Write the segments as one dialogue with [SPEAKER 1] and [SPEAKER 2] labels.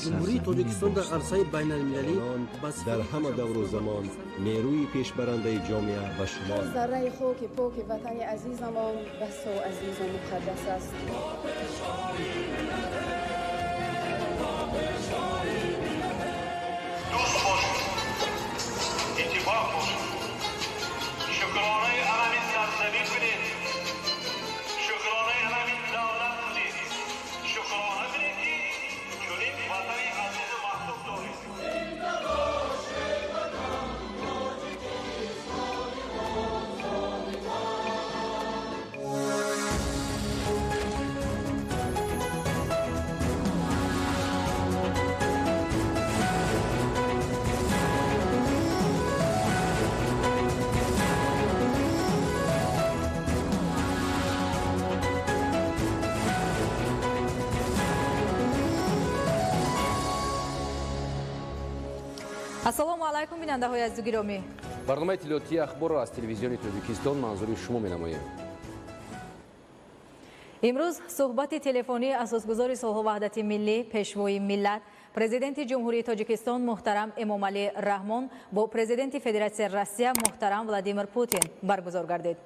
[SPEAKER 1] Ҷумҳурии Тоҷикистон дар арсаи байналмилалӣ
[SPEAKER 2] дар ҳама давру замон нерӯи пешбарандаи ҷомеа ба шумор.
[SPEAKER 3] Зарраи хоки поки ватани азизамон басо азизу муқаддас аст.
[SPEAKER 4] Дӯст бошед, иттифоқ бошед, шукронаи ҳамин сарзамин кунед, шукронаи ҳамин давлат кунед, шукрона кунед, ки чунин ватани азизу маҳбуб доред.
[SPEAKER 5] Ассалому алайкум, бинандаҳои азизу гиромӣ.
[SPEAKER 6] Барномаи иттилоотии ахборро аз телевизиони Тоҷикистон манзури шумо менамоем.
[SPEAKER 5] Имрӯз суҳбати телефонии асосгузори сулҳу ваҳдати миллӣ, пешвои миллат, президенти Ҷумҳурии Тоҷикистон муҳтарам Эмомалӣ Раҳмон бо президенти Федератсияи Россия муҳтарам Владимир Путин баргузор гардид.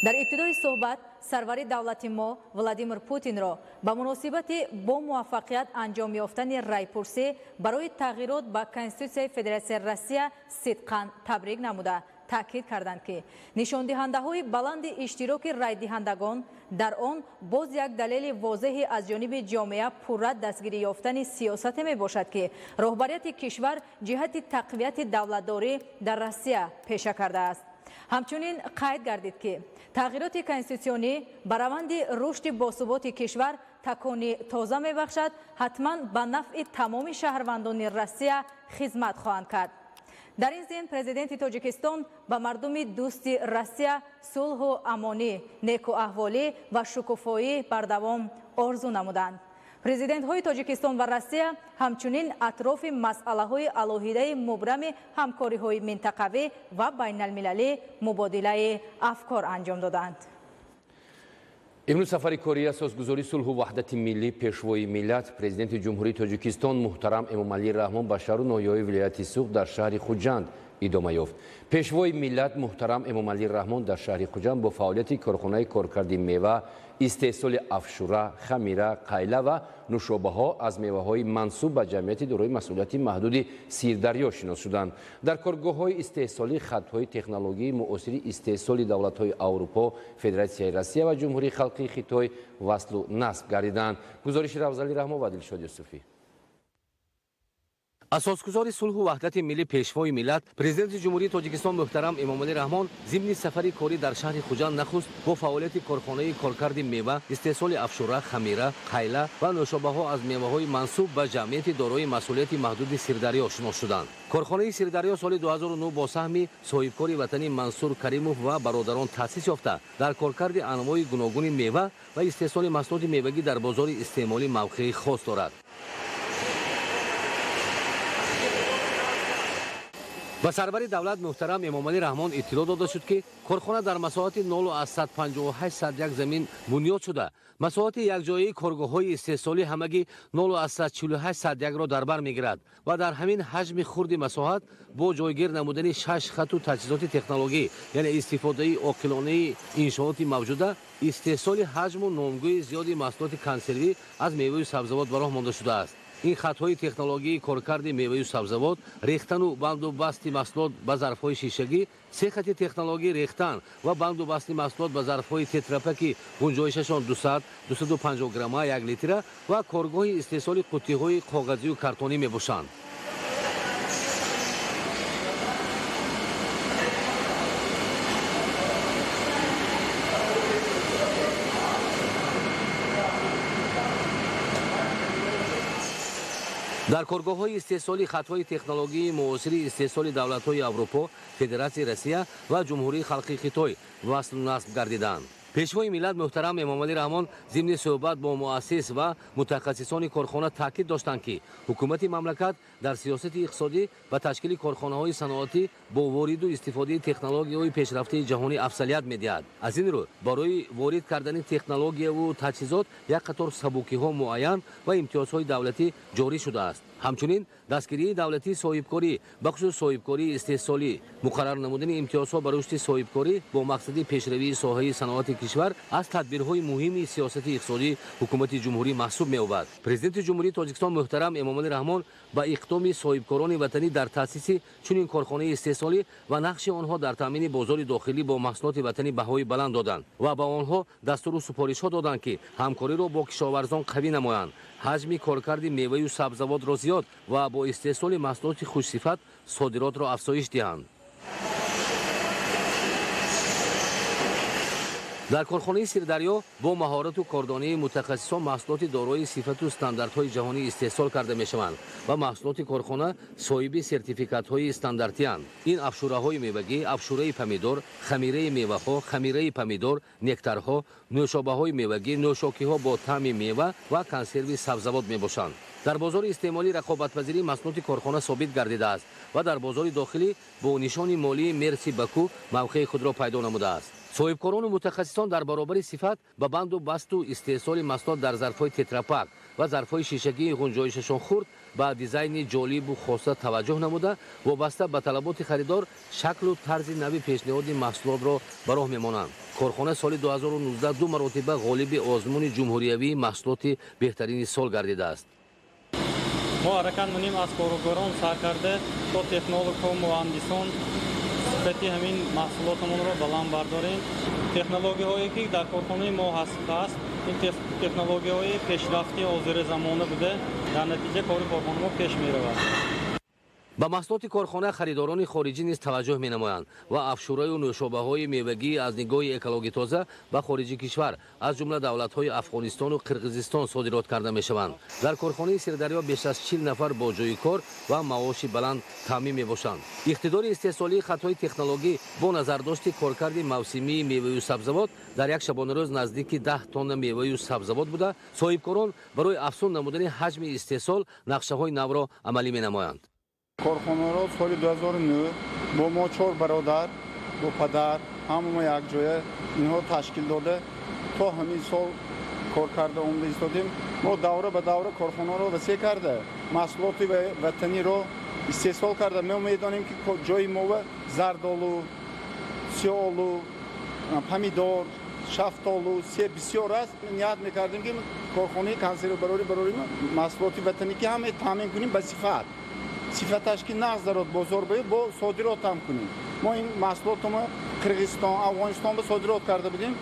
[SPEAKER 5] Дар ибтидои суҳбат сарвари давлати мо Владимир Путинро ба муносибати бо муваффақият анҷом ёфтани райпурсӣ барои тағйирот ба Конститутсияи Федератсияи Россия сидқан табрик намуда, таъкид карданд, ки нишондиҳандаҳои баланди иштироки райдиҳандагон дар он боз як далели возеҳи аз ҷониби ҷомеа пурра дастгирӣ ёфтани сиёсате мебошад, ки роҳбарияти кишвар ҷиҳати тақвияти давлатдорӣ дар Россия пеша кардааст. Ҳамчунин қайд гардид, ки тағйироти конститутсионӣ ба раванди рушди босуботи кишвар такони тоза мебахшад, ҳатман ба нафъи тамоми шаҳрвандони Россия хизмат хоҳанд кард. Дар ин зимн президенти Тоҷикистон ба мардуми дӯсти Россия сулҳу амонӣ, некуаҳволӣ ва шукуфоӣ бардавом орзу намуданд. Президентҳои Тоҷикистон ва Россия ҳамчунин атрофи масъалаҳои алоҳидаи мубрами ҳамкориҳои минтақавӣ ва байналмилалӣ мубодилаи афкор анҷом доданд.
[SPEAKER 6] Имрӯз сафари кории асосгузори сулҳу ваҳдати миллӣ, пешвои миллат, президенти Ҷумҳурии Тоҷикистон муҳтарам Эмомалӣ Раҳмон ба шаҳру ноҳияҳои вилояти Суғд дар шаҳри Хуҷанд идома ёфт. Пешвои миллат муҳтарам Эмомалӣ Раҳмон дар шаҳри Хуҷанд бо фаъолияти корхонаи коркарди мева, истеҳсоли афшура, хамира, қайла ва нушобаҳо аз меваҳои мансуб ба ҷамъияти дорои масъулияти маҳдуди Сирдарё шинос шуданд. Дар коргоҳҳои истеҳсолӣ хатҳои технологии муосири истеҳсоли давлатҳои Аврупо, Федератсияи Россия ва Ҷумҳурии Халқии Хитой васлу насб гардиданд. Гузориши Равзалӣ Раҳмон ва Дилшод Юсуфӣ.
[SPEAKER 7] Асосгузори сулҳу ваҳдати миллӣ, пешвои миллат, президенти Ҷумҳурии Тоҷикистон муҳтарам Эмомалӣ Раҳмон зимни сафари корӣ дар шаҳри Хуҷанд нахуст бо фаъолияти корхонаи коркарди мева, истеҳсоли афшура, хамира, қайла ва нӯшобаҳо аз меваҳои мансуб ба ҷамъияти дорои масъулияти маҳдуди Сирдарё шинос шуданд. Корхонаи Сирдарё соли 2009 бо саҳми соҳибкори ватанӣ Мансур Каримов ва бародарон таъсис ёфта, дар коркарди анвои гуногуни мева ва истеҳсоли маҳсулоти мевагӣ дар бозори истеъмолӣ мавқеи хос дорад. Ба сарвари давлат муҳтарам Эмомалӣ Раҳмон иттилоъ дода шуд, ки корхона дар масоҳати 0,58 замин бунёд шуда, масоҳати якҷояи коргоҳҳои истеҳсолӣ ҳамагӣ 0,48-ро дар бар мегирад ва дар ҳамин ҳаҷми хурди масоҳат бо ҷойгир намудани 6 хату таҷҳизоти технологӣ, яъне истифодаи оқилонаи иншооти мавҷуда, истеҳсоли ҳаҷму номгӯи зиёди маҳсулоти консервӣ аз меваю сабзавот ба роҳ монда шудааст. Ин хатҳои технологии коркарди меваю сабзавот, рехтану банду басти маҳсулот ба зарфҳои шишагӣ, се хати технологии рехтан ва банду басти маҳсулот ба зарфҳои тетрапаки гунҷоишашон 200, 250 грамма 1 литра ва коргоҳи истеҳсоли қуттиҳои коғазию картонӣ мебошанд. Дар коргоҳҳои истеҳсолӣ хатҳои технологии муосири истеҳсоли давлатҳои Аврупо, Федератсияи Россия ва Ҷумҳурии Халқии Хитой васлу насб гардиданд. Пешвои миллат муҳтарам Эмомалӣ Раҳмон зимни суҳбат бо муассис ва мутахассисони корхона таъкид доштанд, ки ҳукумати мамлакат дар сиёсати иқтисодӣ ба ташкили корхонаҳои саноатӣ бо вориду истифодаи технологияҳои пешрафтаи ҷаҳонӣ афзалият медиҳад. Аз ин рӯ барои ворид кардани технологияву таҷҳизот як қатор сабукиҳо муайян ва имтиёзҳои давлатӣ ҷорӣ шудааст. Ҳамчунин дастгирии давлатии соҳибкорӣ, бахусус соҳибкории истеҳсолӣ, муқаррар намудани имтиёзҳо ба рушди соҳибкорӣ бо мақсади пешравии соҳаи саноати кишвар аз тадбирҳои муҳими сиёсати иқтисодии ҳукумати ҷумҳурӣ маҳсуб меёбад. Президенти Ҷумҳурии Тоҷикистон муҳтарам Эмомалӣ Раҳмон ба иқдоми соҳибкорони ватанӣ дар таъсиси чунин корхонаи истеҳсолӣ ва нақши онҳо дар таъмини бозори дохилӣ бо маҳсулоти ватанӣ баҳои баланд доданд ва ба онҳо дастуру супоришҳо доданд, ки ҳамкориро бо кишоварзон қавӣ намоянд, ҳаҷми коркарди меваю сабзавотро зиёд ва бо истеҳсоли маҳсулоти хушсифат содиротро афзоиш диҳанд. Дар корхонаи Сирдарё бо маҳорату кордонии мутахассисон маҳсулоти дорои сифату стандартҳои ҷаҳонӣ истеҳсол карда мешаванд ва маҳсулоти корхона соҳиби сертификатҳои стандартиянд. Ин афшураҳои мевагӣ, афшураи помидор, хамираи меваҳо, хамираи помидор, нектарҳо, нӯшобаҳои мевагӣ, нӯшокиҳо бо таъми мева ва консерви сабзавот мебошанд. Дар бозори истеъмолӣ рақобатпазирии маҳсулоти корхона собит гардидааст ва дар бозори дохилӣ бо нишони молии Мерси Баку мавқеи худро пайдо намудааст. Соҳибкорону мутахассисон дар баробари сифат ба банду басту истеҳсоли маҳсулот дар зарфҳои тетрапак ва зарфҳои шишагии ғунҷоишашон хурд ба дизайни ҷолибу хоса таваҷҷӯҳ намуда, вобаста ба талаботи харидор шаклу тарзи нави пешниҳоди маҳсулотро ба роҳ мемонанд. Корхона соли 2019 ду маротиба ғолиби озмуни ҷумҳуриявии маҳсулоти беҳтарини сол гардидааст.
[SPEAKER 8] Мо ҳаракат мекунем аз коргарон сар карда то технологҳо, муҳандисон сифати ҳамин маҳсулотамонро баланд бардорем. Технологияҳое ки дар корхонаи мо ҳаст, ин технологияҳои пешрафти ҳозири замона буда, дар натиҷа кори корхонаи мо пеш меравад.
[SPEAKER 7] Ба маҳсулоти корхона харидорони хориҷӣ низ таваҷҷӯҳ менамоянд ва афшураю нӯшобаҳои мевагӣ аз нигоҳи экологӣ тоза ба хориҷи кишвар, аз ҷумла давлатҳои Афғонистону Қирғизистон содирот карда мешаванд. Дар корхонаи Сирдарё беш аз 40 нафар бо ҷойи кор ва маоши баланд таъмин мебошанд. Иқтидори истеҳсолии хатҳои технологӣ бо назардошти коркарди мавсимии меваю сабзавот дар як шабонарӯз наздики 10 тонна меваю сабзавот буда, соҳибкорон барои афзун намудани ҳаҷми истеҳсол нақшаҳои навро амалӣ менамоянд.
[SPEAKER 9] Корхонаро соли 2009 бо мо чор бародар, бо падар, ҳама мо якҷоя инҳо ташкил дода, то ҳамин сол кор карда омада истодем. Мо давра ба давра корхонаро васеъ карда, маҳсулоти ватаниро истеҳсол карда. Мо медонем, ки ҷои мо зардолу, сиёолу, помидор, шафтолу, себ бисёр аст. Ният мекардем, ки корхонаи консервбарорӣ барорим, маҳсулоти ватанӣ ки ҳама таъмин кунем ба сифат. Сифаташ ки нағз дарод бозор бо содирот ҳам кунем. Мо ин маҳсулотро Қирғизистон, Афғонистон ба содирот карда будем.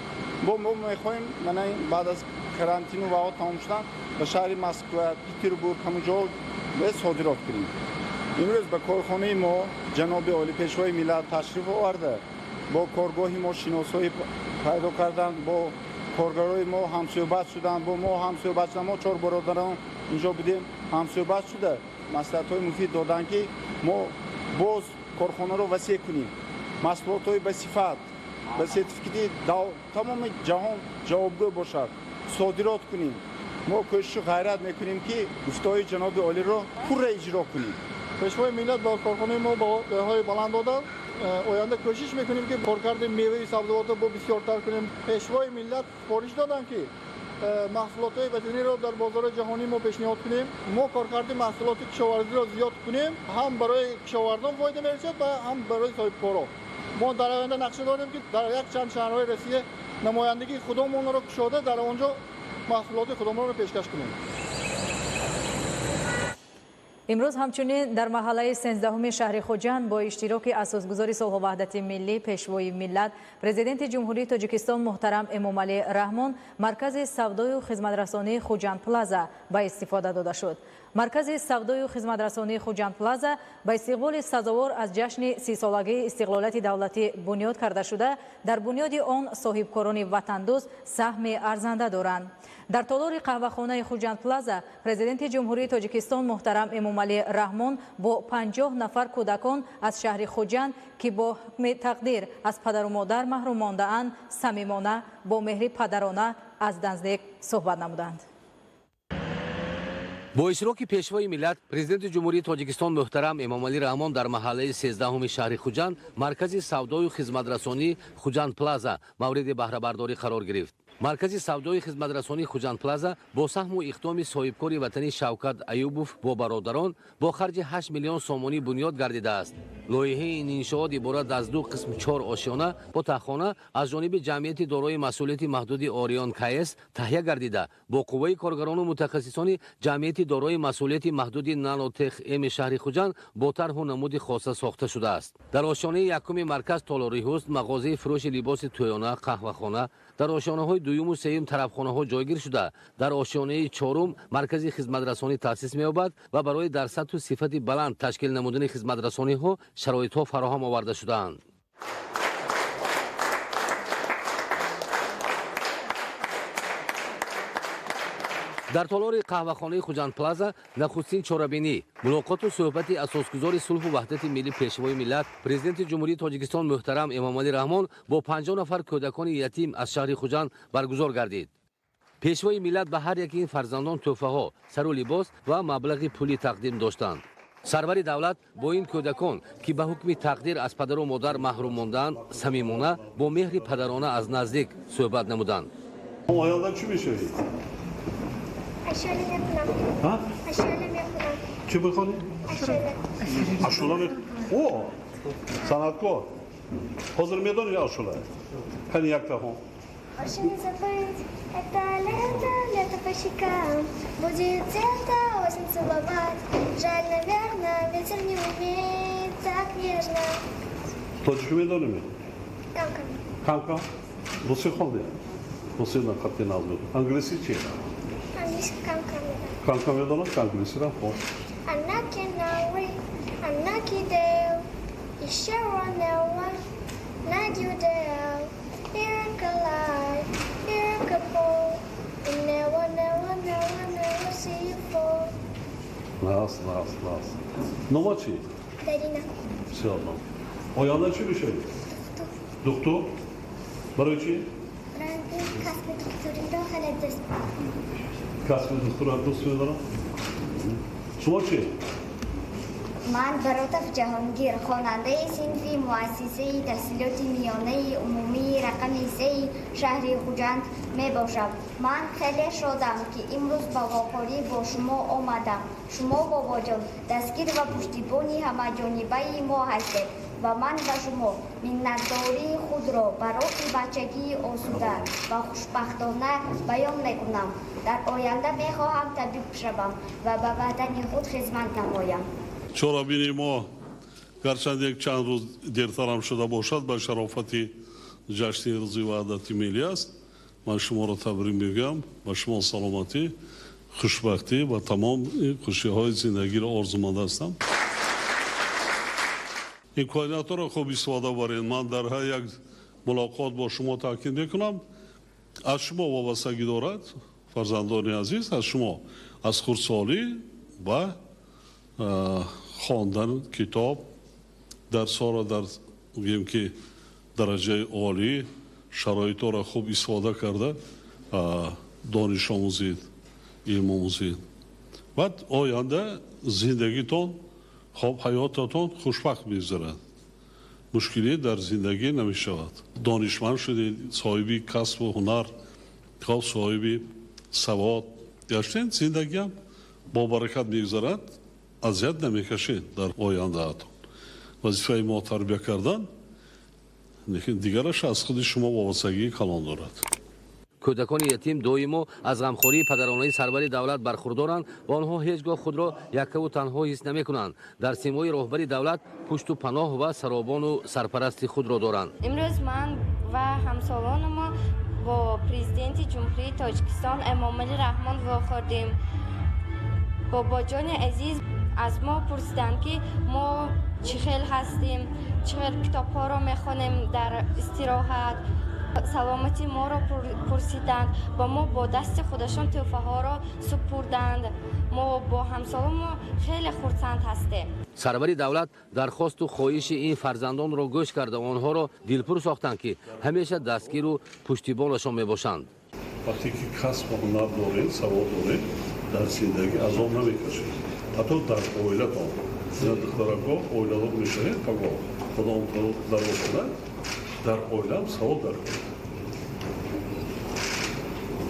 [SPEAKER 9] Бо мо мехоҳем мана баъд аз карантину вао тамом шудан ба шаҳри Москва, Петербург ҳамон ҷо содирот кунем. Имрӯз ба корхонаи мо ҷаноби олӣ пешвои миллат ташриф оварда, бо коргоҳи мо шиносоӣ пайдо карданд, бо коргарои мо ҳамсӯҳбат шуданд, бо мо ҳамсӯҳбат шуданд. Мо чор бародарон инҷо будем, ҳамсӯҳбат шуда маслиҳатҳои муфид доданд, ки мо боз корхонаро васеъ кунем, маҳсулотҳои ба сифат, ба сертификати тамоми ҷаҳон ҷавобгӯ бошад, содирот кунем. Мо кӯшишу ғайрат мекунем, ки гуфтаҳои ҷаноби олиро пурра иҷро кунем.
[SPEAKER 10] Пешвои миллат ба корхонаи мо баҳои баланд доданд. Оянда кӯшиш мекунем, ки коркарди меваи сабзавотро бо бисёртар кунем. Пешвои миллат супориш доданд, ки маҳсулотҳои ватаниро дар бозори ҷаҳонӣ мо пешниҳод кунем. Мо коркарди маҳсулоти кишоварзиро зиёд кунем, ҳам барои кишоварзон фоида мерасад ва ҳам барои соҳибкорон. Мо дар оянда нақша дорем, ки дар якчанд шаҳрҳои Россия намояндагии худомонро кушода, дар он ҷо маҳсулоти худомонро пешкаш кунем.
[SPEAKER 5] Имрӯз ҳамчунин дар маҳаллаи 13-уми шаҳри Хуҷанд бо иштироки асосгузори сулҳу ваҳдати миллӣ, пешвои миллат, президенти Ҷумҳурии Тоҷикистон муҳтарам Эмомалӣ Раҳмон маркази савдою хизматрасонии Хуҷанд Плаза ба истифода дода шуд. Маркази савдою хизматрасонии Хуҷанд Плаза ба истиқболи сазовор аз ҷашни 30-солагии истиқлолияти давлатӣ бунёд карда шуда, дар бунёди он соҳибкорони ватандӯст саҳми арзанда доранд. Дар толори қаҳвахонаи Хуҷанд Плаза Президенти Ҷумҳурии Тоҷикистон муҳтарам Эмомалӣ Раҳмон бо 50 нафар кӯдакон аз шаҳри Хуҷанд, ки бо ҳукми тақдир аз падару модар маҳрум мондаанд, самимона бо меҳри падарона аз наздик суҳбат намуданд.
[SPEAKER 7] Бо иштироки Пешвои миллат, Президенти Ҷумҳурии Тоҷикистон муҳтарам Эмомалӣ Раҳмон дар маҳаллаи 13-уми шаҳри Хуҷанд маркази савдою хизматрасонӣ Хуҷанд Плаза мавриди баҳрабардорӣ қарор гирифт. Маркази савдои хизматрасонии Хуҷанд Плаза бо саҳму иқдоми соҳибкори ватанӣ Шавкат Аюбов бо бародарон бо харҷи 8 миллион сомонӣ бунёд гардидааст. Лоиҳаи ин иншоот иборат аз ду қисм, чор ошёна бо таҳхона аз ҷониби ҷамъияти дорои масъулияти маҳдуди Орион КС таҳия гардида, бо қувваи коргарону мутахассисони ҷамъияти дорои масъулияти маҳдуди Нанотех М шаҳри Хуҷанд бо тарҳу намуди хоса сохта шудааст. Дар ошёнаи якуми марказ толори ҳусн, мағозаи фурӯши либоси тӯёна, қаҳвахона, дар ошёнаҳои дуюму сеюм тарафхонаҳо ҷойгир шуда, дар ошёнаи чорум маркази хизматрасонӣ таъсис меёбад ва барои дар сатҳу сифати баланд ташкил намудани хизматрасониҳо шароитҳо фароҳам оварда шудаанд. Дар толори қаҳвахонаи Хуҷанд Плаза нахустин чорабинӣ, мулоқоту суҳбати асосгузори сулҳу ваҳдати миллӣ, Пешвои миллат, Президенти Ҷумҳурии Тоҷикистон муҳтарам Эмомалӣ Раҳмон бо 50 нафар кӯдакони ятим аз шаҳри Хуҷанд баргузор гардид. Пешвои миллат ба ҳар яки ин фарзандон тӯҳфаҳо, сару либос ва маблағи пулӣ тақдим доштанд. Сарвари давлат бо ин кӯдакон, ки ба ҳукми тақдир аз падару модар маҳрум мондаанд, самимона бо меҳри падарона аз наздик суҳбат намуданд.
[SPEAKER 4] Оянда чӣ мешавед?
[SPEAKER 11] Ашула мехонам.
[SPEAKER 4] Ҳа?
[SPEAKER 11] Ашула мехонам.
[SPEAKER 4] Чӣ бихонӣ?
[SPEAKER 11] Ашула.
[SPEAKER 4] Ашула мех... О, санъаткор. Ҳозир медонӣ ашула? Кани якта хон.
[SPEAKER 11] Очень не забыть, это лето, лето по щекам. Будет где-то осень целовать. Жаль, наверное, ветер не умеет так нежно.
[SPEAKER 4] Тоҷикӣ медонӣ?
[SPEAKER 11] Кам-кам.
[SPEAKER 4] Кам-кам? Русӣ хондӣ? Русӣ на хатти наз буд. Англисӣ чи?
[SPEAKER 11] Английский кам-кам медонам.
[SPEAKER 4] Кам-кам медонам, ки англисиро хон.
[SPEAKER 11] Анаки науи, анаки деу, ишеронеуа, нагюдеу, иркалай, иркапо, инеуа, неуа, неуа, неуа, сифо.
[SPEAKER 4] Нас, нас, нас. Нома чӣ?
[SPEAKER 11] Дарина.
[SPEAKER 4] Бисёр ном. Оянда чӣ мешавӣ?
[SPEAKER 11] Духтур.
[SPEAKER 4] Духтур? Барои чӣ?
[SPEAKER 11] Барои касби духтуриро хеле дӯст медорам.
[SPEAKER 4] Касби духтурро дӯст медорам? Шумо чӣ?
[SPEAKER 12] Ман Баротов Ҷаҳонгир, хонандаи синфи муассисаи таҳсилоти миёнаи умумии рақами 3 шаҳри Хуҷанд мебошам. Ман хеле шодам, ки имрӯз ба вохӯрӣ бо шумо омадам. Шумо, бобоҷон, дастгир ва пуштибони ҳамаҷонибаи мо ҳастед ва ман ба шумо миннатдории худро барои бачагии осуда ва хушбахтона баён мекунам. Дар оянда мехоҳам табиб шавам ва ба ватани худ хизмат намоям.
[SPEAKER 4] Чорабини мо гарчанд як чанд рӯз дертарам шуда бошад, ба шарофати ҷашни Рӯзи Ваҳдати миллӣ аст. Ман шуморо табрик мегӯям, ба шумо саломатӣ, хушбахтӣ ва тамоми хушиҳои зиндагиро орзуманд ҳастам. Имкониятҳоро хуб истифода баред. Ман дар ҳар як мулоқот бо шумо таъкид мекунам, аз шумо вобастагӣ дорад, фарзандони азиз, аз шумо, аз хурдсолӣ ба хондан китоб, дарсҳоро дар гӯем ки дараҷаи олӣ, шароитҳоро хуб истифода карда дониш омӯзед, илм омӯзед. Баъд оянда зиндагитон, хоб ҳаётатон хушбахт мегузарад. Мушкилӣ дар зиндагӣ намешавад. Донишманд шудед, соҳиби касбу ҳунар, хоб соҳиби савод гаштед, зиндагиам бо баракат мегузарад, азият намекашед дар ояндаатон. Вазифаи мо тарбия кардан, лекин дигараш аз худи шумо вобастагии калон дорад.
[SPEAKER 7] Кӯдакони ятим доимо аз ғамхории падаронаи сарвари давлат бархурдоранд ва онҳо ҳеҷ гоҳ худро яккаву танҳо ҳис намекунанд. Дар симои роҳбари давлат пушту паноҳ ва саробону сарпарасти худро доранд.
[SPEAKER 13] Имрӯз ман ва ҳамсолонамон бо Президенти Ҷумҳурии Тоҷикистон Эмомалӣ Раҳмон вохӯрдем. Бобоҷони азиз аз мо пурсиданд, ки мо чӣ хел ҳастем, чӣ хел китобҳоро мехонем дар истироҳат. Саломатии моро пурсиданд ва мо бо дасти худашон тӯҳфаҳоро супурданд. Мо бо ҳамсолонмо хеле хурсанд ҳастем.
[SPEAKER 7] Сарвари давлат дархосту хоҳиши ин фарзандонро гӯш карда, онҳоро дилпур сохтанд, ки ҳамеша дастгиру пуштибонашон мебошанд.
[SPEAKER 4] Вақте ки касбу ҳунар доред, савод доред, дар зиндагӣ азоб намекашед. Ҳатто дар оилатон. Духтарако оиладор мешавед, паго худо дароз кунад, дар оилам савод даркунед.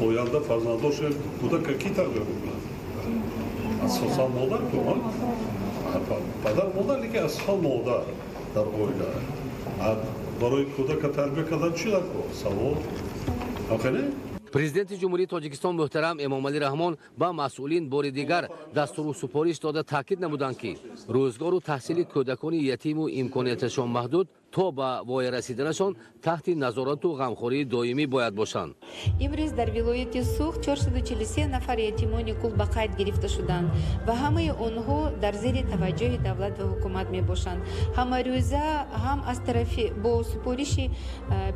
[SPEAKER 4] Оянда фарзанддор шавед, кӯдака кӣ тарбия мекунад? Асосан модар ку, падар модар, лекин асосан модар дар оила. Барои кӯдака тарбия кардан чӣ даркор? Савод. Ҳамхеле?
[SPEAKER 7] Президенти Ҷумҳурии Тоҷикистон муҳтарам Эмомалӣ Раҳмон ба масъулин бори дигар дастуру супориш дода таъкид намуданд, ки рӯзгору таҳсили кӯдакони ятиму имконияташон маҳдуд то ба воя расиданашон таҳти назорату ғамхории доимӣ бояд бошанд.
[SPEAKER 14] Имрӯз дар вилояти Суғд 443 нафар ятимони кул ба қайд гирифта шуданд ва ҳамаи онҳо дар зери таваҷҷӯҳи давлат ва ҳукумат мебошанд. Ҳамарӯза ҳам аз тарафи бо супориши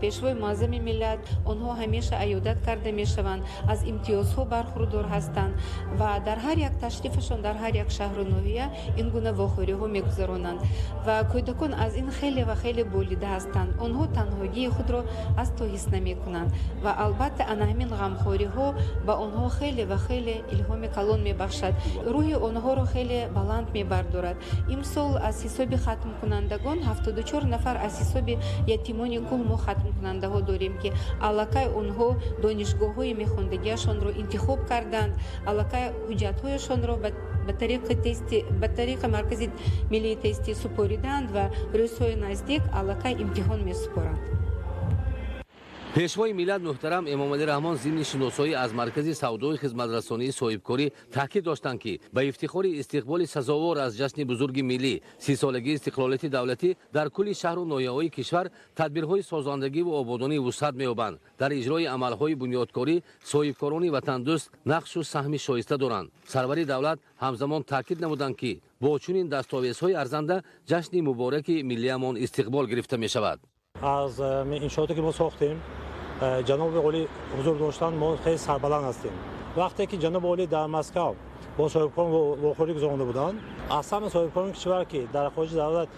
[SPEAKER 14] Пешвои Муаззами миллат онҳо ҳамеша аёдат карда мешаванд, аз имтиёзҳо бархурдор ҳастанд ва дар ҳар як ташрифашон дар ҳар як шаҳру ноҳия ин гуна вохӯриҳо мегузаронанд ва кӯдакон аз ин хеле ва хеле болида ҳастанд. Онҳо танҳогии худро аз то ҳис намекунанд ва албатта ана ҳамин ғамхориҳо ба онҳо хеле ва хеле илҳоми калон мебахшад, рӯҳи онҳоро хеле баланд мебардорад. Имсол аз ҳисоби хатмкунандагон 74 нафар аз ҳисоби ятимони кул мо хатмкунандаҳо дорем, ки аллакай онҳо донишгоҳҳои мехондагиашонро интихоб карданд, аллакай ҳуҷҷатҳояшонро ба тариқи маркази миллии тестӣ супориданд ва рӯзҳои наздик аллакай имтиҳон месупоранд.
[SPEAKER 7] Пешвои миллат муҳтарам Эмомалӣ Раҳмон зимни шиносоӣ аз маркази савдои хизматрасонии соҳибкорӣ таъкид доштанд, ки ба ифтихори истиқболи сазовор аз ҷашни бузурги миллӣ, 30-солагии истиқлолияти давлатӣ дар кулли шаҳру ноҳияҳои кишвар тадбирҳои созандагиву ободонӣ вусъат меёбанд. Дар иҷрои амалҳои бунёдкорӣ соҳибкорони ватандӯст нақшу саҳми шоиста доранд. Сарвари давлат ҳамзамон таъкид намуданд, ки бо чунин дастовезҳои арзанда ҷашни мубораки миллиямон истиқбол гирифта мешавад.
[SPEAKER 15] Аз иншооте ки мо сохтем, ҷаноби олӣ ҳузур доштанд, мо хеле сарбаланд ҳастем. Вақте ки ҷаноби олӣ дар Москав бо соҳибкорон вохӯрӣ гузаронда буданд, аз ҳама соҳибкорони кишвар, ки дар хориҷи давлат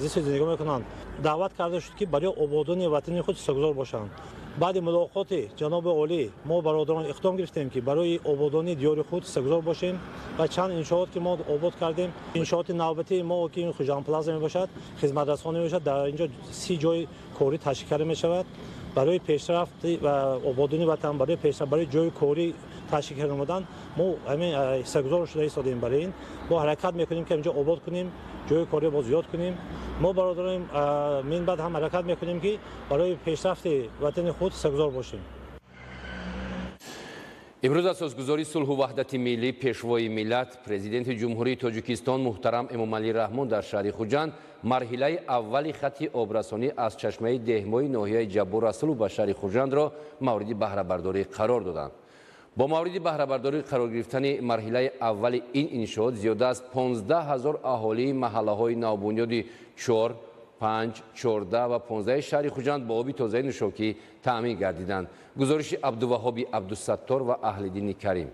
[SPEAKER 15] зисту зиндагӣ мекунанд, даъват карда шуд, ки барои ободонии ватани худ ҳиссагузор бошанд. Баъди мулоқоти ҷаноби олӣ мо бародарон иқдом гирифтем, ки барои ободонии диёри худ ҳиссагузор бошем ва чанд иншоот ки мо обод кардем. Иншооти навбатии мо ки Хуҷанд Плаза мебошад, хизматрасонӣ мебошад, дар инҷо 30 ҷои корӣ ташкил карда мешавад. Барои пешрафти ва ободонии ватан, барои пешрафт, барои ҷои корӣ ташкил карда омадан мо ҳамин ҳиссагузор шуда истодем. Барои ин мо ҳаракат мекунем, ки инҷо обод кунем, ҷои корӣ боз зиёд кунем. Мо бародарон минбаъд ҳам ҳаракат мекунем, ки барои пешрафти ватани худ ҳиссагузор бошем.
[SPEAKER 6] Имрӯз асосгузори сулҳу ваҳдати миллӣ, Пешвои миллат, Президенти Ҷумҳурии Тоҷикистон муҳтарам Эмомалӣ Раҳмон дар шаҳри Хуҷанд марҳилаи аввали хати обрасонӣ аз чашмаи деҳмои ноҳияи Ҷаббор Расулов ба шаҳри Хуҷандро мавриди баҳрабардорӣ қарор доданд. Бо мавриди баҳрабардорӣ қарор гирифтани марҳилаи аввали ин иншоот зиёда аз 15 ҳазор аҳолии маҳаллаҳои навбунёди 4, 5, 14 ва 15 шаҳри Хуҷанд бо оби тозаи нӯшокӣ таъмин гардиданд. Гузориши Абдуваҳоби Абдусаттор ва Аҳлиддини Карим.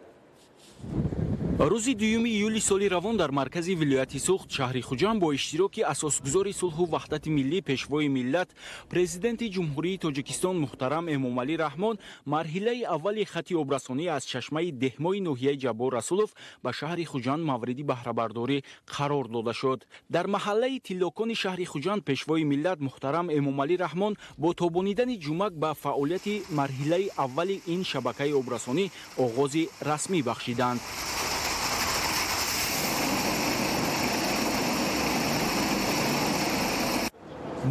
[SPEAKER 16] Рӯзи 2 июли соли равон дар маркази вилояти Суғд шаҳри Хуҷанд бо иштироки асосгузори сулҳу ваҳдати миллӣ, Пешвои миллат, Президенти Ҷумҳурии Тоҷикистон муҳтарам Эмомалӣ Раҳмон марҳилаи аввали хати обрасонӣ аз чашмаи деҳмои ноҳияи Ҷаббор Расулов ба шаҳри Хуҷанд мавриди баҳрабардорӣ қарор дода шуд. Дар маҳаллаи Тиллокони шаҳри Хуҷанд Пешвои миллат муҳтарам Эмомалӣ Раҳмон бо тобонидани ҷумак ба фаъолияти марҳилаи аввали ин шабакаи обрасонӣ оғози расмӣ бахшиданд.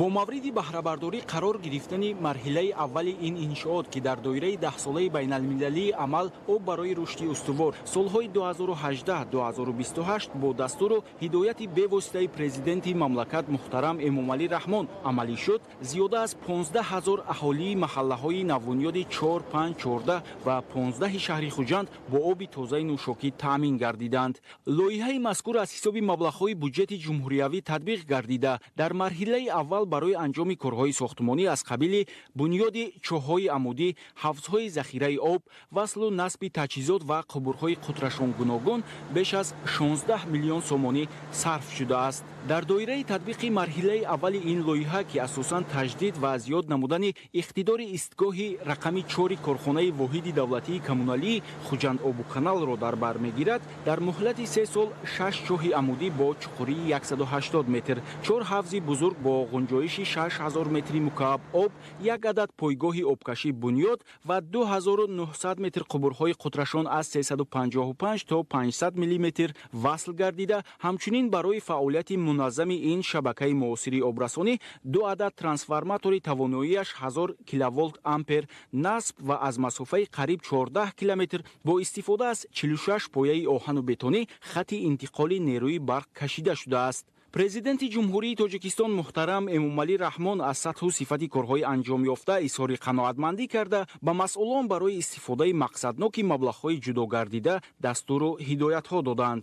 [SPEAKER 16] Бо мавриди баҳрабардорӣ қарор гирифтани марҳилаи аввали ин иншоот, ки дар доираи 10-солаи байналмилалии амал об барои рушди устувор солҳои 2018-2028 бо дастуру ҳидояти бевоситаи президенти мамлакат муҳтарам Эмомалӣ Раҳмон амалӣ шуд, зиёда аз 15 ҳазор аҳолии маҳаллаҳои навбунёди 4, 5, 14 ва 15 шаҳри Хуҷанд бо оби тозаи нӯшокӣ таъмин гардиданд. Лоиҳаи мазкур аз ҳисоби маблағҳои буҷети ҷумҳуриявӣ татбиқ гардида, дар марҳилаи аввал Хуҷандводканал барои анҷоми корҳои сохтмонӣ аз қабили бунёди чоҳҳои амудӣ, ҳавзҳои захираи об, васлу насби таҷҳизот ва қубурҳои қутрашон гуногун беш аз 16 миллион сомонӣ сарф шудааст. Дар доираи татбиқи марҳилаи аввали ин лоиҳа, ки асосан таҷдид ва зиёд намудани иқтидори истгоҳи рақами 4 корхонаи воҳиди давлатии коммуналии Хуҷанд-обуканалро дар бар мегирад, дар муҳлати 3 сол 6 чоҳи амудӣ бо чуқурии 180 метр, 4 ҳавзи бузург бо ғунҷоиши 6000 метри мукааб об, як адад пойгоҳи обкашӣ бунёд ва 2900 метр қубурҳои қутрашон аз 355 то 500 миллиметр васл гардида, ҳамчунин барои фаъолияти муназзами ин шабакаи муосири обрасонӣ 2 адад трансформатори тавоноияш 1000 киловолт ампер насб ва аз масофаи қариб 14 километр бо истифода аз 46 пояи оҳану бетонӣ хати интиқоли нерӯи барқ кашида шудааст. Президенти Ҷумҳурии Тоҷикистон муҳтарам Эмомалӣ Раҳмон аз сатҳу сифати корҳои анҷомёфта изҳори қаноатмандӣ карда, ба масъулон барои истифодаи мақсадноки маблағҳои ҷудогардида дастуру ҳидоятҳо доданд.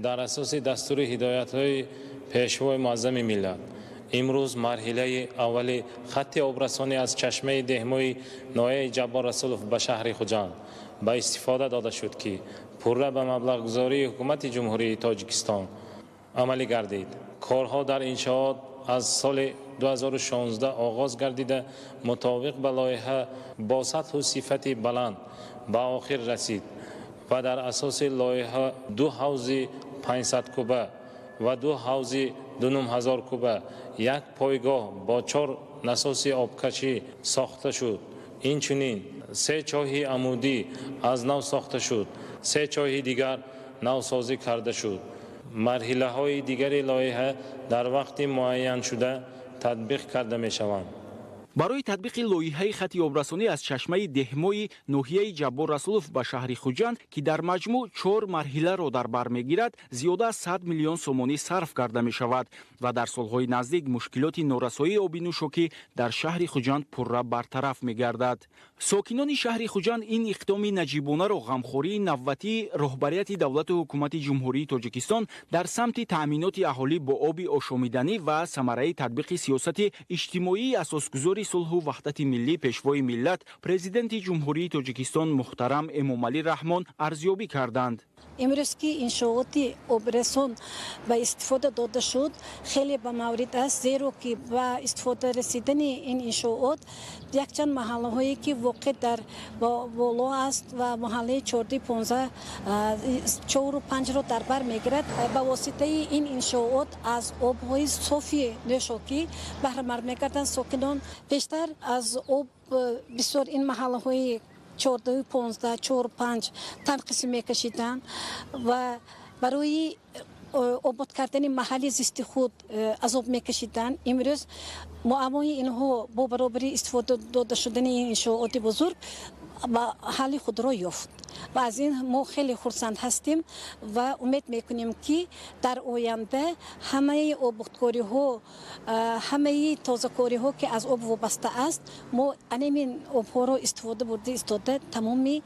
[SPEAKER 17] Дар асоси дастури ҳидоятҳои Пешвои муаззами миллат имрӯз марҳилаи аввали хатти обрасонӣ аз чашмаи деҳмои ноҳияи Ҷаббор Расулов ба шаҳри Хуҷанд ба истифода дода шуд, ки пурра ба маблағгузории Ҳукумати Ҷумҳурии Тоҷикистон амалӣ гардид. Корҳо дар иншоот аз соли 2016 оғоз гардида, мутобиқ ба лоиҳа бо сатҳу сифати баланд ба охир расид ва дар асоси лоиҳа 2 ҳавзи 500 куба ва 2 ҳавзи 2500 куба, як пойгоҳ бо 4 насоси обкашӣ сохта шуд. Инчунин 3 чоҳи амудӣ аз нав сохта шуд, 3 чоҳи дигар навсозӣ карда шуд. Марҳилаҳои дигари лоиҳа дар вақти муайяншуда татбиқ карда мешаванд.
[SPEAKER 16] Барои татбиқи лоиҳаи хати обрасонӣ аз чашмаи деҳмои ноҳияи Ҷаббор Расулов ба шаҳри Хуҷанд, ки дар маҷмӯъ 4 марҳиларо дар бар мегирад, зиёда аз 100 миллион сомонӣ сарф карда мешавад ва дар солҳои наздик мушкилоти норасоии оби нӯшокӣ дар шаҳри Хуҷанд пурра бартараф мегардад. Сокинони шаҳри Хуҷанд ин иқдоми наҷибонаро ғамхории навбатии роҳбарияти давлату ҳукумати Ҷумҳурии Тоҷикистон дар самти таъминоти аҳолӣ бо оби ошомиданӣ ва самараи татбиқи сиёсати иҷтимоии асосгузори сулҳу ваҳдати миллӣ, Пешвои миллат, Президенти Ҷумҳурии Тоҷикистон муҳтарам Эмомалӣ Раҳмон арзёбӣ карданд.
[SPEAKER 18] Имрӯз ки иншооти обрасон ба истифода дода шуд, хеле ба маврид аст, зеро ки ба истифода расидани ин иншоот якчанд маҳаллаҳое ки воқеъ дар боло аст ва маҳаллаи 14, 15, 4, 5-ро дар бар мегирад, ба воситаи ин иншоот аз обҳои софи нӯшокӣ баҳраманд мегарданд сокинон. Бештар аз об бисёр ин маҳаллаҳои 14, 15, 4, 5 танқисӣ мекашиданд ва барои обод кардани маҳалли зисти худ азоб мекашиданд. Имрӯз муаммои инҳо бо баробари истифода дода шудани ин иншооти бузург ба ҳалли худро ёфт ва аз ин мо хеле хурсанд ҳастем ва умед мекунем, ки дар оянда ҳамаи ободкориҳо, ҳамаи тозакориҳо, ки аз об вобаста аст, мо анамин обҳоро истифода бурда истода тамоми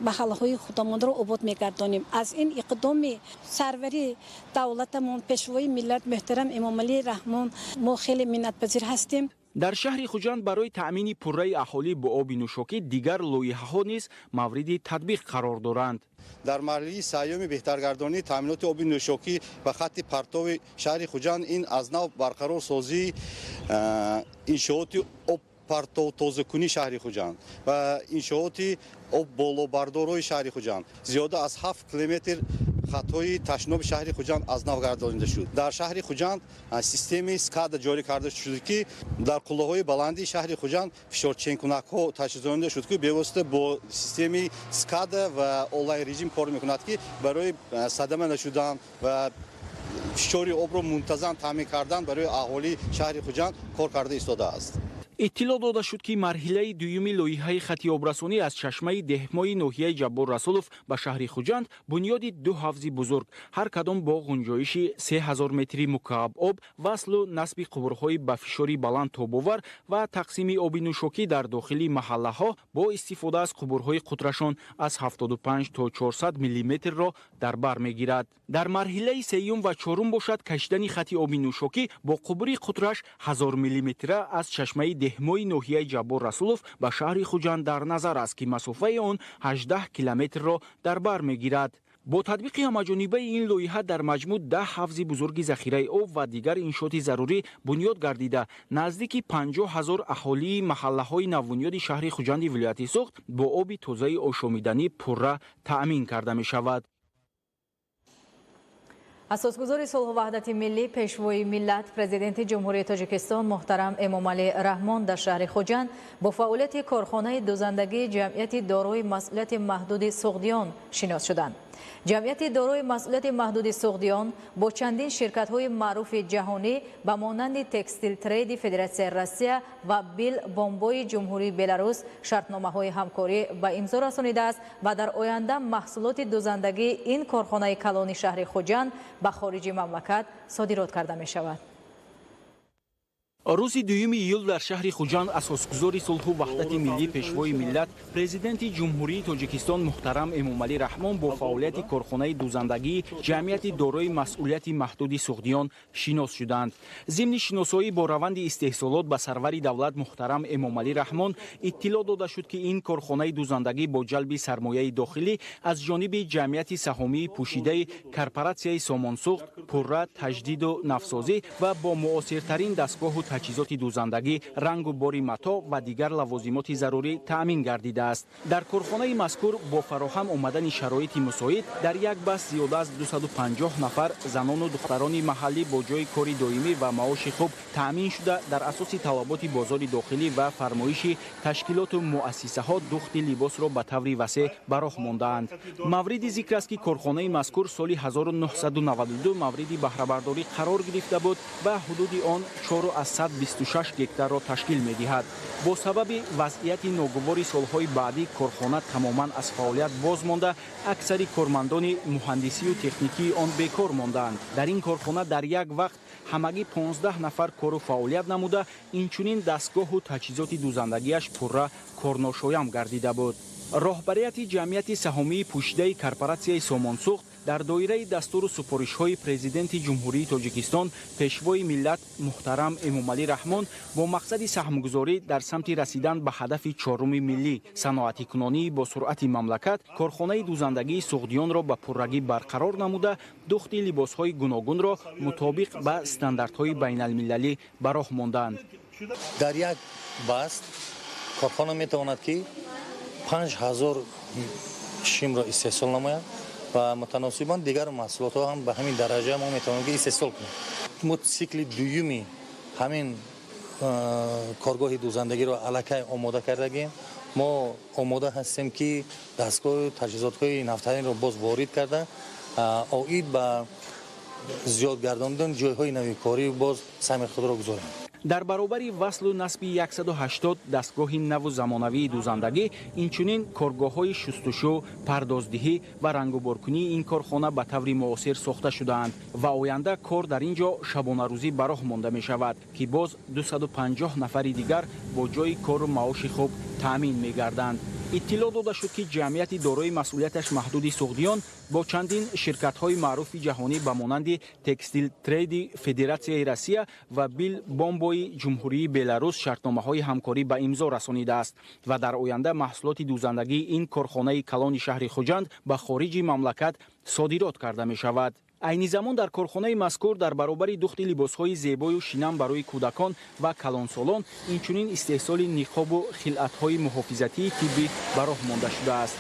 [SPEAKER 18] маҳаллаҳои худамонро обод мегардонем. Аз ин иқдоми сарвари давлатамон, Пешвои миллат муҳтарам Эмомалӣ Раҳмон мо хеле миннатпазир ҳастем.
[SPEAKER 16] Дар шаҳри Хуҷанд барои таъмини пурраи аҳолӣ бо оби нӯшокӣ дигар лоиҳаҳо низ мавриди татбиқ қарор доранд.
[SPEAKER 19] Дар марҳилаи сеюми беҳтаргардонии таъминоти оби нӯшокӣ ба хатти партови шаҳри Хуҷанд ин аз нав барқарорсозии иншооти об партовтозакунии шаҳри Хуҷанд ва иншооти об болобардорҳои шаҳри Хуҷанд зиёда аз 7 километр хатҳои ташноби шаҳри Хуҷанд аз нав гардонида шуд. Дар шаҳри Хуҷанд системаи скада ҷорӣ карда шуд, ки дар қуллаҳои баланди шаҳри Хуҷанд фишорченкунакҳо таҷҳизонида шуд, ки бевосита бо системаи скада ва онлайн режим кор мекунад, ки барои садама нашудан ва фишори обро мунтазам таъмин кардан барои аҳолии шаҳри Хуҷанд кор карда истодааст.
[SPEAKER 16] Иттилоъ дода шуд, ки марҳилаи дуюми лоиҳаи хати обрасонӣ аз чашмаи Деҳмои ноҳияи Ҷаббор Расулов ба шаҳри Хуҷанд бунёди ду ҳавзи бузург, ҳар кадом бо ғунҷоиши 3000 метри мукааб об, васлу насби қубурҳои ба фишори баланд тобовар ва тақсими оби нӯшокӣ дар дохили маҳаллаҳо бо истифода аз қубурҳои қутрашон аз 75 то 400 миллиметрро дар бар мегирад. Дар марҳилаи сеюм ва чорум бошад, кашидани хати оби нӯшокӣ бо қубури қутраш 1000 миллиметра аз чашмаи Деҳмои ноҳияи Ҷаббор Расулов ба шаҳри Хуҷанд дар назар аст, ки масофаи он 18 километрро дар бар мегирад. Бо татбиқи ҳамаҷонибаи ин лоиҳа дар маҷмӯъ 10 ҳавзи бузурги захираи об ва дигар иншооти зарурӣ бунёд гардида, наздики 50 000 аҳолии маҳаллаҳои навбунёди шаҳри Хуҷанди вилояти Суғд бо оби тозаи ошомиданӣ пурра таъмин карда мешавад.
[SPEAKER 5] Асосгузори сулҳу ваҳдати миллӣ, Пешвои миллат, Президенти Ҷумҳурии Тоҷикистон муҳтарам Эмомалӣ Раҳмон дар шаҳри Хуҷанд бо фаъолияти корхонаи дӯзандагии ҷамъияти дорои масъулияти маҳдуди Суғдиён шинос шуданд. Ҷамъияти дорои масъулияти маҳдуди Суғдиён бо чандин ширкатҳои маъруфи ҷаҳонӣ ба монанди Текстил Трейди Федератсияи Россия ва Бил Бомбои Ҷумҳурии Беларус шартномаҳои ҳамкорӣ ба имзо расонидааст ва дар оянда маҳсулоти дӯзандагии ин корхонаи калони шаҳри Хуҷанд ба хориҷи мамлакат содирот карда мешавад.
[SPEAKER 16] Рӯзи 2 июл дар шаҳри Хуҷанд асосгузори сулҳу ваҳдати миллӣ, Пешвои миллат, Президенти Ҷумҳурии Тоҷикистон муҳтарам Эмомалӣ Раҳмон бо фаъолияти корхонаи дӯзандагии ҷамъияти дорои масъулияти маҳдуди Суғдиён шинос шуданд. Зимни шиносоӣ бо раванди истеҳсолот ба сарвари давлат муҳтарам Эмомалӣ Раҳмон иттилоъ дода шуд, ки ин корхонаи дӯзандагӣ бо ҷалби сармояи дохилӣ аз ҷониби ҷамъияти саҳомии пӯшидаи корпоратсияи Сомонсуғд пурра таҷдиду навсозӣ ва бо муосиртарин дастгоҳу таҷҳизоти дӯзандагӣ, рангу бори матоъ ва дигар лавозимоти зарурӣ таъмин гардидааст. Дар корхонаи мазкур бо фароҳам омадани шароити мусоид дар як баст зиёда аз 250 нафар занону духтарони маҳаллӣ бо ҷои кори доимӣ ва маоши хуб таъмин шуда, дар асоси талаботи бозори дохилӣ ва фармоиши ташкилоту муассисаҳо духти либосро ба таври васеъ ба роҳ мондаанд. Мавриди зикр аст, ки корхонаи мазкур соли 1992 мавриди баҳрабардорӣ қарор гирифта буд ва ҳудуди он 4,26 гектарро ташкил медиҳад. Бо сабаби вазъияти ногувори солҳои баъдӣ корхона тамоман аз фаъолият боз монда, аксари кормандони муҳандисию техникии он бекор мондаанд. Дар ин корхона дар як вақт ҳамагӣ 15 нафар кору фаъолият намуда, инчунин дастгоҳу таҷҳизоти дӯзандагиаш пурра корношоям гардида буд. Роҳбарияти ҷамъияти саҳомии пӯшидаи корпоратсияи Сомонсуғд дар доираи дастуру супоришҳои Президенти Ҷумҳурии Тоҷикистон, Пешвои миллат муҳтарам Эмомалӣ Раҳмон бо мақсади саҳмгузорӣ дар самти расидан ба ҳадафи чоруми миллӣ, саноатикунонии бо суръати мамлакат, корхонаи дӯзандагии Суғдиёнро ба пуррагӣ барқарор намуда, духти либосҳои гуногунро мутобиқ ба стандартҳои байналмилалӣ ба роҳ мондаанд.
[SPEAKER 20] Дар як баст корхона метавонад, ки 5000 шимро истеҳсол намояд ва мутаносибан дигар маҳсулотҳо ҳам ба ҳамин дараҷа мо метавонем, ки истеҳсол кунем. Мо сикли дуюми ҳамин коргоҳи дӯзандагиро аллакай омода кардагем. Мо омода ҳастем, ки дастгоҳу таҷҳизотҳои нафтаринро боз ворид карда, оид ба зиёд гардондани ҷойҳои нави корӣ боз саҳми худро гузорем.
[SPEAKER 16] Дар баробари васлу насби 180 дастгоҳи наву замонавии дӯзандагӣ, инчунин коргоҳҳои шустушӯ, пардоздиҳӣ ва рангуборкунии ин корхона ба таври муосир сохта шудаанд ва оянда кор дар ин ҷо шабонарӯзӣ ба роҳ монда мешавад, ки боз 250 нафари дигар бо ҷои кору маоши хуб таъмин мегарданд. Иттилоъ дода шуд, ки ҷамъияти дорои масъулияташ маҳдуди Суғдиён бо чандин ширкатҳои маъруфи ҷаҳонӣ ба монанди Текстил Трейди Федератсияи Россия ва Бил Бомбои Ҷумҳурии Беларус шартномаҳои ҳамкорӣ ба имзо расонидааст ва дар оянда маҳсулоти дӯзандагии ин корхонаи калони шаҳри Хуҷанд ба хориҷи мамлакат содирот карда мешавад. Айни замон дар корхонаи мазкур дар баробари духти либосҳои зебою шинам барои кӯдакон ва калонсолон, инчунин истеҳсоли ниқобу хилъатҳои муҳофизатии тиббӣ ба роҳ монда шудааст.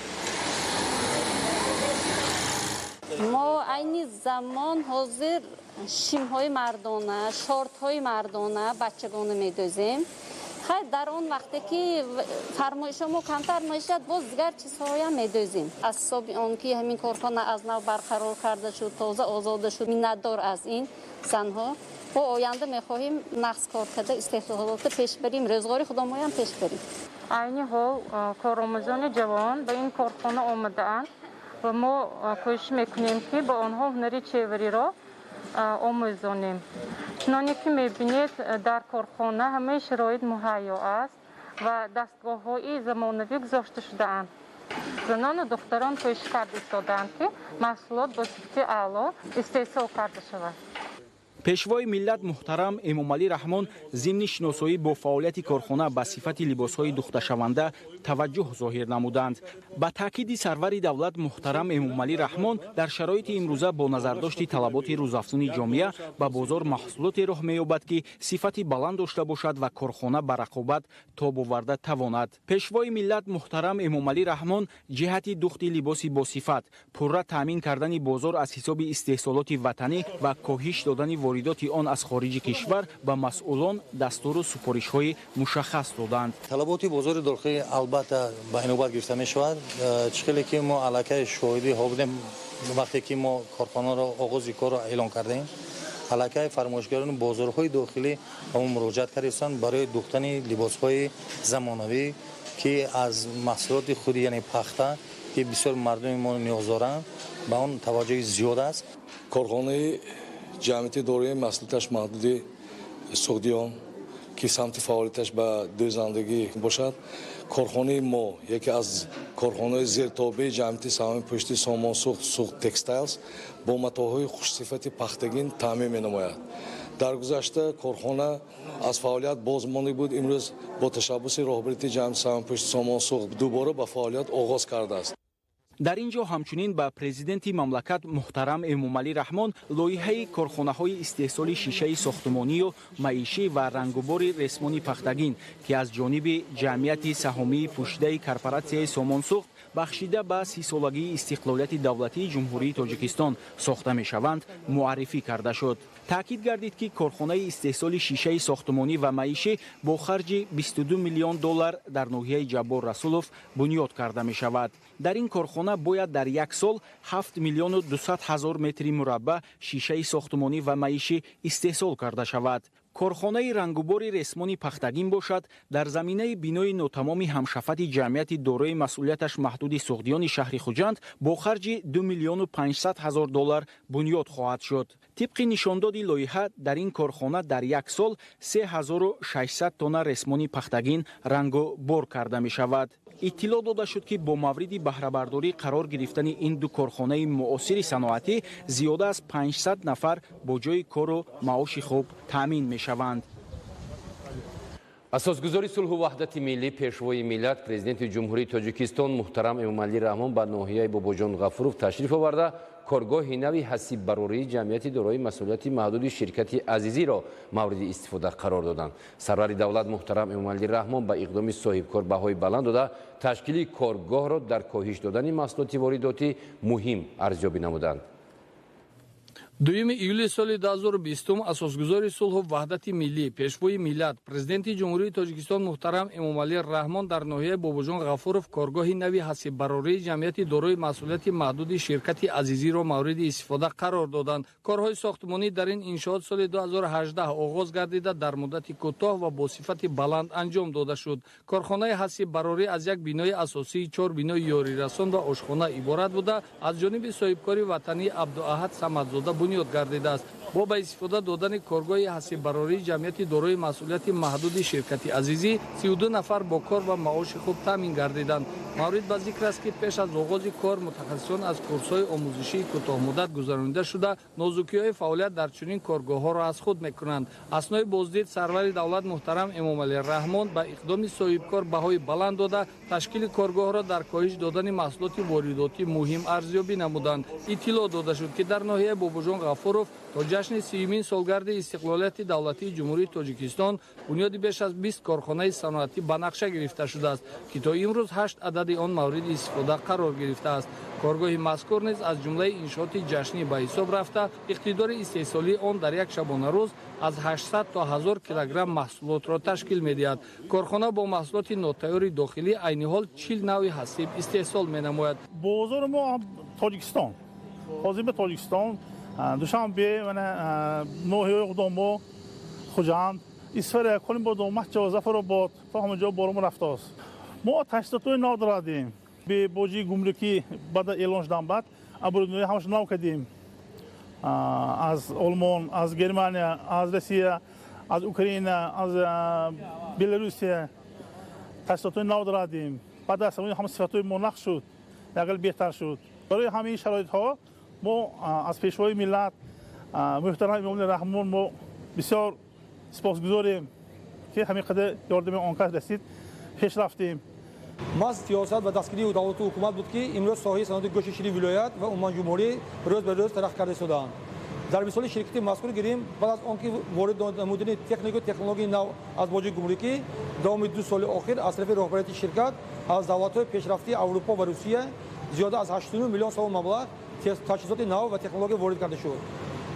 [SPEAKER 21] Мо айни замон ҳозир шимҳои мардона, шортҳои мардона, бачагона медӯзем. Хайр, дар он вақте ки фармоишҳо мо камтар мешавад, боз дигар чизҳоям медӯзем. Аз ҳисоби он ки ҳамин корхона аз нав барқарор карда шуд, тоза озода шуд, миннатдор аз ин занҳо. Бо оянда мехоҳем нағз кор карда истеҳсолотро пеш барем, рӯзғори худомоям пеш барем.
[SPEAKER 1] Айни ҳол коромӯзони ҷавон ба ин корхона омадаанд ва мо кӯшиш мекунем, ки ба онҳо ҳунари чевариро омӯзонем. Чуноне ки мебинед, дар корхона ҳамаи шароит муҳайё аст ва дастгоҳҳои замонавӣ гузошта шудаанд. Занону духтарон кӯшиш карда истодаанд, ки маҳсулот бо сифати аъло истеҳсол карда шавад.
[SPEAKER 16] Пешвои миллат муҳтарам Эмомалӣ Раҳмон зимни шиносоӣ бо фаъолияти корхона ба сифати либосҳои духташаванда таваҷҷӯҳ зоҳир намуданд. Ба таъкиди сарвари давлат муҳтарам Эмомалӣ Раҳмон, дар шароити имрӯза бо назардошти талаботи рӯзафзуни ҷомеа ба бозор маҳсулоте роҳ меёбад, ки сифати баланд дошта бошад ва корхона ба рақобат тоб оварда тавонад. Пешвои миллат муҳтарам Эмомалӣ Раҳмон ҷиҳати духти либоси босифат, пурра таъмин кардани бозор аз ҳисоби истеҳсолоти ватанӣ ва коҳиш додани воридоти он аз хориҷи кишвар ба масъулон дастуру супоришҳои мушаххас доданд.
[SPEAKER 20] Талаботи бозори дохилӣ албатта ба инобат гирифта мешавад. Чӣ хеле ки мо аллакай шоҳидӣ будем, вақте ки мо корхонаро оғози корро эълон кардем, аллакай фармоишгарони бозорҳои дохилӣ ба мо муроҷиат кардастанд барои духтани либосҳои замонавӣ, ки аз маҳсулоти худи, яъне пахта, ки бисёр мардуми мо ниёз доранд, ба он таваҷҷӯҳи зиёд аст.
[SPEAKER 22] Корхонаи ҷамъияти дорои масъулияташ маҳдуди Суғдиён, ки самти фаъолияташ ба дӯзандагӣ бошад, корхонаи мо яке аз корхонаҳои зертобеи ҷамъияти саҳомии пӯшти Сомон Суғд, Суғд Текстайлс, бо матоъҳои хушсифати пахтагин таъмин менамояд. Дар гузашта корхона аз фаъолият боз монда буд. Имрӯз бо ташаббуси роҳбарияти ҷамъияти саҳомии пӯшти Сомон Суғд дубора ба фаъолият оғоз кардааст.
[SPEAKER 16] Дар ин ҷо ҳамчунин ба президенти мамлакат муҳтарам Эмомалӣ Раҳмон лоиҳаи корхонаҳои истеҳсоли шишаи сохтумонию маишӣ ва рангубори ресмони пахтагин, ки аз ҷониби ҷамъияти саҳомии пӯшидаи корпоратсияи Сомонсуғд бахшида ба 30-солагии истиқлолияти давлатии Ҷумҳурии Тоҷикистон сохта мешаванд, муаррифӣ карда шуд. Таъкид гардид, ки корхонаи истеҳсоли шишаи сохтумонӣ ва маишӣ бо харҷи 22 миллион доллар дар ноҳияи Ҷаббор Расулов бунёд карда мешавад. Дар ин корхона бояд дар як сол 7 миллиону 200 ҳазор метри мураббаъ шишаи сохтумонӣ ва маишӣ истеҳсол карда шавад. Корхонаи рангубори ресмони пахтагин бошад, дар заминаи бинои нотамоми ҳамшафати ҷамъияти дорои масъулияташ маҳдуди Суғдиёни шаҳри Хуҷанд бо харҷи 2 миллиону 500 ҳазор доллар бунёд хоҳад шуд. Тибқи нишондоди лоиҳа, дар ин корхона дар як сол 3600 тонна ресмони пахтагин рангу бор карда мешавад. Иттилоъ дода шуд, ки бо мавриди баҳрабардорӣ қарор гирифтани ин ду корхонаи муосири саноатӣ зиёда аз 500 нафар бо ҷойи кору маоши хуб таъмин мешаванд.
[SPEAKER 6] Асосгузори сулҳу ваҳдати миллӣ, Пешвои миллат, Президенти Ҷумҳурии Тоҷикистон муҳтарам Эмомалӣ Раҳмон ба ноҳияи Бобоҷон Ғафуров ташриф оварда, коргоҳи нави ҳасиббарории ҷамъияти дорои масъулияти маҳдуди ширкати Азизиро мавриди истифода қарор доданд. Сарвари давлат муҳтарам Эмомалӣ Раҳмон ба иқдоми соҳибкор баҳои баланд дода, ташкили коргоҳро дар коҳиш додани маҳсулоти воридотӣ муҳим арзёбӣ намуданд.
[SPEAKER 23] 2 июли соли 2020 асосгузори сулҳу ваҳдати миллӣ, Пешвои миллат, Президенти Ҷумҳурии Тоҷикистон муҳтарам Эмомалӣ Раҳмон дар ноҳияи Бобоҷон Ғафуров коргоҳи нави ҳасиббарории ҷамъияти дорои масъулияти маҳдуди ширкати Азизиро мавриди истифода қарор доданд. Корҳои сохтмонӣ дар ин иншоот соли 2018 оғоз гардида, дар муддати кӯтоҳ ва бо сифати баланд анҷом дода шуд. Корхонаи ҳасиббарорӣ аз як бинои асосии, чор бинои ёрирасон ва ошхона иборат буда, аз ҷониби соҳибкори ватанӣ Абдуаҳад Самадзода бунёд гардидааст. Бо ба истифода додани коргоҳи ҳасиббарории ҷамъияти дорои масъулияти маҳдуди ширкати Азизӣ 32 нафар бо кор ва маоши хуб таъмин гардиданд. Маврид ба зикр аст, ки пеш аз оғози кор мутахассисон аз курсҳои омӯзишии кӯтоҳмуддат гузаронида шуда, нозукиҳои фаъолият дар чунин коргоҳҳоро аз худ мекунанд. Аснои боздид сарвари давлат муҳтарам Эмомалӣ Раҳмон ба иқдоми соҳибкор баҳои баланд дода, ташкили коргоҳро дар коҳиш додани маҳсулоти воридотӣ муҳим арзёбӣ намуданд. Иттилоъ дода шуд, ки дар ноҳияи Бобоҷон Ғафуров то ҷашни 30-умин солгарди истиқлолияти давлатии Ҷумҳурии Тоҷикистон бунёди беш аз 20 корхонаи саноатӣ ба нақша гирифта шудааст, ки то имрӯз ҳашт адади он мавриди истифода қарор гирифтааст. Коргоҳи мазкур низ аз ҷумлаи иншооти ҷашнӣ ба ҳисоб рафта, иқтидори истеҳсолии он дар як шабонарӯз аз 800 то 1000 килограмм маҳсулотро ташкил медиҳад. Корхона бо маҳсулоти нотайёри дохилӣ айни ҳол 40 навъи ҳасиб истеҳсол менамояд.
[SPEAKER 24] Бозори мо Тоҷикистон, ҳозир ба Тоҷикистон.
[SPEAKER 2] Душанбе, ноҳияи Ғудомбо, Хуҷанд, Исфара, Колимбодом, Маҳчо, Зафаробод то ҳама ҷо боромо рафтааст. Мо таҷҳизотҳои нав дорадем. Бе боҷии гумрукӣ баъд эълон шудан баъд оборудование ҳамаша нав кардем. Аз Олмон, аз Германия, аз Россия, аз Украина, аз Беларусия таҷҳизотҳои нав дорадем. Баъд аз ҳама сифатҳои мо нақш шуд, яқил беҳтар шуд. Барои ҳамаи шароитҳо мо аз Пешвои миллат муҳтарам Эмомалӣ Раҳмон мо бисёр сипосгузорем, ки ҳамин қадар ёрдами он кас расид, пеш рафтем.
[SPEAKER 3] Маҳз сиёсат ва дастгирии давлату ҳукумат буд, ки имрӯз соҳаи саноати гӯшти шири вилоят ва умуман ҷумҳурӣ рӯз ба рӯз тараққӣ карда истодаанд. Дар мисоли ширкати мазкур гирем, баъд аз он ки ворид намудани технику технологияи нав аз боҷи гумрукӣ, давоми 2 соли охир аз тарафи роҳбарияти ширкат аз давлатҳои пешрафтии Аврупо ва Русия зиёда аз 8 миллион сомон маблағ таҷҳизоти нав ва технология ворид карда шуд.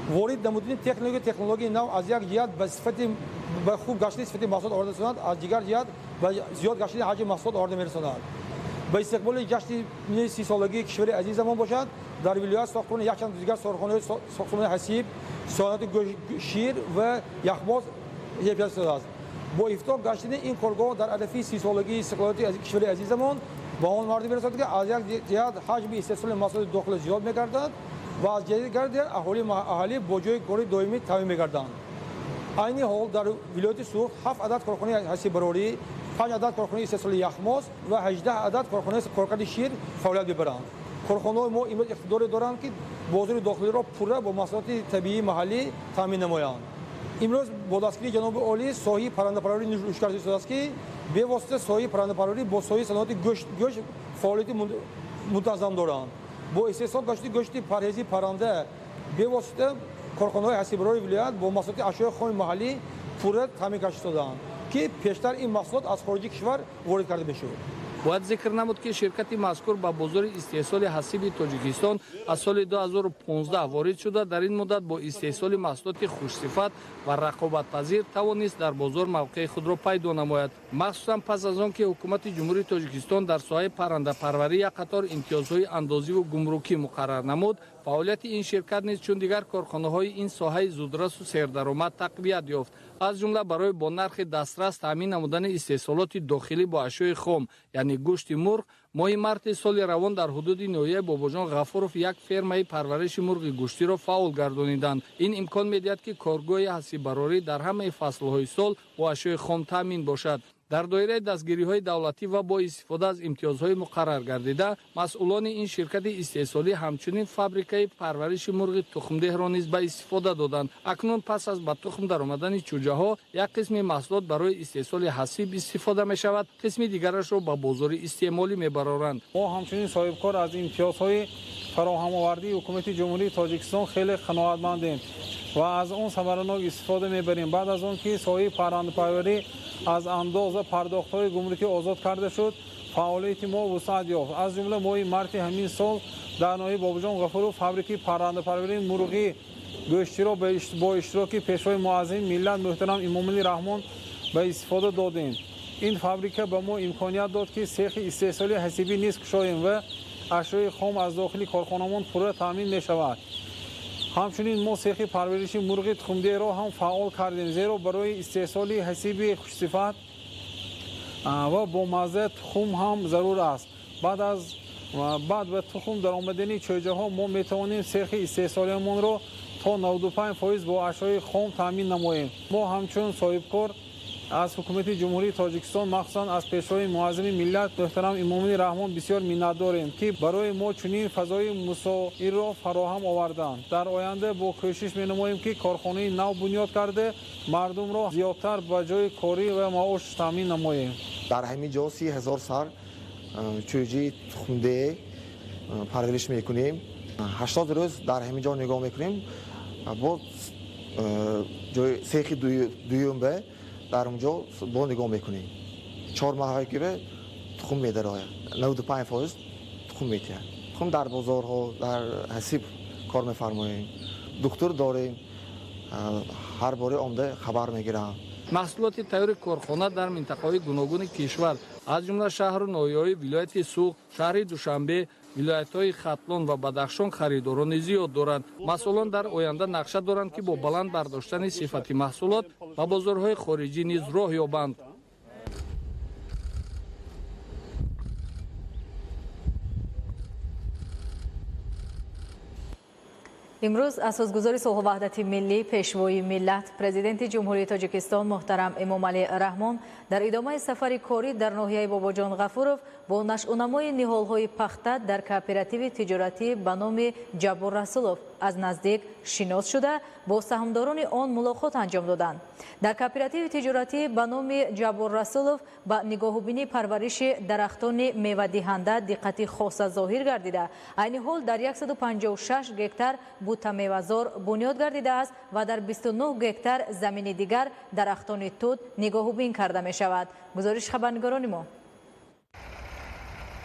[SPEAKER 3] Ворид намудани технику технологияи нав аз як ҷиҳат ба сифати ба хуб гаштани сифати маҳсулот оварда мерасонад, аз дигар ҷиҳат ба зиёд гаштани ҳаҷми маҳсулот оварда мерасонад. Ба истиқболи ҷашни 30-солагии кишвари азизамон бошад, дар вилоят сохтмони якчанд дигар корхонаҳои сохтмони ҳасиб, саноати шир ва яхбоз пеш шудааст. Бо ифтитоҳ гаштани ин коргоҳ дар арафаи 30-солагии истиқлолияти кишвари азизамон ба он маврид мерасонад, ки аз як ҷиҳат ҳаҷми истеҳсоли маҳсулоти дохилӣ зиёд мегардад ва аз ҷиҳати дигар аҳолӣ бо ҷои кори доимӣ таъмин мегарданд. Айни ҳол дар вилояти Суғд 7 адад корхонаи ҳасиббарорӣ, 5 адад корхонаи истеҳсоли яхмоз ва 18 адад корхонаи коркарди шир фаъолият мебаранд. Корхонаҳои мо имрӯз иқтидоре доранд, ки бозори дохилиро пурра бо маҳсулоти табиии маҳаллӣ таъмин намоянд. Имрӯз бо дастгирии ҷаноби олӣ соҳаи паррандапарварӣ рушд карда истодааст, ки бевосита соҳаи паррандапарварӣ бо соҳаи саноати гӯшт фаъолияти мунтазам доранд. Бо истеҳсол гашти гӯшти парҳезии парранда бевосита корхонаҳои ҳасиббарории вилоят бо маҳсулоти ашёи хоми маҳаллӣ пурра таъмин карда истодаанд, ки пештар ин маҳсулот аз хориҷи кишвар ворид карда мешуд.
[SPEAKER 23] Бояд зикр намуд, ки ширкати мазкур ба бозори истеҳсоли ҳасиби Тоҷикистон аз соли 2015 ворид шуда, дар ин муддат бо истеҳсоли маҳсулоти хушсифат ва рақобатпазир тавонист дар бозор мавқеи худро пайдо намояд. Махсусан пас аз он ки ҳукумати Ҷумҳурии Тоҷикистон дар соҳаи паррандапарварӣ як қатор имтиёзҳои андозиву гумрукӣ муқаррар намуд, фаъолияти ин ширкат низ чун дигар корхонаҳои ин соҳаи зудрасу сердаромад тақвият ёфт. Аз ҷумла барои бо нархи дастрас таъмин намудани истеҳсолоти дохилӣ бо ашёи хом, яъне гӯшти мурғ, моҳи марти соли равон дар ҳудуди ноҳияи Бобоҷон Ғафуров як фермаи парвариши мурғи гӯштиро фаъол гардониданд. Ин имкон медиҳад, ки коргоҳи ҳасиббарорӣ дар ҳамаи фаслҳои сол бо ашёи хом таъмин бошад. Дар доираи дастгириҳои давлатӣ ва бо истифода аз имтиёзҳои муқаррар гардида, масъулони ин ширкати истеҳсолӣ ҳамчунин фабрикаи парвариши мурғи тухмдеҳро низ ба истифода доданд. Акнун пас аз ба тухм даромадани чӯҷаҳо як қисми маҳсулот барои истеҳсоли ҳасиб истифода мешавад, қисми дигарашро ба бозори истеъмолӣ мебароранд.
[SPEAKER 8] Мо ҳамчунин соҳибкор аз имтиёзҳои фароҳамовардии ҳукумати Ҷумҳурии Тоҷикистон хеле қаноатмандем ва аз он самаранок истифода мебарем. Баъд аз он ки соҳаи паррандапарварӣ аз андоз ва пардохтҳои гумрукӣ озод карда шуд, фаъолияти мо вусъат ёфт. Аз ҷумла моҳи марти ҳамин сол дар ноҳияи Бобоҷон Ғафуров фабрикаи паррандапарварии мурғи гӯштиро бо иштироки Пешвои муаззами миллат муҳтарам Эмомалӣ Раҳмон ба истифода додем. Ин фабрика ба мо имконият дод, ки сехи истеҳсоли ҳасибӣ низ кушоем ва ашёи хом аз дохили корхонамон пурра таъмин мешавад. Ҳамчунин мо сехи парвариши мурғи тухмдеҳро ҳам фаъол кардем, зеро барои истеҳсоли ҳасиби хушсифат ва бомазза тухм ҳам зарур аст. Баъд ба тухм даромадани чӯҷаҳо мо метавонем сехи истеҳсолиамонро то 95% бо ашёи хом таъмин намоем. Мо ҳамчун соҳибкор аз ҳукумати Ҷумҳурии Тоҷикистон, махсусан аз Пешвои муаззами миллат муҳтарам Эмомалӣ Раҳмон бисёр миннатдорем, ки барои мо чунин фазои мусоидро фароҳам оварданд. Дар оянда бо кӯшиш менамоем, ки корхонаи нав бунёд карда мардумро зиёдтар ба ҷои корӣ ва маош таъмин намоем.
[SPEAKER 24] Дар ҳамин ҷо 30 000 сар чӯҷаи тухмдеҳ парвариш мекунем. 80 рӯз дар ҳамин ҷо нигоҳ мекунем. Бо ҷои сехи дуюм дар он ҷо бо нигоҳ мекунем. 4 моҳ ки тухм медарояд, 95% тухм метиҳад. Тухм дар бозорҳо, дар ҳасиб кор мефармоем. Духтур дорем, ҳар боре омда хабар мегирам.
[SPEAKER 23] Маҳсулоти тайёри корхона дар минтақаҳои гуногуни кишвар, аз ҷумла шаҳру ноҳияҳои вилояти Суғд, шаҳри Душанбе, Вилоятҳои Хатлон ва Бадахшон харидорони зиёд доранд. Масъулон дар оянда нақша доранд, ки бо баланд бардоштани сифати маҳсулот ба бозорҳои хориҷӣ низ роҳ ёбанд.
[SPEAKER 5] Имрӯз асосгузори сулҳу ваҳдати миллӣ, пешвои миллат, президенти Ҷумҳурии Тоҷикистон муҳтарам Эмомалӣ Раҳмон дар идомаи сафари корӣ дар ноҳияи Бобоҷон Ғафуров бо нашъунамои ниҳолҳои пахта дар кооперативи тиҷоратӣ ба номи Ҷаббор Расулов аз наздик шинос шуда, бо саҳмдорони он мулоқот анҷом доданд. Дар кооперативи тиҷоратӣ ба номи Ҷаббор Расулов ба нигоҳубини парвариши дарахтони мевадиҳанда диққати хоса зоҳир гардида, айни ҳол дар 156 гектар бутамевазор бунёд гардидааст ва дар 29 гектар замини дигар дарахтони тут нигоҳубин карда мешавад. Гузориши хабарнигорони мо.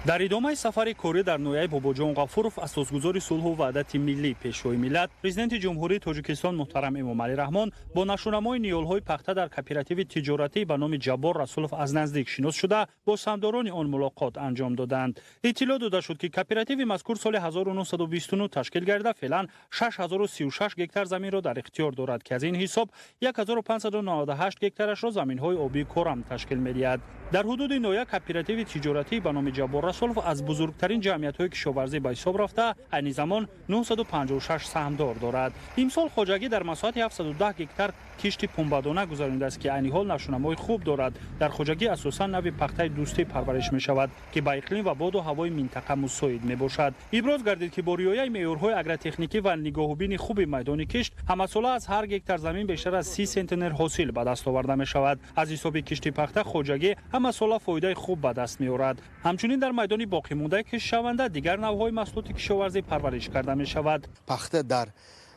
[SPEAKER 9] Дар идомаи сафари корӣ дар ноҳияи Бобоҷон Ғафуров асосгузори сулҳу ваҳдати миллӣ, пешвои миллат, президенти Ҷумҳурии Тоҷикистон муҳтарам Эмомалӣ Раҳмон бо нашъунамои ниҳолҳои пахта дар кооперативи тиҷоратӣ ба номи Ҷаббор Расулов аз наздик шинос шуда, бо саҳмдорони он мулоқот анҷом доданд. Иттилоъ дода шуд, ки кооперативи мазкур соли 1929 ташкил гардида, феълан 6036 гектар заминро дар ихтиёр дорад, ки аз ин ҳисоб 1598 гектарашро заминҳои обии корам ташкил медиҳад. Дар ҳудуди ноҳия кооперативи тиҷоратӣ ба номи Ҷаббор Расулов аз бузургтарин ҷамъиятҳои кишоварзӣ ба ҳисоб рафта, айни замон 956 саҳмдор дорад. Имсол хоҷагӣ дар масоҳати 710 гектар кишти пунбадона гузаронидааст, ки айни ҳол нашъунамои хуб дорад. Дар хоҷагӣ асосан нави пахтаи дӯстӣ парвариш мешавад, ки ба иқлим ва боду ҳавои минтақа мусоид мебошад. Иброз гардид, ки бо риояи меъёрҳои агротехникӣ ва нигоҳубини хуби майдони кишт ҳамасола аз ҳар гектар замин бештар аз 30 сентнер ҳосил ба даст оварда мешавад. Аз ҳисоби кишти пахта хоҷагӣ ҳамасола фоидаи хуб ба даст меорад. Ҳамчунин дар майдони боқимондаи киштшаванда дигар навъҳои маҳсулоти кишоварзӣ парвариш карда мешавад.
[SPEAKER 10] Пахта дар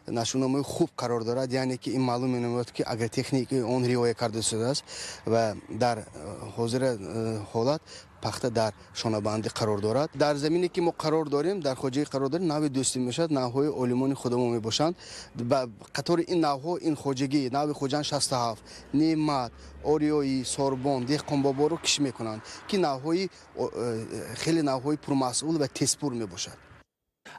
[SPEAKER 10] нашъунамои хуб қарор дорад, яъне ки ин маълум менамояд, ки агротехникаи он риоя карда шудааст ва дар ҳозира ҳолат пахта дар шонабандӣ қарор дорад. Дар замине ки мо қарор дорем, дар хоҷагӣ қарор дорем, нави дӯстӣ мешавад, навҳои олимони худамо мебошанд. Ба қатори ин навҳо ин хоҷагӣ нави Хуҷанд 67, Неъмат, Ориёӣ, Сорбон, Деҳқонбоборо кишт мекунанд, ки навҳои хеле навҳои пурмасъул ва тезпур мебошад.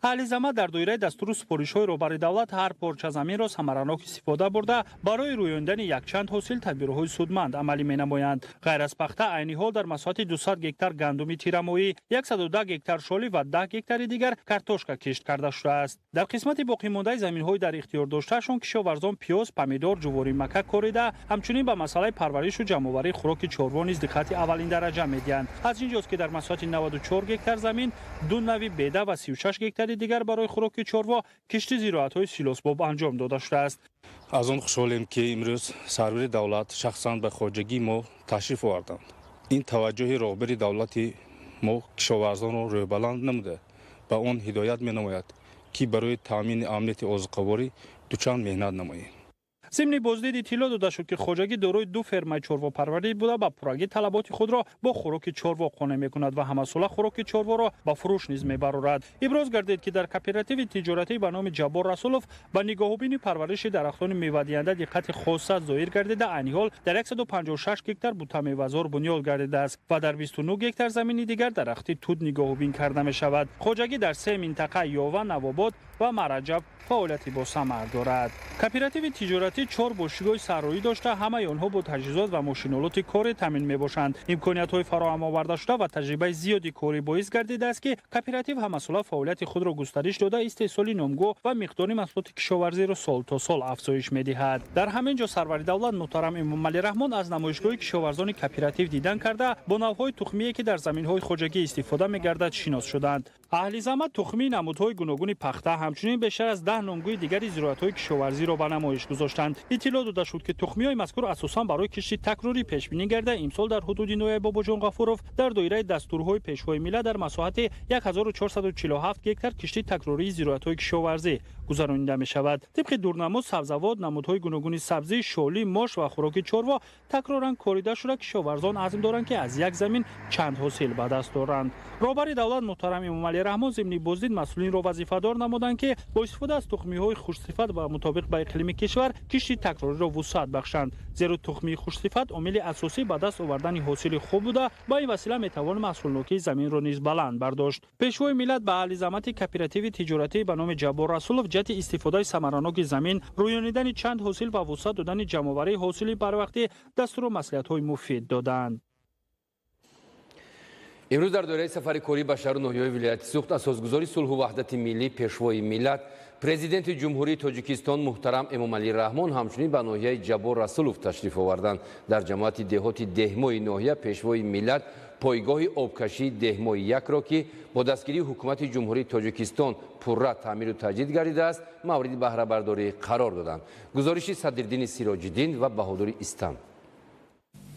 [SPEAKER 9] Аҳли замат дар доираи дастуру супоришҳои роҳбари давлат ҳар порча заминро самаранок истифода бурда, барои рӯёндани якчанд ҳосил тадбирҳои судманд амалӣ менамоянд. Ғайр аз пахта, айни ҳол дар масоҳати 200 гектар гандуми тирамоӣ, 110 гектар шолӣ ва 10 гектари дигар картошка кишт карда шудааст. Дар қисмати боқимондаи заминҳои дар ихтиёр доштаашон кишоварзон пиёз, помидор, ҷуворӣ мака корида, ҳамчунин ба масъалаи парваришу ҷамъоварии хӯроки чорво низ диққати аввалиндараҷа медиҳанд. Аз ин ҷост, ки дар масоҳати 94 гектар замин ду нави беда ва 36 гектари дигар барои хӯроки чорво кишти зироатҳои силосбоб анҷом дода шудааст.
[SPEAKER 11] Аз он хушҳолем, ки имрӯз сарвари давлат шахсан ба хоҷагии мо ташриф оварданд. Ин таваҷҷӯҳи роҳбари давлати мо кишоварзонро рӯҳбаланд намуда, ба он ҳидоят менамояд, ки барои таъмини амнияти озуқаворӣ дучанд меҳнат намоем.
[SPEAKER 9] Зимни боздид иттилоъ дода шуд, ки хоҷагӣ дорои ду фермаи чорвопарварӣ буда, ба пуррагӣ талаботи худро бо хӯроки чорво қонеъ мекунад ва ҳамасола хӯроки чорворо ба фурӯш низ мебарорад. Иброз гардид, ки дар кооперативи тиҷоратӣ ба номи Ҷаббор Расулов ба нигоҳубини парвариши дарахтони мевадиҳанда диққати хоса зоҳир гардида, айни ҳол дар 156 гектар бутамевазор бунёд гардидааст ва дар 29 гектар замини дигар дарахти тут нигоҳубин карда мешавад. Хоҷагӣ дар се минтақа Ёва, Навобод ва Мараҷаб фаъолияти босамар дорад. Кооперативи тиҷоратӣ 4 бошгоҳи сарроӣ дошта, ҳамаи онҳо бо таҷҳизот ва мошинолоти корӣ таъмин мебошанд. Имкониятҳои фароҳам оварда шуда ва таҷрибаи зиёди корӣ боис гардидааст, ки кооператив ҳамасола фаъолияти худро густариш дода, истеҳсоли номгӯ ва миқдори маҳсулоти кишоварзиро сол то сол афзоиш медиҳад. Дар ҳамин ҷо сарвари давлат муҳтарам Эмомалӣ Раҳмон аз намоишгоҳи кишоварзони кооператив дидан карда, бо навъҳои тухмие, ки дар заминҳои хоҷагӣ истифода мегардад, шинос шуданд. Аҳли замат тухмии намудҳои гуногуни пахта, ҳамчунин бештар аз 10 номгӯи дигари зироатҳои кишоварзиро ба намоиш гузоштанд. Иттилоъ дода шуд, ки тухмиҳои мазкур асосан барои кишти такрорӣ пешбинӣ гардида, имсол дар ҳудуди ноҳияи Бобоҷон Ғафуров дар доираи дастурҳои пешвои миллат дар масоҳати 1447 гектар кишти такрории зироатҳои кишоварзӣ гузаронида мешавад. Тибқи дурнамо, сабзавот, намудҳои гуногуни сабзӣ, шолӣ, мош ва хӯроки чорво такроран корида шуда, кишоварзон азм доранд, ки аз як замин чанд ҳосил ба даст доранд. Роҳбари давлат муҳтарам Эмомалӣ Эмомалӣ Раҳмон зимни боздид масъулинро вазифадор намуданд, ки бо истифода аз тухмиҳои хушсифат ва мутобиқ ба иқлими кишвар кишти такрориро вусъат бахшанд, зеро тухмии хушсифат омили асосӣ ба даст овардани ҳосили хуб буда, ба ин васила метавон маҳсулнокии заминро низ баланд бардошт. Пешвои миллат ба аҳли заҳмати кооперативи тиҷоратӣ ба номи Ҷаббор Расулов ҷиҳати истифодаи самараноки замин, рӯёнидани чанд ҳосил ва вусъат додани ҷамъоварии ҳосили барвақтӣ дастуру маслиҳатҳои муфид доданд.
[SPEAKER 6] Имрӯз дар доираи сафари корӣ ба шаҳру ноҳияҳои вилояти Суғд асосгузори сулҳу ваҳдати миллӣ, пешвои миллат, президенти Ҷумҳурии Тоҷикистон муҳтарам Эмомалӣ Раҳмон ҳамчунин ба ноҳияи Ҷаббор Расулов ташриф оварданд. Дар ҷамоати деҳоти Деҳмои ноҳия пешвои миллат пойгоҳи обкашии Деҳмои якро, ки бо дастгирии ҳукумати Ҷумҳурии Тоҷикистон пурра таъмиру таҷдид гардидааст, мавриди баҳрабардорӣ қарор доданд. Гузориши Садриддини Сироҷиддин ва Баҳодури Истам.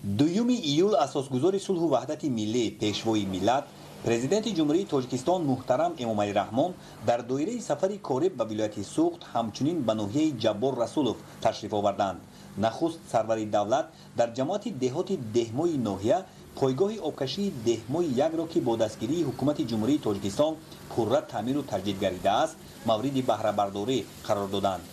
[SPEAKER 4] 2 июл асосгузори сулҳу ваҳдати миллӣ, пешвои миллат, президенти Ҷумҳурии Тоҷикистон муҳтарам Эмомалӣ Раҳмон дар доираи сафари корӣ ба вилояти Суғд ҳамчунин ба ноҳияи Ҷаббор Расулов ташриф оварданд. Нахуст сарвари давлат дар ҷамоати деҳоти Деҳмои ноҳия пойгоҳи обкашии Деҳмои якро, ки бо дастгирии ҳукумати Ҷумҳурии Тоҷикистон пурра таъмиру таҷдид гардидааст, мавриди баҳрабардорӣ қарор доданд.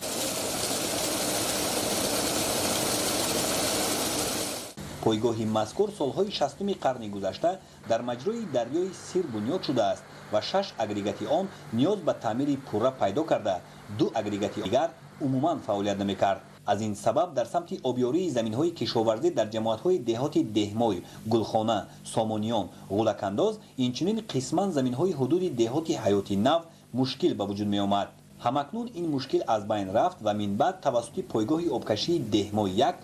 [SPEAKER 4] Пойгоҳи мазкур солҳои 60-уми қарни гузашта дар маҷрои дарёи Сир бунёд шудааст ва 6 агрегати он ниёз ба таъмири пурра пайдо карда, 2 агрегати дигар умуман фаъолият намекард. Аз ин сабаб дар самти обёрии заминҳои кишоварзӣ дар ҷамоатҳои деҳоти Деҳмой, Гулхона, Сомониён, Ғулакандоз, инчунин қисман заминҳои ҳудуди деҳоти Ҳаёти Нав мушкил ба вуҷуд меомад. Ҳамакнун ин мушкил аз байн рафт ва минбаъд тавассути пойгоҳи обкашии Деҳмои 1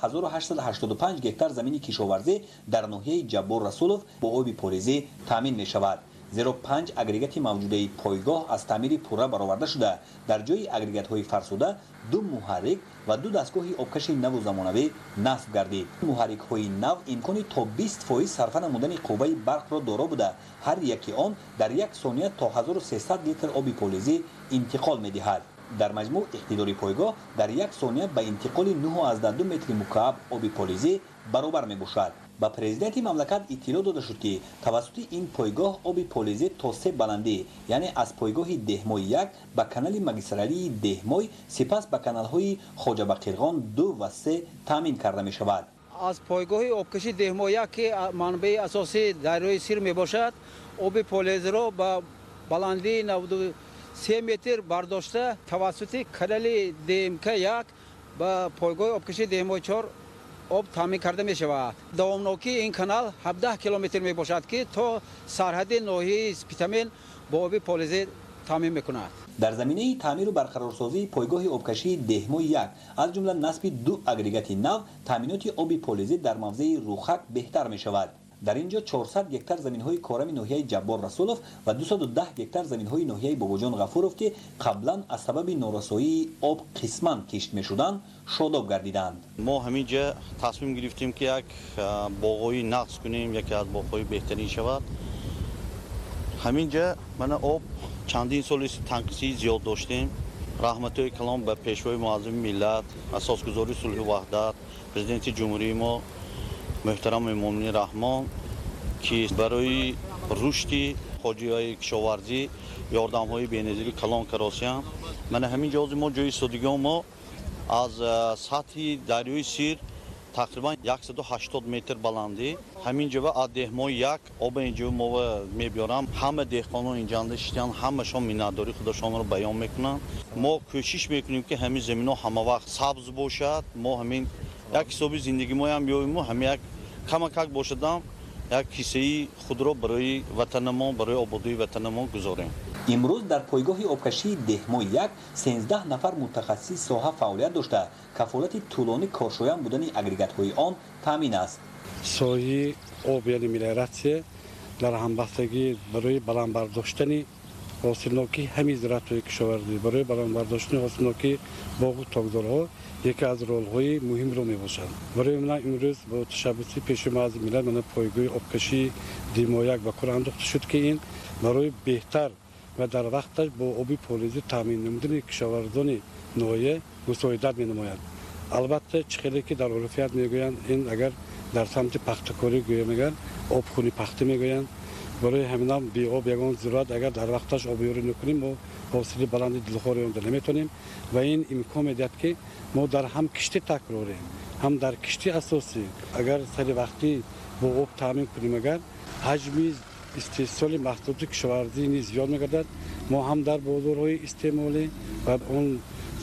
[SPEAKER 4] 7885 гектар замини кишоварзӣ дар ноҳияи Ҷаббор Расулов бо оби полизӣ таъмин мешавад. Зеро 5 агрегати мавҷудаи пойгоҳ аз таъмири пурра бароварда шуда, дар ҷои агрегатҳои фарсуда 2 муҳаррик ва 2 дастгоҳи обкаши наву замонавӣ насб гардид. Муҳаррикҳои нав имкони то 20% сарфа намудани қувваи барқро доро буда, ҳар яки он дар як сония то 1300 литр оби полизӣ интиқол медиҳад. Дар маҷмӯъ иқтидори пойгоҳ дар як сония ба интиқоли 9,2 метри мукааб оби полизӣ баробар мебошад. Ба президенти мамлакат иттилоъ дода шуд, ки тавассути ин пойгоҳ оби полизӣ то 3 баландӣ, яъне аз пойгоҳи Деҳмои 1 ба канали магистралии Деҳмой, сипас ба каналҳои Хоҷабақирғон 2 ва 3 таъмин карда мешавад.
[SPEAKER 12] Аз пойгоҳи обкаши Деҳмои 1, ки манбаи асосии дарёи Сир мебошад, оби полизиро ба баландии 93 метр бардошта тавассути канали ДМК 1 ба пойгоҳи обкаши Деҳмои 4 об таъмин карда мешавад. Давомнокии ин канал 17 километр мебошад, ки то сарҳади ноҳияи Спитамен бо оби полизӣ таъмин мекунад.
[SPEAKER 4] Дар заминаи таъмиру барқарорсозии пойгоҳи обкашии Деҳмои 1, аз ҷумла насби 2 агрегати нав, таъминоти оби полизӣ дар мавзеи Рухак беҳтар мешавад. Дар ин ҷо 400 гектар заминҳои корами ноҳияи Ҷаббор Расулов ва 210 гектар заминҳои ноҳияи Бобоҷон Ғафуров, ки қаблан аз сабаби норасоии об қисман кишт мешуданд, шодоб гардиданд.
[SPEAKER 19] Мо ҳамин ҷа тасмим гирифтем, ки як боғҳои нақс кунем, яке аз боғҳои беҳтарин шавад. Ҳамин ҷа мана об чандин соли танқисии зиёд доштем. Раҳматҳои калом ба пешвои муаззами миллат, асосгузори сулҳу ваҳдат, президенти ҷумҳурии мо муҳтарам Эмомалӣ Раҳмон, ки барои рушди хоҷагиҳои кишоварзӣ ёрдамҳои беназири калон каросиянд. Мана ҳамин ҷо мо ҷои истодагиҳо мо аз сатҳи дарёи Сир тақрибан 180 метр баландӣ. Ҳамин ҷо аз Деҳмои 1 оба инҷо мо мебиёрам. Ҳама деҳқонон инҷанда шиштанд, ҳамашон миннатдории худашонро баён мекунанд. Мо кӯшиш мекунем, ки ҳамин заминҳо ҳамавақт сабз бошад. Мо ҳамин як ҳисоби зиндагимоям биёем, ҳамин як камакак бошадам як ҳиссаи худро барои ватанамон, барои ободии ватанамон гузорем.
[SPEAKER 4] Имрӯз дар пойгоҳи обкашии Деҳмои 1 13 нафар мутахассиси соҳа фаъолият дошта, кафолати тӯлонӣ коршоян будани агрегатҳои он таъмин аст.
[SPEAKER 13] Соҳаи об, яъне мелиоратсия, дар ҳамбастагӣ барои баланд бардоштани ҳосилнокии ҳамин зироатҳои кишоварзӣ, барои баланд бардоштани ҳосилнокии боғу токзорҳо яке аз ролҳои муҳимро мебошад. Барои ман имрӯз бо ташаббуси пешвои муаззами миллат мана пойгоҳи обкашии Деҳмои 1 ба кор андохта шуд, ки ин барои беҳтар ва дар вақташ бо оби полизӣ таъмин намудани кишоварзони ноҳия мусоидат менамояд. Албатта, чӣ хеле ки дар урфият мегӯянд, ин агар дар самти пахтакорӣ гӯя мегӯянд, обхуни пахта мегӯянд, Барои ҳаминам беоб ягон зироат агар дар вақташ обёрӣ накунем, мо ҳосили баланди дилхоҳи онда наметавонем ва ин имкон медиҳад, ки мо дар ҳам кишти такрорӣ, ҳам дар кишти асосӣ агар сари вақтӣ бо об таъмин кунем, агар ҳаҷми истеҳсоли маҳсулоти кишоварзӣ низ зиёд мегардад. Мо ҳам дар бозорҳои истеъмолӣ ва он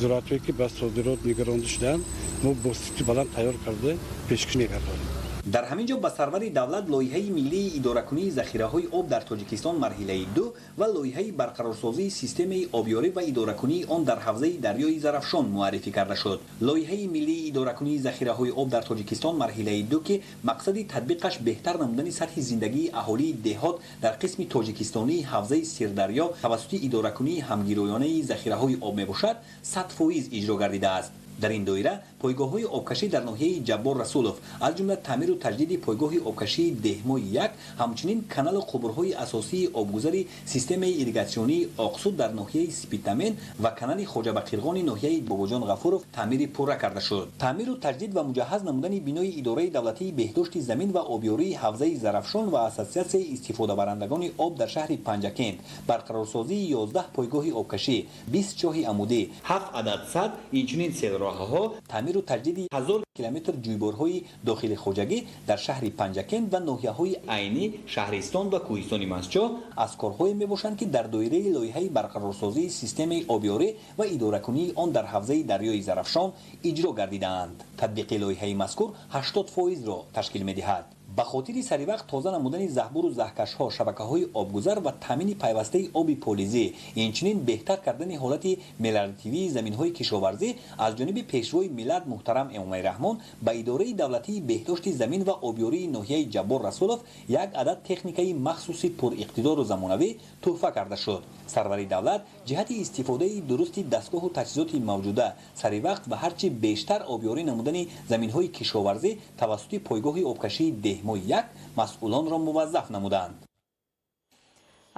[SPEAKER 13] зироатҳое ки ба содирот нигаронда шудаанд, мо бо сифати баланд тайёр карда пешкаш мегардонем.
[SPEAKER 4] Дар ҳамин ҷо ба сарвари давлат лоиҳаи миллии идоракунии захираҳои об дар Тоҷикистон марҳилаи 2 ва лоиҳаи барқарорсозии системаи обёрӣ ва идоракунии он дар ҳавзаи дарёи Зарафшон муаррифӣ карда шуд. Лоиҳаи миллии идоракунии захираҳои об дар Тоҷикистон марҳилаи 2, ки мақсади татбиқаш беҳтар намудани сатҳи зиндагии аҳолии деҳот дар қисми тоҷикистонии ҳавзаи Сирдарё тавассути идоракунии ҳамгироёнаи захираҳои об мебошад, 100% иҷро гардидааст. Дар ин доира пойгоҳҳои обкашӣ дар ноҳияи Ҷаббор Расулов, аз ҷумла таъмиру таҷдиди пойгоҳи обкашии Деҳмои 1, ҳамчунин каналу қубурҳои асосии обгузари системаи ирригатсионии Оқсу дар ноҳияи Спитамен ва канали Хоҷабақирғони ноҳияи Бобоҷон Ғафуров таъмири пурра карда шуд. Таъмиру таҷдид ва муҷаҳҳаз намудани бинои Идораи давлатии беҳдошти замин ва обёрии ҳавзаи Зарафшон ва Ассотсиатсияи истифодабарандагони об дар шаҳри Панҷакент, барқарорсозии 11 пойгоҳи обкашӣ, 20 чоҳи амудӣ, 7 адад сад, инчунин селроҳаҳо, таъмиру таҷдиди 1000 километр ҷӯйборҳои дохили хоҷагӣ дар шаҳри Панҷакент ва ноҳияҳои Айнӣ, Шаҳристон ва Кӯҳистони Мастчоҳ аз корҳое мебошанд, ки дар доираи лоиҳаи барқарорсозии системаи обёрӣ ва идоракунии он дар ҳавзаи дарёи Зарафшон иҷро гардидаанд. Татбиқи лоиҳаи мазкур 80%-ро ташкил медиҳад. Ба хотири саривақт тоза намудани заҳбуру заҳкашҳо, шабакаҳои обгузар ва таъмини пайвастаи оби полизӣ, инчунин беҳтар кардани ҳолати мелиоративии заминҳои кишоварзӣ аз ҷониби пешвои миллат муҳтарам Эмомалӣ Раҳмон ба Идораи давлатии беҳдошти замин ва обёрии ноҳияи Ҷаббор Расулов як адад техникаи махсуси пуриқтидору замонавӣ тӯҳфа карда шуд. Сарвари давлат ҷиҳати истифодаи дурусти дастгоҳу таҷҳизоти мавҷуда, саривақт ва ҳарчи бештар обёрӣ намудани заминҳои кишоварзӣ тавассути пойгоҳи обкашии Деҳмои 1 масъулонро муваззаф намуданд.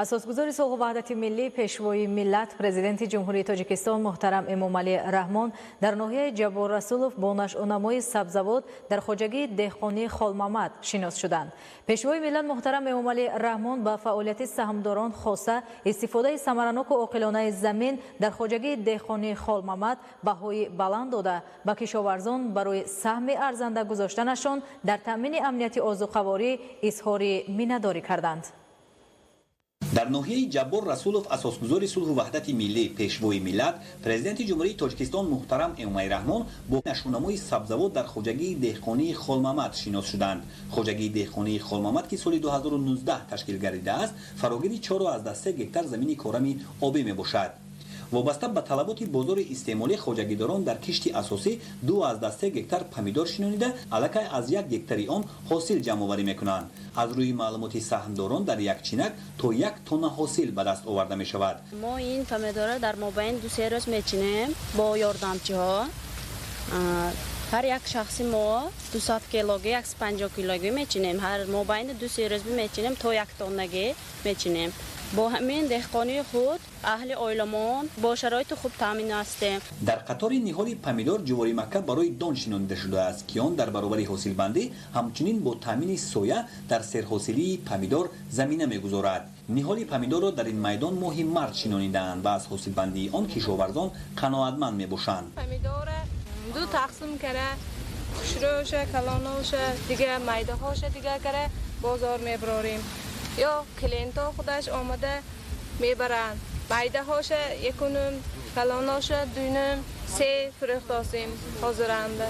[SPEAKER 5] Асосгузори сулҳу ваҳдати миллӣ, пешвои миллат, Президенти Ҷумҳурии Тоҷикистон муҳтарам Эмомалӣ Раҳмон дар ноҳияи Ҷаббор Расулов бо нашъунамои сабзавот дар хоҷагии деҳқонии Холмамад шинос шуданд. Пешвои миллат муҳтарам Эмомалӣ Раҳмон ба фаъолияти саҳмдорон, хоса истифодаи самараноку оқилонаи замин дар хоҷагии деҳқонии Холмамад баҳои баланд дода, ба кишоварзон барои саҳми арзанда гузоштанашон дар таъмини амнияти озуқаворӣ изҳори миннатдорӣ карданд.
[SPEAKER 4] Дар ноҳияи Ҷаббор Расулов асосгузори сулҳу ваҳдати миллӣ, пешвои миллат, Президенти Ҷумҳурии Тоҷикистон муҳтарам Эмомалӣ Раҳмон бо нашъунамои сабзавот дар хоҷагии деҳқонии Холмамад шинос шуданд. Хоҷагии деҳқонии Холмамад, ки соли 2019 ташкил гардидааст, фарогири 4,3 гектар замини корами обӣ мебошад. Вобаста ба талаботи бозори истеъмолӣ хоҷагидорон дар кишти асосӣ 2,3 гектар помидор шинонида, аллакай аз 1 гектари он ҳосил ҷамъоварӣ мекунанд. Аз рӯи маълумоти саҳмдорон дар як чинак то 1 тонна ҳосил ба даст оварда мешавад.
[SPEAKER 7] Мо ин помидорро дар мобайн 2-3 рӯз мечинем бо ёрдамчиҳо. Ҳар як шахси мо 200 килоги, 150 килоги мечинем. Ҳар мобайни 2-3 рӯз мечинем, то 1 тоннаги мечинем. Бо ҳамин деҳқонии худ аҳли оиламон бо шароити хуб таъмин ҳастем.
[SPEAKER 4] Дар қатори ниҳоли помидор ҷувори макка барои дон шинонида шудааст, ки он дар баробари ҳосилбандӣ ҳамчунин бо таъмини соя дар серҳосилии помидор замина мегузорад. Ниҳоли помидорро дар ин майдон моҳи март шинонидаанд ва аз ҳосилбандии он кишоварзон қаноатманд мебошанд.
[SPEAKER 14] Помидора ду тақсим кара, хушрӯша, калоноша, дига майдаҳоша дига кара бозор мебарорем. Ё клиентҳо худаш омада мебаранд. Майдаҳоша 1.5, калоноша 2.5, 3 фурӯхтосем ҳозиранда.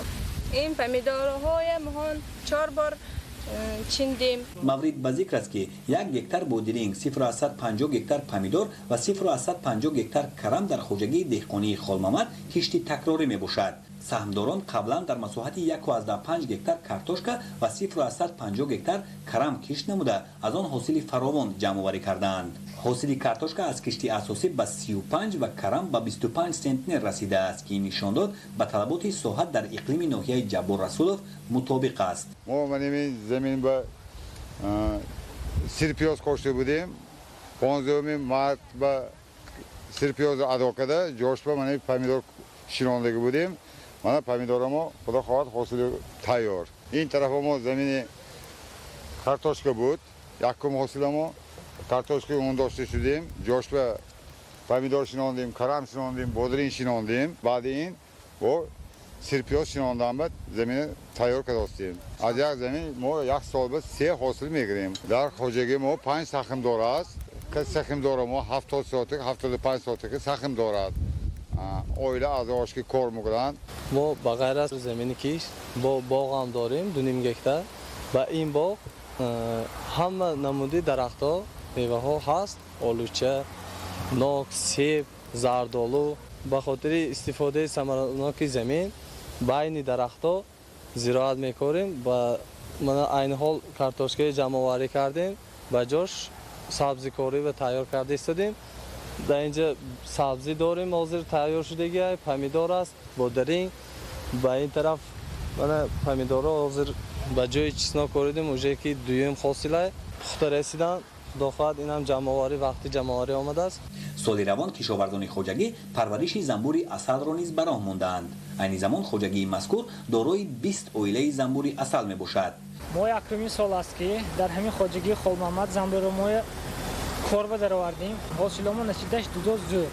[SPEAKER 14] Ин помидорҳоя моҳон 4 бор чиндем.
[SPEAKER 4] Маврид ба зикр аст, ки 1 гектар бодиринг, 0,50 гектар помидор ва 0,50 гектар карам дар хоҷагии деҳқонии Холмамад кишти такрорӣ мебошад. Саҳмдорон қаблан дар масоҳати 1,5 гектар картошка ва 0,50 гектар карам кишт намуда, аз он ҳосили фаровон ҷамъоварӣ кардаанд. Ҳосили картошка аз кишти асосӣ ба 35 ва карам ба 25 сентнер расидааст, ки ин нишондод ба талаботи соҳат дар иқлими ноҳияи Ҷаббор Расулов мутобиқ аст.
[SPEAKER 15] Мо омадем ин замин ба сирпиёз кошта будем. 15 март ба сирпиёз адо карда, ҷош ба мана помидор шинондагӣ будем. Мана помидорамо худо хоҳад ҳосили тайёр. Ин тарафа мо замини картошка буд, якум ҳосиламо. Картошка ундошта шудем, ҷош ба помидор шинондем, карам шинондем, бодрин шинондем. Баъди ин бо сирпиёз шинондан бад замина тайёр кардостем. Аз як замин мо як сол ба се ҳосил мегирем. Дар хоҷагии мо 5 сахмдор аст. Сахмдора мо 70 сотик, 75 сотик сахм дорад. Оила аъзоаш ки кор мекунанд.
[SPEAKER 1] Мо ба ғайр аз замини кишт бо боғ ҳам дорем, 2.5 гектар. Ба ин боғ ҳама намуди дарахтҳо, меваҳо ҳаст: олуча, нок, себ, зардолу. Ба хотири истифодаи самараноки замин байни дарахтҳо зироат мекорем. Ба мана айни ҳол картошкаи ҷамъоварӣ кардем, ба ҷош сабзикорӣ ва тайёр карда истодем. Дар инҷа сабзӣ дорем, ҳозир тайёр шудагӣ, помидор аст, бодиринг. Ба ин тараф мана помидорро ҳозир ба ҷои чеснок коридем, уже ки дуюм ҳосила пухта расидан. Худо хоҳад инам ҷамъоварӣ, вақти ҷамъоварӣ омадааст.
[SPEAKER 4] Соли равон кишоварзони хоҷагӣ парвариши занбури асалро низ ба роҳ мондаанд. Айни замон хоҷагии мазкур дорои 20 оилаи занбури асал мебошад.
[SPEAKER 17] Мо якумин сол аст ки дар ҳамин хоҷагии Холмамад занбуро мо кор ба даровардем. Ҳосиломо насидаш дудо зӯр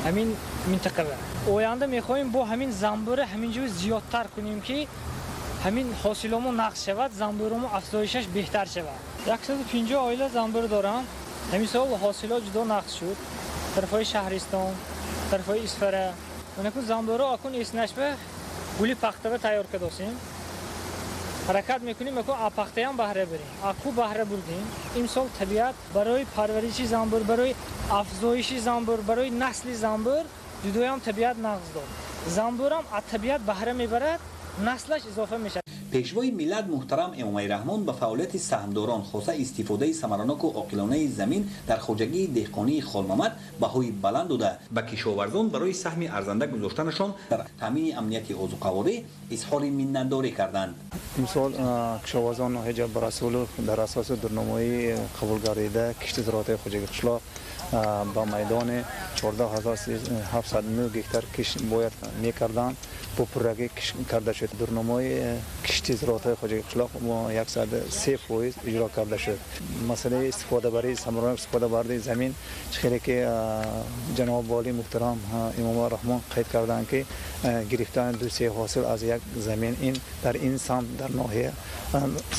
[SPEAKER 17] ҳамин минтақада. Оянда мехоҳем бо ҳамин занбура ҳамин ҷо зиёдтар кунем ки ҳамин ҳосиломо нақс шавад, занбуромо афзоишаш беҳтар шавад. 150 оила занбур дорам. Ҳамин сол ҳосило ҷудо нақс шуд. Тарафҳои шаҳристон, тарафҳои Исфара. Манакун занбуро акун эснашба гули пахтава тайёр кардосем. Ҳаракат мекунем, акун пахтаям баҳра барем. Аку баҳра бурдем. Имсол табиат барои парвариши занбур, барои афзоиши занбур, барои насли занбур ҷудоям табиат нағз дод. Занбурам аз табиат баҳра мебарад, наслаш изофа мешавад.
[SPEAKER 4] Пешвои миллат муҳтарам Эмомалӣ Раҳмон ба фаъолияти саҳмдорон, хоса истифодаи самараноку оқилонаи замин дар хоҷагии деҳқонии Холмамад баҳои баланд дода, ба кишоварзон барои саҳми арзанда гузоштанашон дар таъмини амнияти озуқаворӣ изҳори миннатдорӣ карданд.
[SPEAKER 18] Имсол кишоварзон ноҳияи Ҷаббор Расулов дар асоси дурнамои қабулгардида кишти зироатҳои хоҷагии қишлоқ ба майдони 14709 гектар кишт бояд мекарданд, бо пуррагӣ кишт карда шуд. Дурнамои кишти зироатҳои хоҷагии қишлоқ 103% иҷро карда шуд. Масъалаи истифодабарии самаранок истифодабарии замин хеле ки ҷаноби олӣ муҳтарам Эмомалӣ Раҳмон қайд карданд ки гирифтани 2-3 ҳосил аз як замин ин дар ин самт дар ноҳия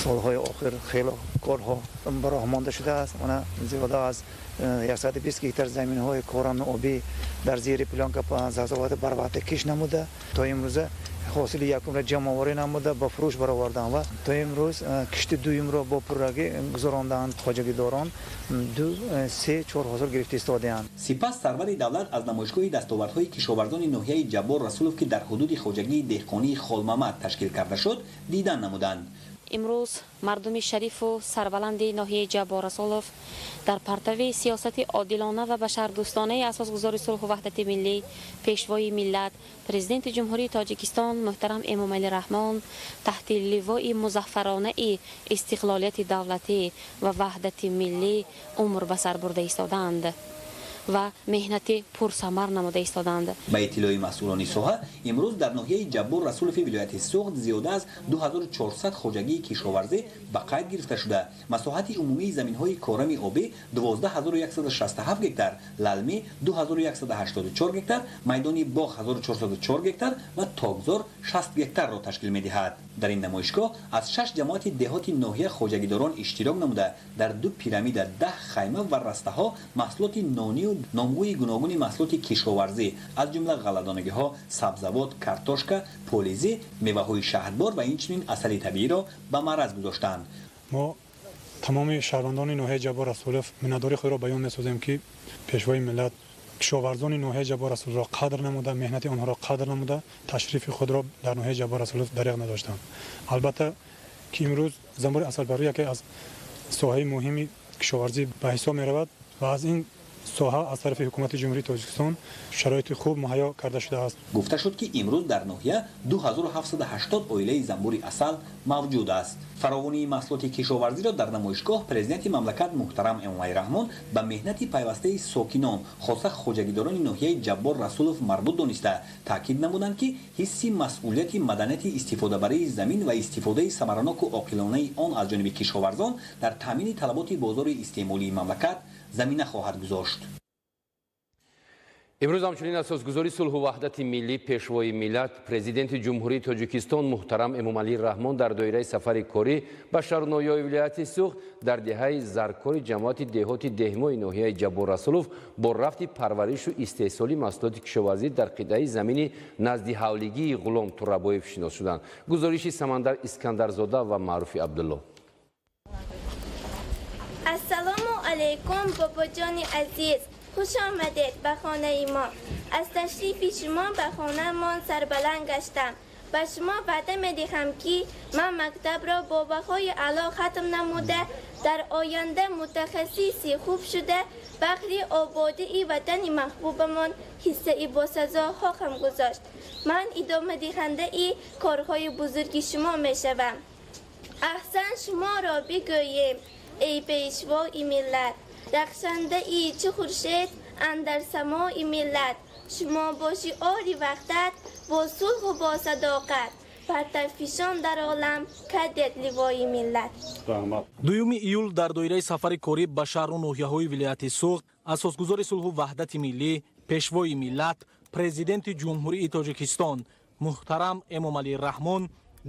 [SPEAKER 18] солҳои охир хеле корҳо ба роҳ монда шудааст. Она зиёда аз 120 гектар заминҳои корами обӣ дар зери плёнка сабзавоти барвақт кишт намуда, то имрӯза ҳосили якумро ҷамъоварӣ намуда ба фурӯш бароварданд ва то имрӯз кишти дуюмро бо пуррагӣ гузаронданд. Хоҷагидорон 2, 3, 4 ҳосил гирифта истодаанд.
[SPEAKER 4] Сипас сарвари давлат аз намоишгоҳи дастовардҳои кишоварзони ноҳияи Ҷаббор Расулов, ки дар ҳудуди хоҷагии деҳқонии Холмамад ташкил карда шуд, дидан намуданд.
[SPEAKER 21] Имрӯз мардуми шарифу сарбаланди ноҳияи Ҷаббор Расулов дар партави сиёсати одилона ва башардӯстонаи асосгузори сулҳу ваҳдати миллӣ, пешвои миллат, президенти Ҷумҳурии Тоҷикистон муҳтарам Эмомалӣ Раҳмон таҳти ливои музаффаронаи истиқлолияти давлатӣ ва ваҳдати миллӣ умр ба сар бурда истодаанд ва меҳнати пурсамар намуда истоданд.
[SPEAKER 4] Ба иттилои масъулони соҳа, имрӯз дар ноҳияи Ҷаббор Расулови вилояти Суғд зиёда аз 2400 хоҷагии кишоварзӣ ба қайд гирифта шуда, масоҳати умумии заминҳои корами обӣ 12167 гектар, лалмӣ 2184 гектар, майдони боғ 1404 гектар ва токзор 60 гектарро ташкил медиҳад. Дар ин намоишгоҳ аз 6 ҷамоати деҳоти ноҳия хоҷагидорон иштирок намуда, дар 2 пирамида 10 хайма ва растаҳо маҳсулоти нонию номгӯи гуногуни маҳсулоти кишоварзӣ аз ҷумла ғалладонагиҳо, сабзавот, картошка, полизӣ, меваҳои шаҳдбор ва инчунин асали табииро ба маъраз гузоштанд.
[SPEAKER 25] Мо тамоми шаҳрвандони ноҳияи Ҷаббор Расулов миннатдории худро баён месозем, ки пешвои миллат кишоварзони ноҳияи Ҷаббор Расуловро қадр намуда, меҳнати онҳоро қадр намуда, ташрифи худро дар ноҳияи Ҷаббор Расулов дариғ надоштанд. Албатта ки имрӯз занбури асалпарварӣ яке аз соҳаи муҳими кишоварзӣ ба ҳисоб меравад ва аз ин соҳа аз тарафи ҳукумати Ҷумҳурии Тоҷикистон шароити хуб муҳайё карда шудааст.
[SPEAKER 4] Гуфта шуд, ки имрӯз дар ноҳия 2780 оилаи занбури асал мавҷуд аст. Фаровонии маҳсулоти кишоварзиро дар намоишгоҳ президенти мамлакат муҳтарам Эмомалӣ Раҳмон ба меҳнати пайвастаи сокинон, хоса хоҷагидорони ноҳияи Ҷаббор Расулов марбут дониста, таъкид намуданд, ки ҳисси масъулияти маданияти истифодабарии замин ва истифодаи самараноку оқилонаи он аз ҷониби кишоварзон дар таъмини талаботи бозори истеъмолии мамлакат Замина хоҳад гузошт.
[SPEAKER 6] Имрӯз ҳамчунин асосгузори сулҳу ваҳдати миллӣ, пешвои миллат, президенти Ҷумҳурии Тоҷикистон муҳтарам Эмомалӣ Раҳмон дар доираи сафари корӣ ба шаҳру ноҳияҳои вилояти Суғд дар деҳаи Заркори ҷамоати деҳоти Деҳмои ноҳияи Ҷаббор Расулов бо рафти парваришу истеҳсоли маҳсулоти кишоварзӣ дар қитъаи замини назди ҳавлигии Ғулом Турабоев шинос шуданд. Гузориши Самандар Искандарзода ва Маъруфи Абдулло.
[SPEAKER 2] Ассалому алайкум, бобоҷони азиз, хуш омадед ба хонаи мо. Аз ташрифи шумо ба хонаамон сарбаланд гаштам. Ба шумо ваъда медиҳам, ки ман мактабро бо баҳои аъло хатм намуда, дар оянда мутахассиси хуб шуда, баҳри ободии ватани маҳбубамон ҳиссаи босазо хоҳам гузошт. Ман идомадиҳандаи корҳои бузурги шумо мешавам. Аҳсан шуморо бигӯем, эй пешвои миллат, рахшандаи чӣ хуршед андар самои миллат. Шумо бо шиори ваҳдат, бо сулҳу бо садоқат партавфишон дар олам кардед ливои миллат.
[SPEAKER 3] 2 июл дар доираи сафари корӣ ба шаҳру ноҳияҳои вилояти Суғд асосгузори сулҳу ваҳдати миллӣ, пешвои миллат, президенти Ҷумҳурии Тоҷикистон муҳтарам Эмомалӣ Раҳмон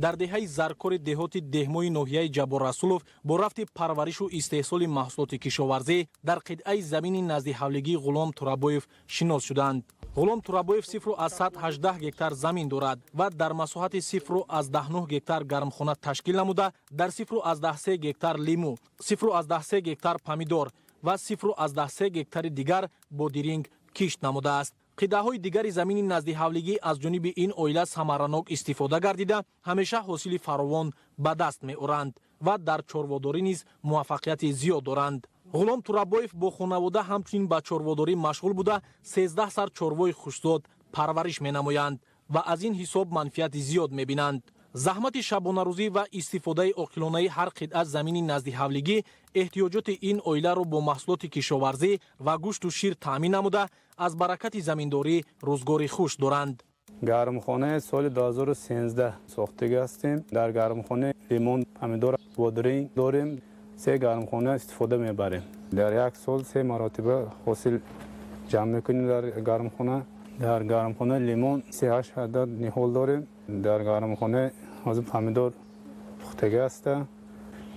[SPEAKER 3] дар деҳаи Заркори деҳоти Деҳмои ноҳияи Ҷаббор Расулов бо рафти парваришу истеҳсоли маҳсулоти кишоварзӣ дар қитъаи замини назди ҳавлигии Ғулом Турабоев шинос шуданд. Ғулом Турабоев 0,18 гектар замин дорад ва дар масоҳати 0,9 гектар гармхона ташкил намуда, дар 0,3 гектар лимӯ, 0,3 гектар помидор ва 0,3 гектари дигар бодиринг кишт намудааст. Қитъаҳои дигари замини назди ҳавлигӣ аз ҷониби ин оила самаранок истифода гардида, ҳамеша ҳосили фаровон ба даст меоранд ва дар чорводорӣ низ муваффақияти зиёд доранд. Ғулом Турабоев бо хонавода ҳамчунин ба чорводорӣ машғул буда, 13 сар чорвои хушзод парвариш менамоянд ва аз ин ҳисоб манфиати зиёд мебинанд. Заҳмати шабонарӯзӣ ва истифодаи оқилонаи ҳар қитъа замини назди ҳавлигӣ эҳтиёҷоти ин оиларо бо маҳсулоти кишоварзӣ ва гӯшту шир таъмин намуда, аз баракати заминдорӣ рӯзгори хуш доранд.
[SPEAKER 16] Гармхонаи соли 2013 сохтагӣ ҳастем. Дар гармхона лимон, помидор, бодиринг дорем. Се гармхона истифода мебарем. Дар як сол се маротиба ҳосил ҷамъ мекунем дар гармхона. Дар гармхона лимон 38 адад ниҳол дорем. Дар гармхона ҳозир помидор пухтагӣ аст.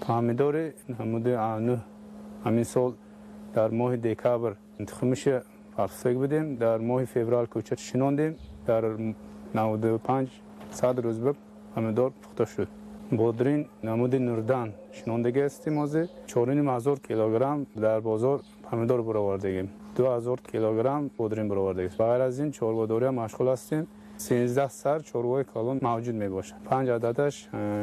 [SPEAKER 16] Помидори намуди А9 ҳамин сол дар моҳи декабр тухмиша партофтагӣ будем. Дар моҳи феврал кӯчат шинондем. Дар 95 100 рӯз ба помидор пухта шуд. Бодрин намуди Нурдан шинондагӣ ҳастем. Ҳозир 4500 килограмм дар бозор помидор баровардагем, 2000 килограмм бодрин баровардагем. Ба ғайр аз ин чорводориам машғул ҳастем. 13 сар чорвои калон мавҷуд мебошад. 5 ададаш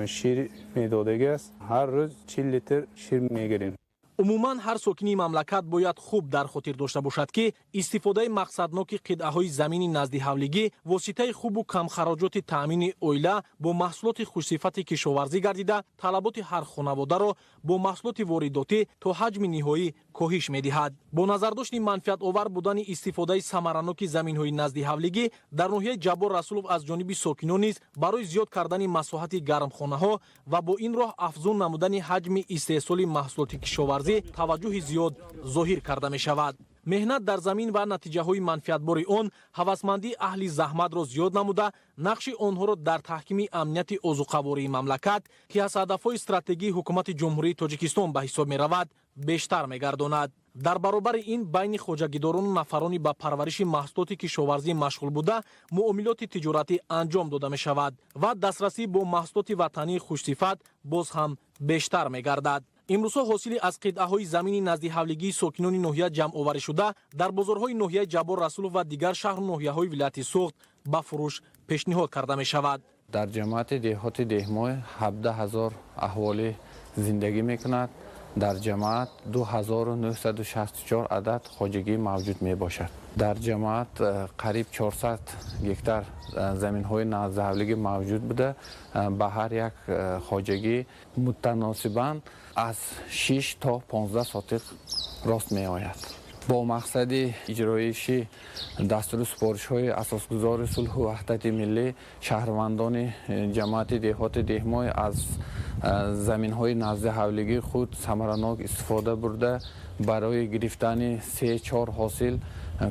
[SPEAKER 16] шир медодагӣ аст. Ҳар рӯз 40 литр шир мегирем.
[SPEAKER 3] Умуман, ҳар сокини мамлакат бояд хуб дар хотир дошта бошад, ки истифодаи мақсадноки қитъаҳои замини назди ҳавлигӣ воситаи хубу камхароҷоти таъмини оила бо маҳсулоти хушсифати кишоварзӣ гардида, талаботи ҳар хонаводаро бо маҳсулоти воридотӣ то ҳаҷми ниҳоӣ коҳиш медиҳад. Бо назардошти манфиатовар будани истифодаи самараноки заминҳои назди ҳавлигӣ дар ноҳияи Ҷаббор Расулов аз ҷониби сокинон низ барои зиёд кардани масоҳати гармхонаҳо ва бо ин роҳ афзун намудани ҳаҷми истеҳсоли маҳсулоти кишоварзӣ таваҷҷӯҳи зиёд зоҳир карда мешавад. Меҳнат дар замин ва натиҷаҳои манфиатбори он ҳавасмандии аҳли заҳматро зиёд намуда, нақши онҳоро дар таҳкими амнияти озуқавории мамлакат, ки аз ҳадафҳои стратегии ҳукумати Ҷумҳурии Тоҷикистон ба ҳисоб меравад, бештар мегардонад. Дар баробари ин байни хоҷагидорону нафарони ба парвариши маҳсулоти кишоварзӣ машғул буда муомилоти тиҷоратӣ анҷом дода мешавад ва дастрасӣ бо маҳсулоти ватании хушсифат боз ҳам бештар мегардад. Имрӯзҳо ҳосили аз қитъаҳои замини назди ҳавлигии сокинони ноҳия ҷамъоварӣ шуда дар бозорҳои ноҳияи Ҷаббор Расулов ва дигар шаҳру ноҳияҳои вилояти Суғд ба фурӯш пешниҳод карда мешавад.
[SPEAKER 20] Дар ҷамоати деҳоти Деҳмой 17 ҳазор аҳолӣ зиндагӣ мекунад. Дар ҷамоат 2964 адад хоҷагӣ мавҷуд мебошад. Дар ҷамоат қариб 400 гектар заминҳои наздиҳавлигӣ мавҷуд буда, ба ҳар як хоҷагӣ мутаносибан аз 6 то 15 сотиқ рост меояд. Бо мақсади иҷроиши дастуру супоришҳои асосгузори сулҳу ваҳдати миллӣ шаҳрвандони ҷамоати деҳоти Деҳмой аз заминҳои назди ҳавлигии худ самаранок истифода бурда, барои гирифтани 3-4 ҳосил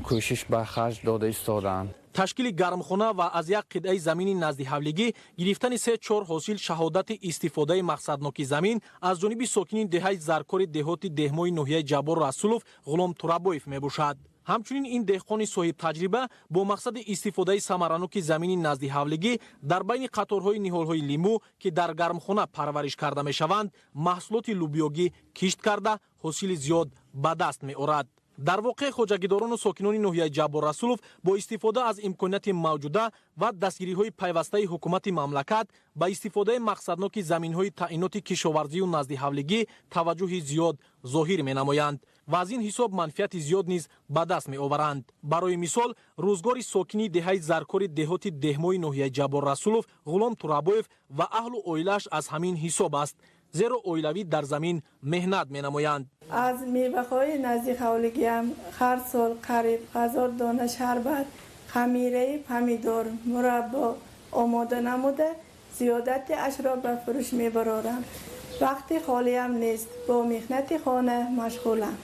[SPEAKER 20] кӯшиш ба харҷ дода истодаанд.
[SPEAKER 3] Ташкили гармхона ва аз як қитъаи замини назди ҳавлигӣ гирифтани 3-4 ҳосил шаҳодати истифодаи мақсадноки замин аз ҷониби сокини деҳаи Заркори деҳоти Деҳмои ноҳияи Ҷаббор Расулов Ғулом Турабоев мебошад. Ҳамчунин ин деҳқони соҳибтаҷриба бо мақсади истифодаи самараноки замини назди ҳавлигӣ дар байни қаторҳои ниҳолҳои лимӯ, ки дар гармхона парвариш карда мешаванд, маҳсулоти лӯбиёгӣ кишт карда, ҳосили зиёд ба даст меорад. Дар воқеъ хоҷагидорону сокинони ноҳияи Ҷаббор Расулов бо истифода аз имконияти мавҷуда ва дастгириҳои пайвастаи ҳукумати мамлакат ба истифодаи мақсадноки заминҳои таъиноти кишоварзию назди ҳавлигӣ таваҷҷӯҳи зиёд зоҳир менамоянд ва аз ин ҳисоб манфиати зиёд низ ба даст меоваранд. Барои мисол, рӯзгори сокини деҳаи Заркори деҳоти Деҳмои ноҳияи Ҷаббор Расулов Ғулом Турабоев ва аҳлу оилааш аз ҳамин ҳисоб аст, зеро оилавӣ дар замин меҳнат менамоянд.
[SPEAKER 8] Аз меваҳои назди ҳавлигиам ҳар сол қариб 1000 дона шарбат, хамираи помидор, мураббо омода намуда, зиёдати ашро ба фурӯш мебарорам. Вақти холиам нест, бо меҳнати хона машғулам.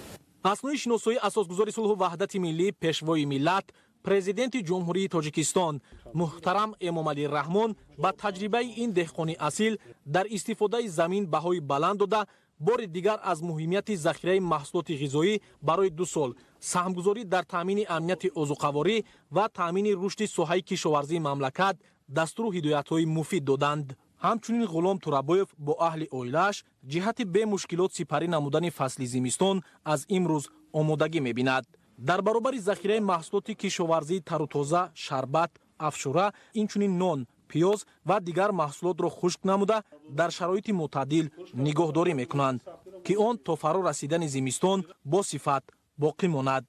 [SPEAKER 3] Аснои шиносоии асосгузори сулҳу ваҳдати миллӣ, пешвои миллат, президенти Ҷумҳурии Тоҷикистон муҳтарам Эмомалӣ Раҳмон ба таҷрибаи ин деҳқони асил дар истифодаи замин баҳои баланд дода, бори дигар аз муҳимияти захираи маҳсулоти ғизоӣ барои 2 сол, саҳмгузорӣ дар таъмини амнияти озуқаворӣ ва таъмини рушди соҳаи кишоварзии мамлакат дастуру ҳидоятҳои муфид доданд. Ҳамчунин Ғулом Турабоев бо аҳли оилааш ҷиҳати бемушкилот сипарӣ намудани фасли зимистон аз имрӯз омодагӣ мебинад. Дар баробари захираи маҳсулоти кишоварзии тару тоза, шарбат, афшура, инчунин нон, пиёз ва дигар маҳсулотро хушк намуда, дар шароити мӯътадил нигоҳдорӣ мекунанд, ки он то фаро расидани зимистон бо сифат боқӣ монад.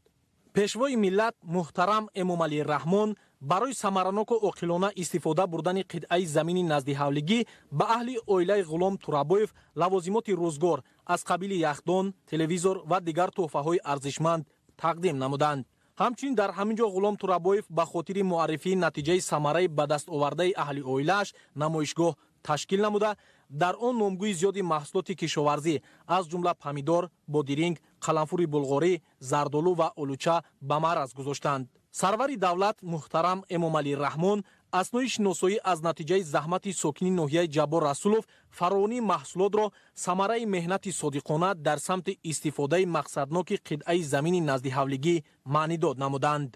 [SPEAKER 3] Пешвои миллат муҳтарам Эмомалӣ Раҳмон барои самараноку оқилона истифода бурдани қитъаи замини назди ҳавлигӣ ба аҳли оилаи Ғулом Турабоев лавозимоти рӯзгор аз қабили яхдон, телевизор ва дигар тӯҳфаҳои арзишманд тақдим намуданд. Ҳамчунин дар ҳамин ҷо Ғулом Турабоев ба хотири муаррифии натиҷаи самараи ба даст овардаи аҳли оилааш намоишгоҳ ташкил намуда, дар он номгӯи зиёди маҳсулоти кишоварзӣ аз ҷумла помидор, бодиринг, қаламфури булғорӣ, зардолу ва олуча ба маъраз гузоштанд. Сарвари давлат муҳтарам Эмомалӣ Раҳмон аснои шиносоӣ аз натиҷаи заҳмати сокини ноҳияи Ҷаббор Расулов фаровонии маҳсулотро самараи меҳнати содиқона дар самти истифодаи мақсадноки қитъаи замини назди ҳавлигӣ маънидод намуданд.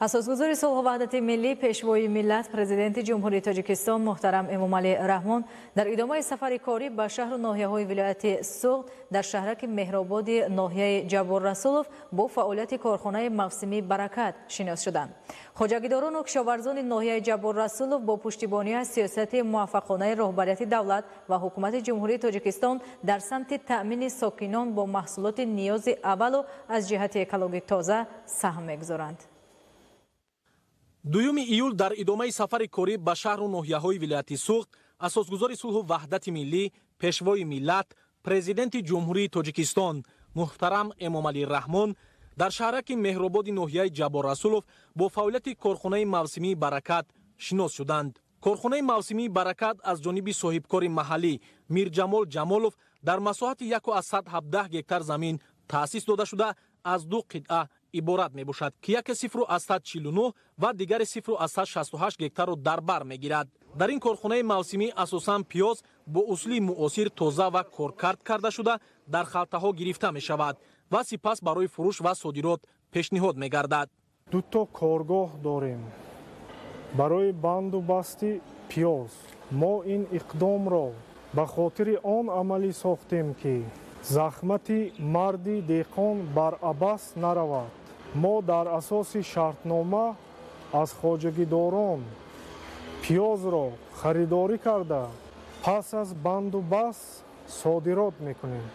[SPEAKER 5] Асосгузори сулҳу ваҳдати миллӣ, пешвои миллат, президенти Ҷумҳурии Тоҷикистон муҳтарам Эмомалӣ Раҳмон дар идомаи сафари корӣ ба шаҳру ноҳияҳои вилояти Суғд дар шаҳраки Меҳрободи ноҳияи Ҷаббор Расулов бо фаъолияти корхонаи мавсимии Баракат шинос шуданд. Хоҷагидорону кишоварзони ноҳияи Ҷаббор Расулов бо пуштибонӣ аз сиёсати муваффақонаи роҳбарияти давлат ва ҳукумати Ҷумҳурии Тоҷикистон дар самти таъмини сокинон бо маҳсулоти ниёзи аввалу аз ҷиҳати экологӣ тоза саҳм мегузоранд.
[SPEAKER 3] 2 июл дар идомаи сафари корӣ ба шаҳру ноҳияҳои вилояти Суғд асосгузори сулҳу ваҳдати миллӣ, пешвои миллат, президенти Ҷумҳурии Тоҷикистон муҳтарам Эмомалӣ Раҳмон дар шаҳраки Меҳрободи ноҳияи Ҷаббор Расулов бо фаъолияти корхонаи мавсимии Баракат шинос шуданд. Корхонаи мавсимии Баракат аз ҷониби соҳибкори маҳаллӣ Мирҷамол Ҷамолов дар масоҳати 1,17 гектар замин таъсис дода шуда, аз 2 қитъа иборат мебошад, ки яке 0,49 ва дигаре 0,68 гектарро дар бар мегирад. Дар ин корхонаи мавсимӣ асосан пиёз бо усули муосир тоза ва коркард карда шуда дар халтаҳо гирифта мешавад ва сипас барои фурӯш ва содирот пешниҳод мегардад.
[SPEAKER 10] Дуто коргоҳ дорем барои банду басти пиёз. Мо ин иқдомро ба хотири он амалӣ сохтем, ки заҳмати марди деҳқон бар абас наравад. Мо дар асоси шартнома аз хоҷагидорон пиёзро харидорӣ карда, пас аз банду бас содирот мекунем.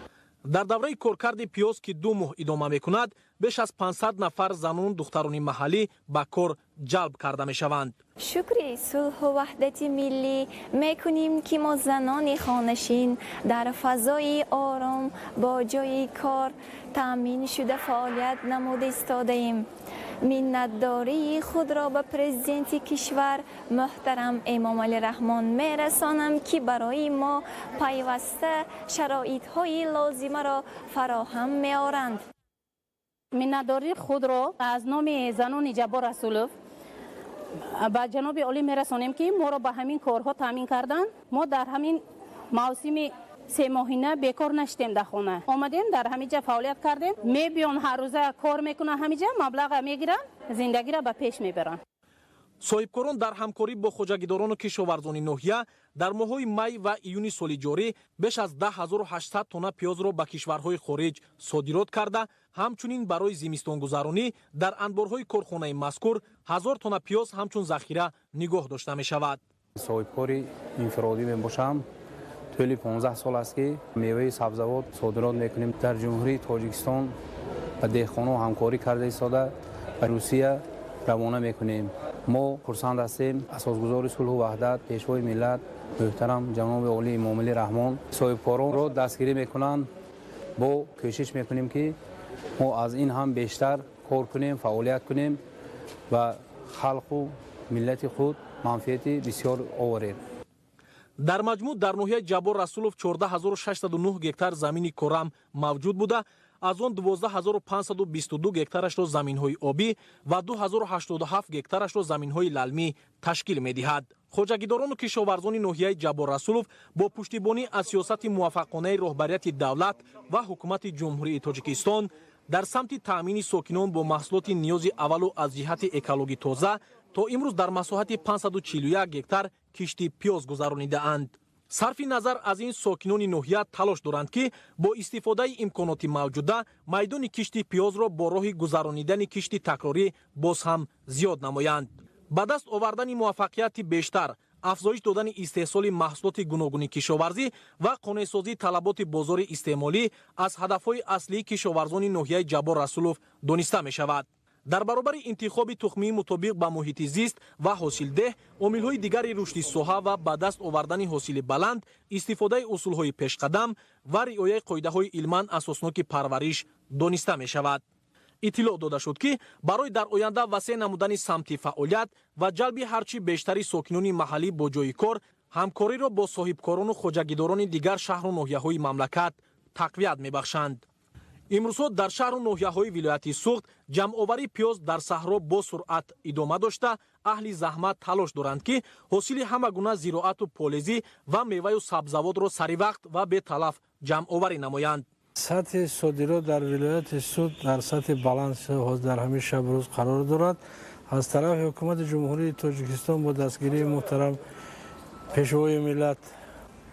[SPEAKER 3] Дар давраи коркарди пиёз, ки 2 моҳ идома мекунад, беш аз 500 нафар занон духтарони маҳаллӣ ба кор ҷалб карда мешаванд.
[SPEAKER 9] Шукри сулҳу ваҳдати миллӣ мекунем, ки мо занони хонашин дар фазои ором бо ҷои кор таъмин шуда фаъолият намуда истодаем. Миннатдории худро ба президенти кишвар муҳтарам Эмомалӣ Раҳмон мерасонам, ки барои мо пайваста шароитҳои лозимаро фароҳам меоранд.
[SPEAKER 11] Миннатдории худро аз номи занони Ҷаббор Расулов ба ҷаноби олӣ мерасонем, ки моро ба ҳамин корҳо таъмин карданд. Мо дар ҳамин мавсими семоҳина бекор нашидем, дар хона омадем, дар ҳамин ҷа фаъолият кардем. Мебиён, ҳаррӯза кор мекунанд, ҳамин ҷа маблаға мегиранд, зиндагиро ба пеш мебаранд.
[SPEAKER 3] Соҳибкорон дар ҳамкорӣ бо хоҷагидорону кишоварзони ноҳия дар моҳҳои май ва июни соли ҷорӣ беш аз 10 800 тонна пиёзро ба кишварҳои хориҷ содирот карда, ҳамчунин барои зимистонгузаронӣ дар анборҳои корхонаи мазкур 1000 тонна пиёз ҳамчун захира нигоҳ дошта мешавад.
[SPEAKER 16] Соҳибкори инфиродӣ мебошам. Тӯли 15 сол аст, ки меваи сабзавот содирот мекунем. Дар Ҷумҳурии Тоҷикистон ба деҳқонон ҳамкорӣ карда истода, ба Русия равона мекунем. Мо хурсанд ҳастем, асосгузори сулҳу ваҳдат, пешвои миллат муҳтарам ҷаноби олӣ Эмомалӣ Раҳмон соҳибкоронро дастгирӣ мекунанд. Бо кӯшиш мекунем, ки мо аз ин ҳам бештар кор кунем, фаъолият кунем ва халқу миллати худ манфиати бисёр оварем.
[SPEAKER 3] Дар маҷмӯъ дар ноҳияи Ҷаббор Расулов 14 609 гектар замини корам мавҷуд буда, аз он 12 522 гектарашро заминҳои обӣ ва 2087 гектарашро заминҳои лалмӣ ташкил медиҳад. Хоҷагидорону кишоварзони ноҳияи Ҷаббор Расулов бо пуштибонӣ аз сиёсати муваффақонаи роҳбарияти давлат ва ҳукумати Ҷумҳурии Тоҷикистон дар самти таъмини сокинон бо маҳсулоти ниёзи аввалу аз ҷиҳати экологӣ тоза то имрӯз дар масоҳати 541 гектар кишти пиёз гузаронидаанд. Сарфи назар аз ин, сокинони ноҳия талош доранд, ки бо истифодаи имконоти мавҷуда майдони кишти пиёзро бо роҳи гузаронидани кишти такрорӣ боз ҳам зиёд намоянд. Ба даст овардани муваффақияти бештар, афзоиш додани истеҳсоли маҳсулоти гуногуни кишоварзӣ ва қонеъсозии талаботи бозори истеъмолӣ аз ҳадафҳои аслии кишоварзони ноҳияи Ҷаббор Расулов дониста мешавад. Дар баробари интихоби тухмии мутобиқ ба муҳити зист ва ҳосилдеҳ, омилҳои дигари рушди соҳа ва ба даст овардани ҳосили баланд истифодаи усулҳои пешқадам ва риояи қоидаҳои илман асосноки парвариш дониста мешавад. Иттилоъ дода шуд, ки барои дар оянда васеъ намудани самти фаъолият ва ҷалби ҳарчи бештари сокинони маҳаллӣ бо ҷойи кор, ҳамкориро бо соҳибкорону хоҷагидорони дигар шаҳру ноҳияҳои мамлакат тақвият мебахшанд. Имрӯзҳо дар шаҳру ноҳияҳои вилояти Суғд ҷамъоварии пиёз дар саҳро бо суръат идома дошта, аҳли заҳмат талош доранд, ки ҳосили ҳама гуна зироату полезӣ ва меваю сабзавотро саривақт ва беталаф ҷамъоварӣ намоянд.
[SPEAKER 22] Сатҳи содирот дар вилояти Суғд дар сатҳи баланд дар ҳамин шабу рӯз қарор дорад. Аз тарафи ҳукумати Ҷумҳурии Тоҷикистон бо дастгирии муҳтарам пешвои миллат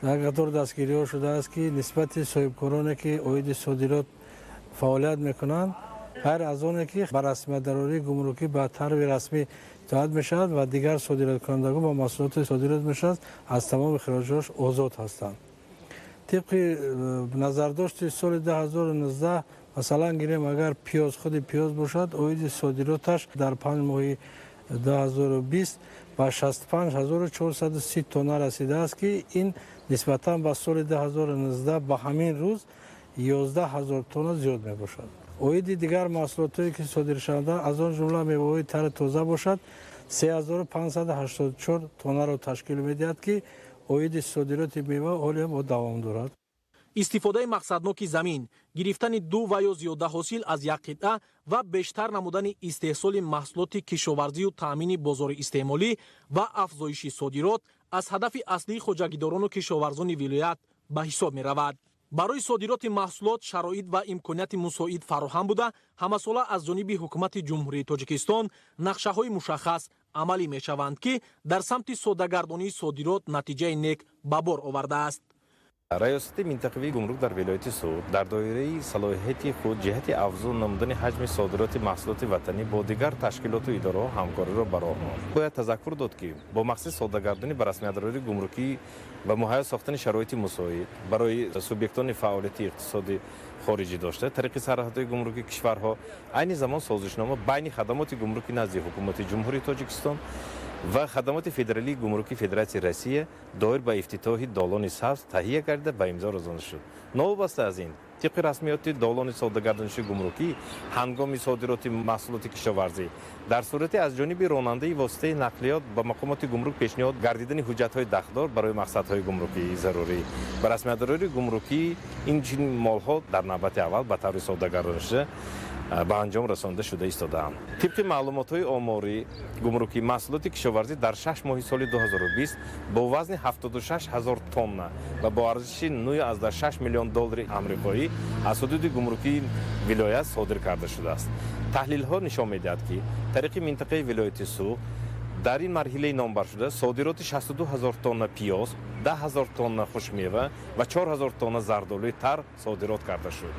[SPEAKER 22] дар қатор дастгириҳо шудааст, ки нисбати соҳибкороне, ки оиди содирот фаъолият мекунанд, ғайр аз оне ки ба расмиятдарории гумрукӣ ба тарзи расмӣ итоат мешавад ва дигар содироткунандагон ба маҳсулоти содирот мешавад, аз тамоми хироҷотш озод ҳастанд. Тибқи назардошти соли 2019, масалан гирем, агар пиёз, худи пиёз бошад, оиди содироташ дар 5 моҳи 2020 ба 65 430 тонна расидааст, ки ин нисбатан ба соли 2019 ба ҳамин рӯз 11 ҳазор тонна зиёд мебошад. Оиди дигар маҳсулотое ки содиршаванда, аз он ҷумла меваҳои тари тоза бошад, 3584 тоннаро ташкил медиҳад, ки оиди содироти мева ҳолиам давом дорад.
[SPEAKER 3] Истифодаи мақсадноки замин, гирифтани ду ва ё зиёда ҳосил аз як қитъа ва бештар намудани истеҳсоли маҳсулоти кишоварзию таъмини бозори истеъмолӣ ва афзоиши содирот аз ҳадафи аслии хоҷагидорону кишоварзони вилоят ба ҳисоб меравад. Барои содироти маҳсулот шароит ва имконияти мусоид фароҳам буда, ҳамасола аз ҷониби ҳукумати Ҷумҳурии Тоҷикистон нақшаҳои мушаххас амалӣ мешаванд, ки дар самти соддагардонии содирот натиҷаи нек ба бор овардааст.
[SPEAKER 12] Раёсати минтақавии гумрук дар вилояти Суғд дар доираи салоҳияти худ ҷиҳати афзун намудани ҳаҷми содироти маҳсулоти ватанӣ бо дигар ташкилоту идораҳо ҳамкориро ба роҳ монд. Бояд тазаккур дод, ки бо мақсади соддагардонӣ ба расмиятдарории гумрукӣ ва муҳайё сохтани шароити мусоид барои субъектони фаъолияти иқтисоди хориҷӣ дошта тариқи сарҳадҳои гумрукии кишварҳо айни замон созишнома байни хадамоти гумруки назди ҳукумати Ҷумҳурии Тоҷикистон ва хадамоти федералии гумрукии Федератсияи Россия доир ба ифтитоҳи долони сабз таҳия карда ба имзо расонда шуд. Новобаста аз ин, тибқи расмиёти долони соддагардониши гумрукӣ ҳангоми содироти маҳсулоти кишоварзӣ дар сурати аз ҷониби ронандаи воситаи нақлиёт ба мақомоти гумрук пешниҳод гардидани ҳуҷҷатҳои дахлдор барои мақсадҳои гумрукии зарурӣ ба расмиятдарории гумрукӣ ин чунин молҳо дар навбати аввал ба таври соддагардонишуда ба анҷом расонда шуда истодаанд. Тибқи маълумотҳои омории гумрукӣ маҳсулоти кишоварзӣ дар 6 моҳи соли 2020 бо вазни 76 ҳазор тонна ва бо арзиши 9,6 миллион доллари амрикоӣ аз ҳудуди гумрукии вилоят содир карда шудааст. Таҳлилҳо нишон медиҳад, ки тариқи минтақаи вилояти Суғд дар ин марҳилаи номбаршуда содироти 62 ҳазор тонна пиёз, 10 ҳазор тонна хушкмева ва 4 ҳазор тонна зардолуи тар содирот карда шуд.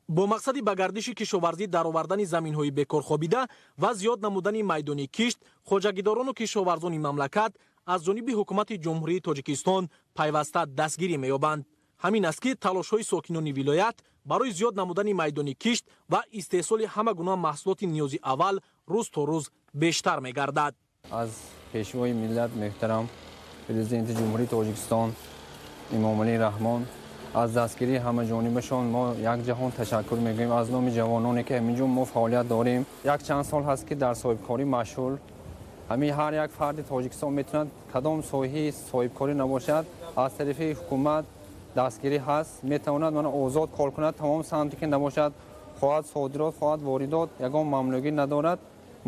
[SPEAKER 3] Бо мақсади ба гардиши кишоварзӣ даровардани заминҳои бекорхобида ва зиёд намудани майдони кишт, хоҷагидорону кишоварзони мамлакат аз ҷониби ҳукумати Ҷумҳурии Тоҷикистон пайваста дастгирӣ меёбанд. Ҳамин аст, ки талошҳои сокинони вилоят барои зиёд намудани майдони кишт ва истеҳсоли ҳама гуна маҳсулоти ниёзи аввал рӯз то рӯз бештар мегардад.
[SPEAKER 13] Аз Пешвои миллат муҳтарам Президенти Ҷумҳурии Тоҷикистон Эмомалӣ Раҳмон аз дастгирии ҳамаҷонибашон мо як ҷаҳон ташаккур мегӯем. Аз номи ҷавононе, ки ҳаминҷо мо фаъолият дорем, як чанд сол ҳаст, ки дар соҳибкорӣ машғул. Ҳамин ҳар як фарди Тоҷикистон метавонад кадом соҳаи соҳибкорӣ набошад, аз тарафи ҳукумат дастгирӣ ҳаст, метавонад мана озод кор кунад, тамом самте ки набошад, хоҳад содирот, хоҳад воридот, ягон мамнуъгӣ надорад.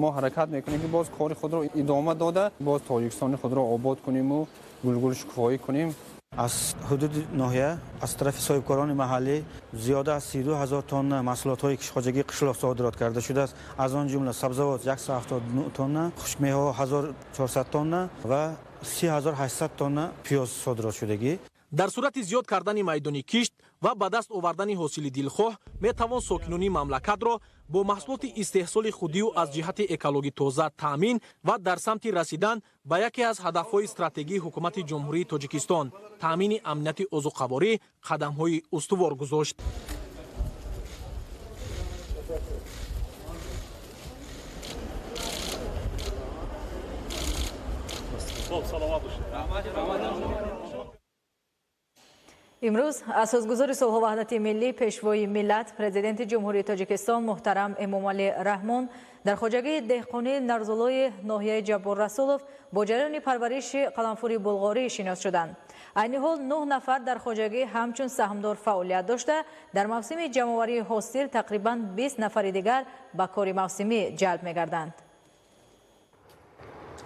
[SPEAKER 13] Мо ҳаракат мекунем, ки боз кори худро идома дода, боз Тоҷикистони худро обод куниму гулгул шукуфоӣ кунем.
[SPEAKER 19] Аз ҳудуди ноҳия аз тарафи соҳибкорони маҳаллӣ зиёда аз 32 ҳазор тонна маҳсулотҳои хоҷагии қишлоқ содирот карда шудааст. Аз он ҷумла сабзавот 179 тонна, хушкмеваҳо 1400 тонна ва 3800 тонна пиёз содирот шудагӣ.
[SPEAKER 3] Дар сурати зиёд кардани майдони кишт ва ба даст овардани ҳосили дилхоҳ метавон сокинони мамлакатро бо маҳсулоти истеҳсоли худию аз ҷиҳати экологӣ тоза таъмин ва дар самти расидан ба яке аз ҳадафҳои стратегии ҳукумати Ҷумҳурии Тоҷикистон таъмини амнияти озуқаворӣ қадамҳои устувор гузошт.
[SPEAKER 5] Имрӯз асосгузори сулҳу ваҳдати миллӣ, Пешвои миллат, Президенти Ҷумҳурии Тоҷикистон муҳтарам Эмомалӣ Раҳмон дар хоҷагии деҳқонии Нарзулои ноҳияи Ҷаббор Расулов бо ҷараёни парвариши қаламфури булғорӣ шинос шуданд. Айни ҳол 9 нафар дар хоҷагӣ ҳамчун саҳмдор фаъолият дошта, дар мавсими ҷамъоварии ҳосил тақрибан 20 нафари дигар ба кори мавсимӣ ҷалб мегарданд.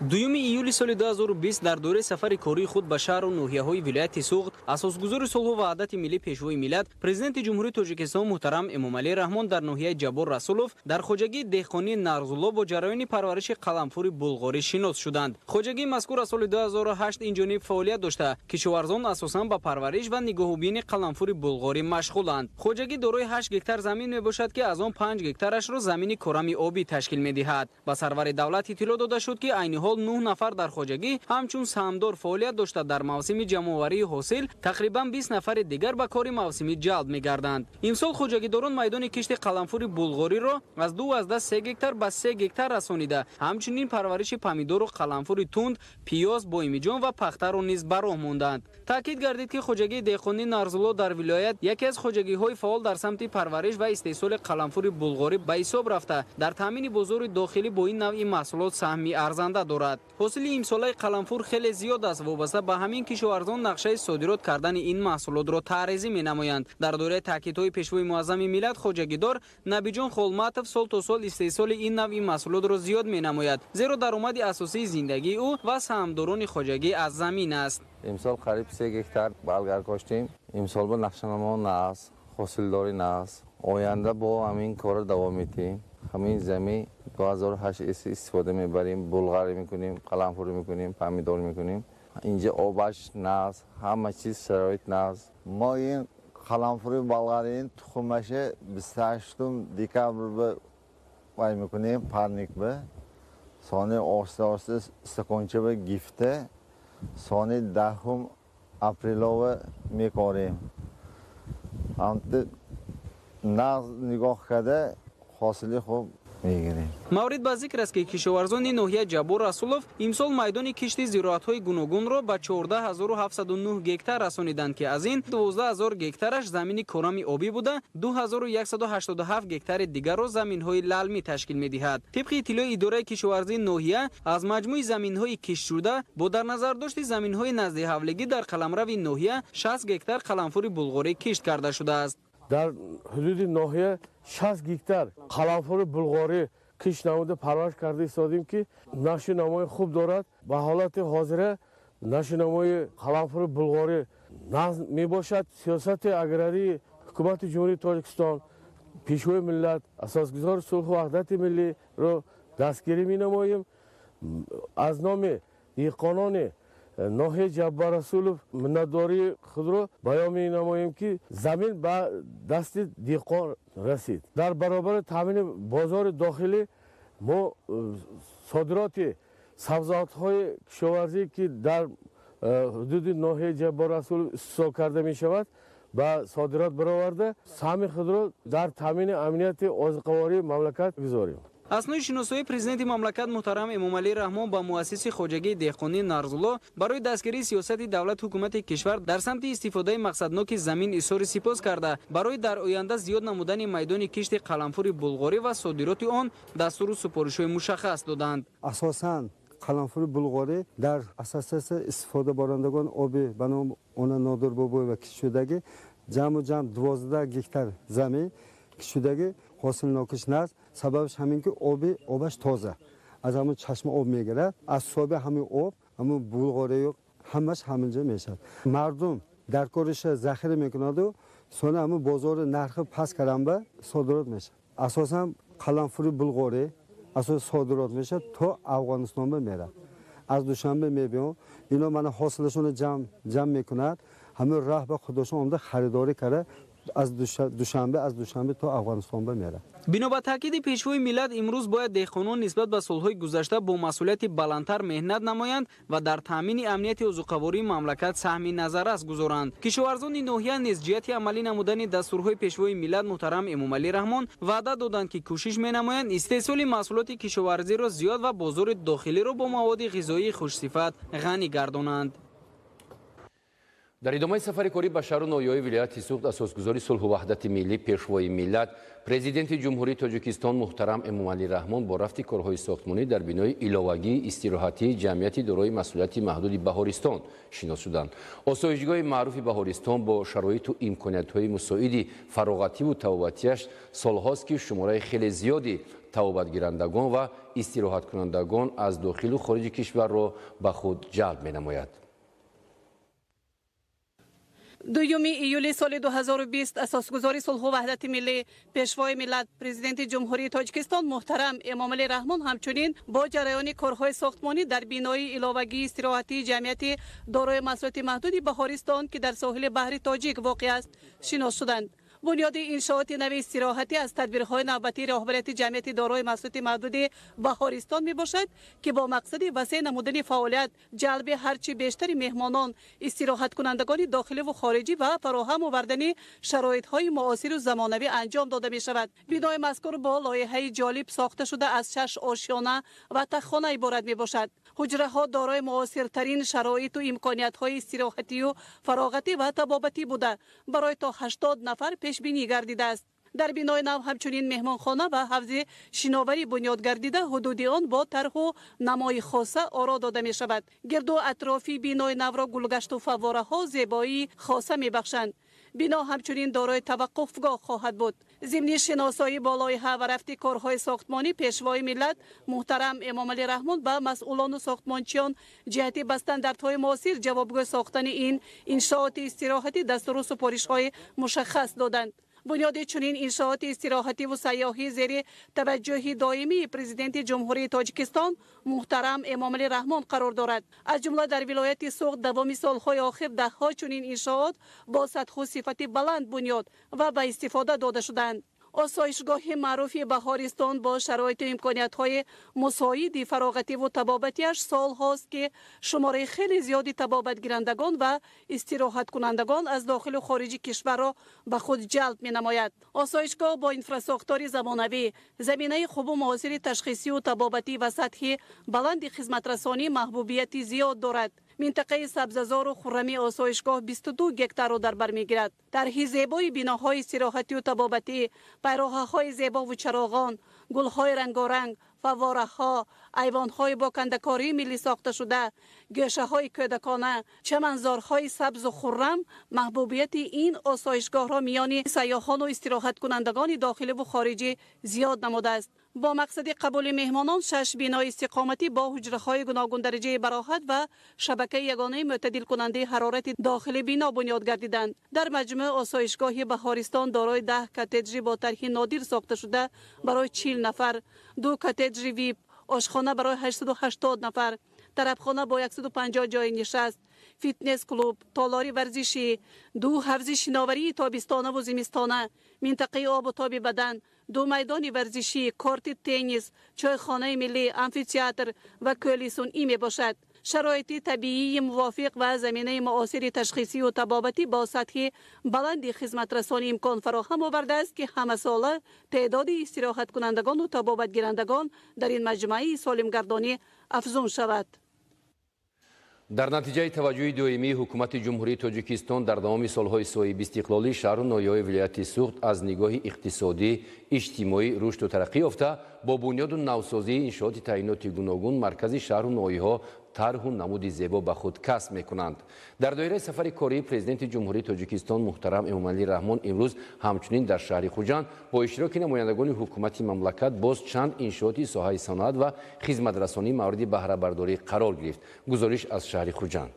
[SPEAKER 23] 2 июли соли 2020 дар доираи сафари кории худ ба шаҳру ноҳияҳои вилояти Суғд асосгузори сулҳу ваҳдати миллӣ, Пешвои миллат, Президенти Ҷумҳурии Тоҷикистон муҳтарам Эмомалӣ Раҳмон дар ноҳияи Ҷаббор Расулов дар хоҷагии деҳқонии Нарзулло бо ҷараёни парвариши қаламфури булғорӣ шинос шуданд. Хоҷагии мазкур аз соли 2008 инҷониб фаъолият дошта, кишоварзон асосан ба парвариш ва нигоҳубини қаламфури булғорӣ машғуланд. Хоҷагӣ дорои 8 гектар замин мебошад, ки аз он 5 гектарашро замини корами обӣ ташкил медиҳад. Ба сарвари давлат иттилоъ дода шуд, ки айни ҳол 9 нафар дар хоҷагӣ ҳамчун саҳмдор фаъолият дошта, дар мавсими ҷамъоварии ҳосил тақрибан 20 нафари дигар ба кори мавсимӣ ҷалб мегарданд. Имсол хоҷагидорон майдони кишти қаламфури булғориро аз 2,3 гектар ба 3 гектар расонида, ҳамчунин парвариши помидору қаламфури тунд, пиёз, боимиҷон ва пахтаро низ ба роҳ монданд. Таъкид гардид, ки хоҷагии деҳқонии Нарзулло дар вилоят яке аз хоҷагиҳои фаъол дар самти парвариш ва истеҳсоли қаламфури булғорӣ ба ҳисоб рафта, дар таъмини бозори дохилӣ бо ин навъи маҳсулот саҳми арзанда дорад. Ҳосили имсолаи қаламфур хеле зиёд аст. Вобаста ба ҳамин кишоварзон нақшаи содирот кардани ин маҳсулотро таъризӣ менамоянд. Дар доираи таъкидҳои Пешвои муаззами миллат хоҷагидор Набиҷон Холматов сол то сол истеҳсоли ин навъи маҳсулотро зиёд менамояд, зеро даромади асосии зиндагии ӯ ва саҳмдорони хоҷагӣ аз замин аст.
[SPEAKER 24] Имсол қариб 3 гектар балгар коштем. Имсол бо нақшанамо нааст, ҳосилдорӣ нааст. Оянда бо ҳамин корро давом медиҳем. Ҳамин замин 2008 истифода мебарем, булғарӣ мекунем, қаламфурӣ мекунем, помидор мекунем. Инҷа обаш нағз, ҳама чиз шароит нағз.
[SPEAKER 1] Мо ин қаламфури болғарин тухмаше 28 декабр вай мекунем, парник ба. Сони оҳиста оҳиста стаконча ба гифта, сони 10 апрелова мекорем. Ҳамта нағз нигоҳ карда ҳосили хуб мегирем.
[SPEAKER 23] Маврид ба зикр аст, ки кишоварзони ноҳияи Ҷаббор Расулов имсол майдони кишти зироатҳои гуногунро ба 14709 гектар расониданд, ки аз ин 12000 гектараш замини корами обӣ буда, 2187 гектари дигарро заминҳои лалмӣ ташкил медиҳад. Тибқи иттилои идораи кишоварзии ноҳия, аз маҷмӯи заминҳои киштшуда бо дар назардошти заминҳои назди ҳавлигӣ дар қаламрави ноҳия 60 гектар қаламфури булғорӣ кишт карда шудааст.
[SPEAKER 7] Дар ҳудуди ноҳия 60 гектар қаламфури булғорӣ кишт намуда парвариш карда истодем, ки нашу намои хуб дорад. Ба ҳолати ҳозира нашу намои қаламфури булғорӣ нағз мебошад. Сиёсати аграрии ҳукумати Ҷумҳурии Тоҷикистон, Пешвои миллат, асосгузори сулҳу ваҳдати миллиро дастгирӣ менамоем. Аз номи деҳқонони ноҳияи Ҷаббор Расулов миннатдории худро баён менамоем, ки замин ба дасти деҳқон расид. Дар баробари таъмини бозори дохилӣ мо содироти сабзавотҳои кишоварзӣ, ки дар ҳудуди ноҳияи Ҷаббор Расулов истеҳсол карда мешавад, ба содирот бароварда саҳми худро дар таъмини амнияти озуқавории мамлакат гузорем.
[SPEAKER 23] Аснои шиносоии президенти мамлакат муҳтарам Эмомалӣ Раҳмон ба муассиси хоҷагии деҳқонии Нарзулло барои дастгирии сиёсати давлат ҳукумати кишвар дар самти истифодаи мақсадноки замин изҳори сипос карда, барои дар оянда зиёд намудани майдони кишти қаламфури булғорӣ ва содироти он дастуру супоришҳои мушаххас доданд.
[SPEAKER 14] Асосан қаламфури булғорӣ дар ассотсиатсияи истифодабарандагон оби ба номи Она Нодирбобоева киштшудагӣ ҷамъу ҷамъ 12 гектар замин киштшудагӣ ҳосилнокиш наст. Сабабаш ҳамин ки оби обаш тоза, аз ҳамон чашма об мегирад, аз ҳисоби ҳамин об ҳамон булғорию ҳамаш ҳаминҷа мешавад. Мардум дар кориша захира мекунаду сони ҳамон бозори нархи паст карданба содирот мешавад. Асосан қаламфури булғорӣ асос содирот мешавад, то Афғонистонба меравад. Аз Душанбе мебиён, ино мана ҳосилашонро ҷамъ мекунад, ҳамин раҳ ба худошон омада харидорӣ карда аз Душанбе то Афғонистон меравад.
[SPEAKER 23] Бино ба таъкиди пешвои миллат, имрӯз бояд деҳқонон нисбат ба солҳои гузашта бо масъулияти баландтар меҳнат намоянд ва дар таъмини амнияти озуқавории мамлакат саҳми назаррас гузоранд. Кишоварзони ноҳия низ ҷиҳати амалӣ намудани дастурҳои пешвои миллат муҳтарам Эмомалӣ Раҳмон ваъда доданд, ки кӯшиш менамоянд истеҳсоли маҳсулоти кишоварзиро зиёд ва бозори дохилиро бо маводи ғизоии хушсифат ғанӣ гардонанд.
[SPEAKER 6] Дар идомаи сафари корӣ ба шаҳру ноҳияҳои вилояти Суғд асосгузори сулҳу ваҳдати миллӣ, пешвои миллат, президенти Ҷумҳурии Тоҷикистон муҳтарам Эмомалӣ Раҳмон бо рафти корҳои сохтмонӣ дар бинои иловагии истироҳатии ҷамъияти дорои масъулияти маҳдуди Баҳористон шинос шуданд. Осоишгоҳи маъруфи Баҳористон бо шароиту имкониятҳои мусоиди фароғативу табобатиаш солҳост, ки шумораи хеле зиёди табобатгирандагон ва истироҳаткунандагон аз дохилу хориҷи кишварро ба худ ҷалб менамояд.
[SPEAKER 15] 2 июли соли 2020 асосгузори сулҳу ваҳдати миллӣ, пешвои миллат, президенти Ҷумҳурии Тоҷикистон муҳтарам Эмомалӣ Раҳмон ҳамчунин бо ҷараёни корҳои сохтмонӣ дар бинои иловагии истироҳатии ҷамъияти дорои масъулияти маҳдуди Баҳористон, ки дар соҳили баҳри Тоҷик воқеъ аст, шинос шуданд. Бунёди иншооти нави истироҳатӣ аз тадбирҳои навбатии роҳбарияти ҷамъияти дорои масъулияти маҳдуди Баҳористон мебошад, ки бо мақсади васеъ намудани фаъолият, ҷалби ҳарчи бештари меҳмонон, истироҳаткунандагони дохиливу хориҷӣ ва фароҳам овардани шароитҳои муосиру замонавӣ анҷом дода мешавад. Бинои мазкур бо лоиҳаи ҷолиб сохта шуда аз 6 ошёна ва таххона иборат мебошад. Ҳуҷраҳо дорои муосиртарин шароиту имкониятҳои истироҳатию фароғатӣ ва табобатӣ буда, барои то 80 нафар пешбинӣ гардидааст. Дар бинои нав ҳамчунин меҳмонхона ва ҳавзи шиноварӣ бунёд гардида, ҳудуди он бо тарҳу намои хоса оро дода мешавад. Гирду атрофи бинои навро гулгашту фаввораҳо зебоии хоса мебахшанд. Бино ҳамчунин дорои таваққуфгоҳ хоҳад буд. Зимни шиносоӣ бо лоиҳа ва рафти корҳои сохтмонӣ, пешвои миллат муҳтарам Эмомалӣ Раҳмон ба масъулону сохтмончиён ҷиҳати ба стандартҳои муосир ҷавобгӯ сохтани ин иншооти истироҳатӣ дастуру супоришҳои мушаххас доданд. Бунёди чунин иншооти истироҳативу сайёҳӣ зери таваҷҷӯҳи доимии Президенти Ҷумҳурии Тоҷикистон муҳтарам Эмомалӣ Раҳмон қарор дорад. Аз ҷумла дар вилояти Суғд давоми солҳои охир даҳҳо чунин иншоот бо сатҳу сифати баланд бунёд ва ба истифода дода шуданд. Осоишгоҳи маъруфи Баҳористон бо шароиту имкониятҳои мусоиди фароғативу табобатиаш солҳост, ки шумораи хеле зиёди табобатгирандагон ва истироҳаткунандагон аз дохилу хориҷи кишварро ба худ ҷалб менамояд. Осоишгоҳ бо инфрасохтори замонавӣ, заминаи хубу муосири ташхисию табобатӣ ва сатҳи баланди хизматрасонӣ маҳбубияти зиёд дорад. Минтақаи сабзазору хуррамии осоишгоҳ 22 гектарро дар бар мегирад. Тарҳи зебои биноҳои истироҳатию табобатӣ, пайроҳаҳои зебову чароғон, гулҳои рангоранг, фаввораҳо, айвонҳои бо кандакории миллӣ сохташуда, гӯшаҳои кӯдакона, чаманзорҳои сабзу хуррам маҳбубияти ин осоишгоҳро миёни сайёҳону истироҳаткунандагони дохиливу хориҷӣ зиёд намудааст. Бо мақсади қабули меҳмонон 6 бинои истиқоматӣ бо ҳуҷраҳои гуногундараҷаи бароҳат ва шабакаи ягонаи мӯътадилкунандаи ҳарорати дохили бино бунёд гардиданд. Дар маҷмӯъ осоишгоҳи Баҳористон дорои 10 коттеҷи бо тарҳи нодир сохташуда барои 40 нафар, 2 коттеҷи вип, ошхона барои 880 нафар, тарабхона бо 150 ҷои нишаст, фитнес-клуб, толори варзишӣ, 2 ҳавзи шиноварии тобистонаву зимистона, минтақаи обу тоби бадан, 2 майдони варзишӣ, корти теннис, чойхонаи миллӣ, амфитеатр ва кӯли сунъӣ мебошад. Шароити табиии мувофиқ ва заминаи муосири ташхисию табобатӣ бо сатҳи баланди хизматрасонӣ имкон фароҳам овардааст, ки ҳамасола теъдоди истироҳаткунандагону табобатгирандагон дар ин маҷмӯаи солимгардонӣ афзун шавад.
[SPEAKER 6] Дар натиҷаи таваҷҷӯҳи доимии ҳукумати Ҷумҳурии Тоҷикистон дар давоми солҳои соҳибистиқлолӣ шаҳру ноҳияҳои вилояти Суғд аз нигоҳи иқтисодӣ, иҷтимоӣ рушду тараққӣ ёфта, бо бунёду навсозии иншооти таъиноти гуногун маркази шаҳру ноҳияҳо тарҳу намуди зебо ба худ касб мекунанд. Дар доираи сафари кории Президенти Ҷумҳурии Тоҷикистон муҳтарам Эмомалӣ Раҳмон имрӯз ҳамчунин дар шаҳри Хуҷанд бо иштироки намояндагони ҳукумати мамлакат боз чанд иншооти соҳаи саноат ва хизматрасонӣ мавриди баҳрабардорӣ қарор гирифт. Гузориш аз шаҳри Хуҷанд.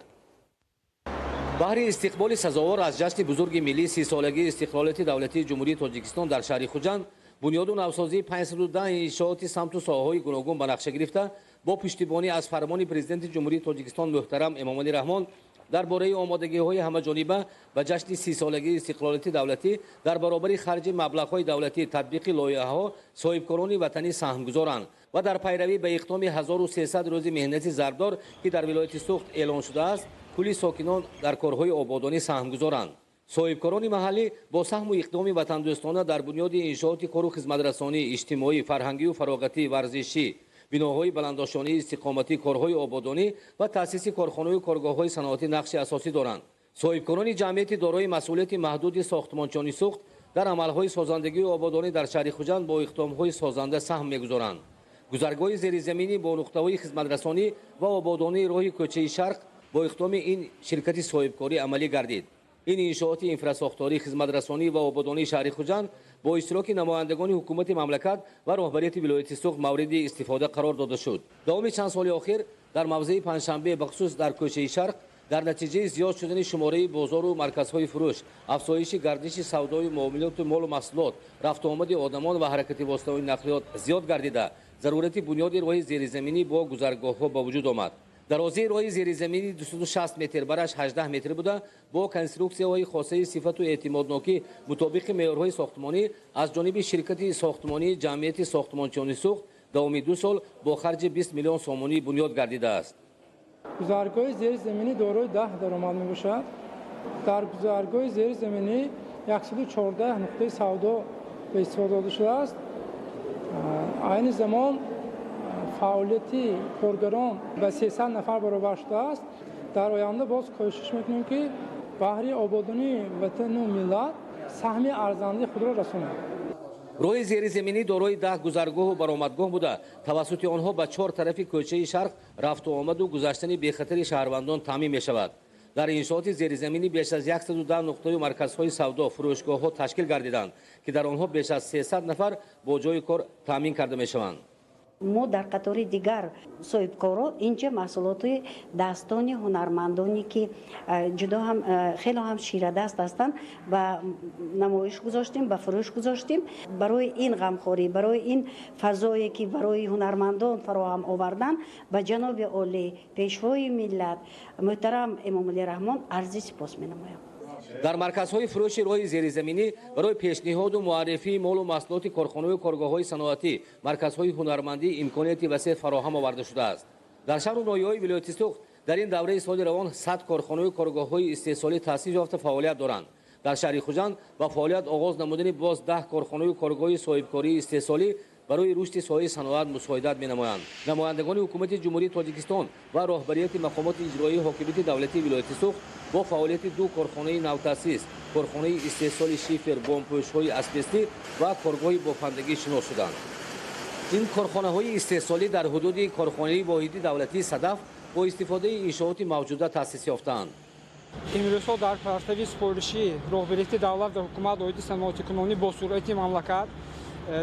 [SPEAKER 4] Баҳри истиқболи сазовор аз ҷашни бузурги миллии 30-солагии истиқлолияти давлатии Ҷумҳурии Тоҷикистон дар шаҳри Хуҷанд бунёду навсозии 510 иншооти самту соҳаҳои гуногун ба нақша гирифта, бо пуштибонӣ аз фармони Президенти Ҷумҳурии Тоҷикистон муҳтарам Эмомалӣ Раҳмон дар бораи омодагиҳои ҳамаҷониба ба ҷашни 30-солагии истиқлолияти давлатӣ дар баробари харҷи маблағҳои давлатӣ татбиқи лоиҳаҳо соҳибкорони ватанӣ саҳмгузоранд ва дар пайравӣ ба иқдоми 1300 рӯзи меҳнати зарбдор, ки дар вилояти Суғд эълон шудааст, кулли сокинон дар корҳои ободонӣ саҳмгузоранд. Соҳибкорони маҳаллӣ бо саҳму иқдоми ватандӯстона дар бунёди иншооти кору хизматрасонӣ, иҷтимоӣ, фарҳангию фароғатӣ, варзишӣ, биноҳои баландошонии истиқоматӣ, корҳои ободонӣ ва таъсиси корхонаю коргоҳҳои саноатӣ нақши асосӣ доранд. Соҳибкорони ҷамъияти дорои масъулияти маҳдуди сохтмончони Суғд дар амалҳои созандагию ободонӣ дар шаҳри Хуҷанд бо иқдомҳои созанда саҳм мегузоранд. Гузаргоҳи зеризаминӣ бо нуқтаҳои хизматрасонӣ ва ободонии роҳи кӯчаи Шарқ бо иқдоми ин ширкати соҳибкорӣ амалӣ гардид. Ин иншооти инфрасохторӣ, хизматрасонӣ ва ободонии шаҳри Хуҷанд бо иштироки намояндагони ҳукумати мамлакат ва роҳбарияти вилояти Суғд мавриди истифода қарор дода шуд. Давоми чанд соли охир дар мавзеи Панҷшанбе, бахусус дар кӯчаи Шарқ, дар натиҷаи зиёд шудани шумораи бозору марказҳои фурӯш, афзоиши гардиши савдою муомилоту молу маҳсулот, рафтуомади одамон ва ҳаракати воситаҳои нақлиёт зиёд гардида, зарурати бунёди роҳи зеризаминӣ бо гузаргоҳҳо ба вуҷуд омад. Дарозии роҳи зеризаминӣ 260 метр, бараш 18 метр буда, бо конструксияҳои хосаи сифату эътимоднокӣ мутобиқи меъёрҳои сохтмонӣ аз ҷониби ширкати сохтмонии ҷамъияти сохтмончиёни Суғд давоми 2 сол бо харҷи 20 миллион сомонӣ бунёд гардидааст.
[SPEAKER 17] Гузаргоҳи зеризаминӣ дорои 10 даромад мебошад. Дар гузаргоҳи зеризаминӣ 114 нуқтаи савдо ба истифода дода шудааст. Айни замон фаъолияти коргарон ба 300 нафар баробар шудааст. Дар оянда боз кӯшиш мекунем, ки баҳри ободонии ватану миллат саҳми арзандаи худро расонем.
[SPEAKER 4] Роҳи зеризаминӣ дорои 10 гузаргоҳу баромадгоҳ буда, тавассути онҳо ба 4 тарафи кӯчаи Шарқ рафту омаду гузаштани бехатари шаҳрвандон таъмин мешавад. Дар иншооти зеризаминӣ беш аз 110 нуқтаю марказҳои савдо, фурӯшгоҳҳо ташкил гардиданд, ки дар онҳо беш аз 300 нафар бо ҷойи кор таъмин карда мешаванд.
[SPEAKER 2] Мо дар қатори дигар соҳибкоро инҷа маҳсулоти дастони ҳунармандоне, ки ҷудо ҳам хеле ҳам ширадаст ҳастанд, ба намоиш гузоштем, ба фурӯш гузоштем. Барои ин ғамхорӣ, барои ин фазое, ки барои ҳунармандон фароҳам овардан, ба ҷаноби олӣ, пешвои миллат муҳтарам Эмомалӣ Раҳмон арзи сипос менамоям.
[SPEAKER 4] Дар марказҳои фурӯши роҳи зеризаминӣ барои пешниҳоду муаррифии молу маҳсулоти корхонаю коргоҳҳои саноатӣ, марказҳои ҳунармандӣ имконияти васеъ фароҳам оварда шудааст. Дар шаҳру ноҳияҳои вилояти Суғд дар ин давраи соли равон 100 корхонаю коргоҳҳои истеҳсолӣ таъсис ёфта фаъолият доранд. Дар шаҳри Хуҷанд ба фаъолият оғоз намудани боз 10 корхонаю коргоҳи соҳибкории истеҳсолӣ барои рушди соҳаи саноат мусоидат менамоянд. Намояндагони ҳукумати Ҷумҳурии Тоҷикистон ва роҳбарияти мақомоти иҷроии ҳокимияти давлатии вилояти Суғд бо фаъолияти ду корхонаи навтаъсис, корхонаи истеҳсоли шифер, бомпӯшҳои асбестӣ ва коргоҳи бофандагӣ шинос шуданд. Ин корхонаҳои истеҳсолӣ дар ҳудуди корхонаи воҳиди давлатии Садаф бо истифодаи иншооти мавҷуда таъсис ёфтаанд.
[SPEAKER 17] Имрӯзҳо дар партави супориши роҳбарияти давлат ва ҳукумат оиди саноатикунонӣ бо суръати мамлакат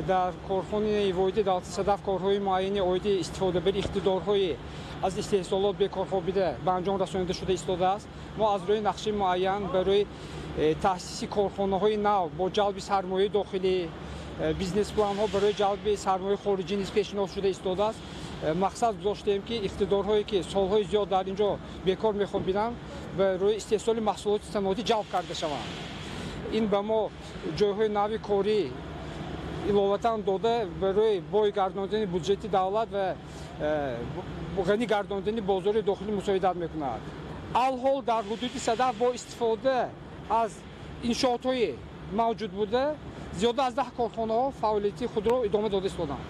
[SPEAKER 17] дар корхонаи воҳиди давлати Садаф корҳои муайяни оиди истифодабари иқтидорҳои аз истеҳсолот бекорхобида ба анҷом расонида шуда истодааст. Мо аз рӯи нақшаи муайян барои таъсиси корхонаҳои нав бо ҷалби сармояи дохилӣ, бизнес-планҳо барои ҷалби сармояи хориҷӣ низ пешниҳод шуда истодааст. Мақсад гузоштем, ки иқтидорҳое, ки солҳои зиёд дар ин ҷо бекор мехобиданд, барои истеҳсоли маҳсулоти саноатӣ ҷалб карда шаванд. Ин ба мо ҷойҳои нави корӣ иловатан дода, барои бой гардондани буҷети давлат ва ғанӣ гардондани бозори дохилӣ мусоидат мекунад. Алҳол дар ҳудуди Садаф бо истифода аз иншоотҳои мавҷуд буда зиёда аз 10 корхонаҳо фаъолияти худро идома дода истоданд.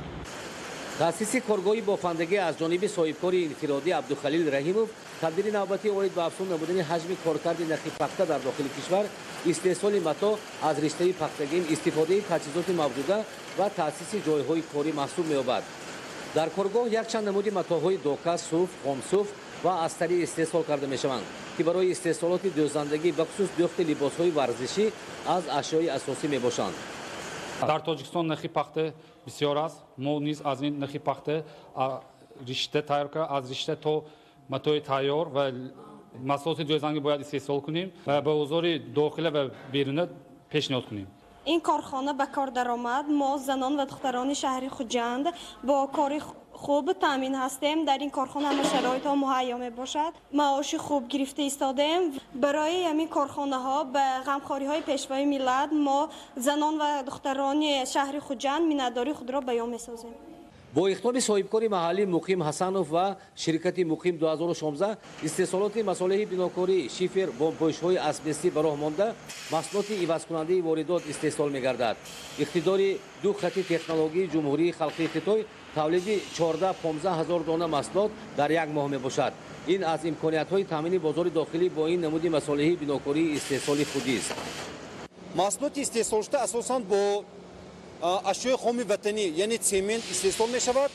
[SPEAKER 4] Таъсиси коргоҳи бофандагӣ аз ҷониби соҳибкори инфиродӣ Абдухалил Раҳимов тадбири навбатӣ оид ба афзун намудани ҳаҷми коркарди нахи пахта дар дохили кишвар, истеҳсоли матоъ аз риштаи пахтагин, истифодаи таҷҳизоти мавҷуда ва таъсиси ҷойҳои корӣ маҳсуб меёбад. Дар коргоҳ якчанд намуди матоъҳои дока, суф, хомсуф ва астарӣ истеҳсол карда мешаванд, ки барои истеҳсолоти дӯзандагӣ, бахусус дӯхти либосҳои варзишӣ аз ашёи асосӣ мебошанд.
[SPEAKER 18] Дар Тоҷикистон нахи пахта бисёр аст. Мо низ аз ин нахи пахта ришта тайёр карда, аз ришта то матои тайёр ва маҳсулоти дӯзандагӣ бояд истеҳсол кунем ва ба бозори дохила ва беруна пешниҳод кунем.
[SPEAKER 20] Ин корхона ба кор даромад. Мо занон ва духтарони шаҳри Хуҷанд бо кори хуб таъмин ҳастем. Дар ин корхона ҳама шароитҳо муҳайё мебошад. Маоши хуб гирифта истодем. Барои ҳамин корхонаҳо ба ғамхориҳои пешвои миллат мо занон ва духтарони шаҳри Хуҷанд миннатдории худро баён месозем.
[SPEAKER 4] Бо иқдоми соҳибкори маҳаллӣ Муқим Ҳасанов ва ширкати Муқим 2016 истеҳсолоти масолеҳи бинокорӣ, шифер, бомпӯшҳои асбестӣ ба роҳ монда, маҳсулоти ивазкунандаи воридот истеҳсол мегардад. Иқтидори ду хати технологии Ҷумҳурии Халқии Хитой тавлиди 14-15 ҳазор дона маҳсулот дар як моҳ мебошад. Ин аз имкониятҳои таъмини бозори дохилӣ бо ин намуди масолеҳи бинокории истеҳсоли худист.
[SPEAKER 21] Маҳсулоти истеҳсолшуда асосан бо ашёи хоми ватанӣ, яъне цемент истеҳсол мешавад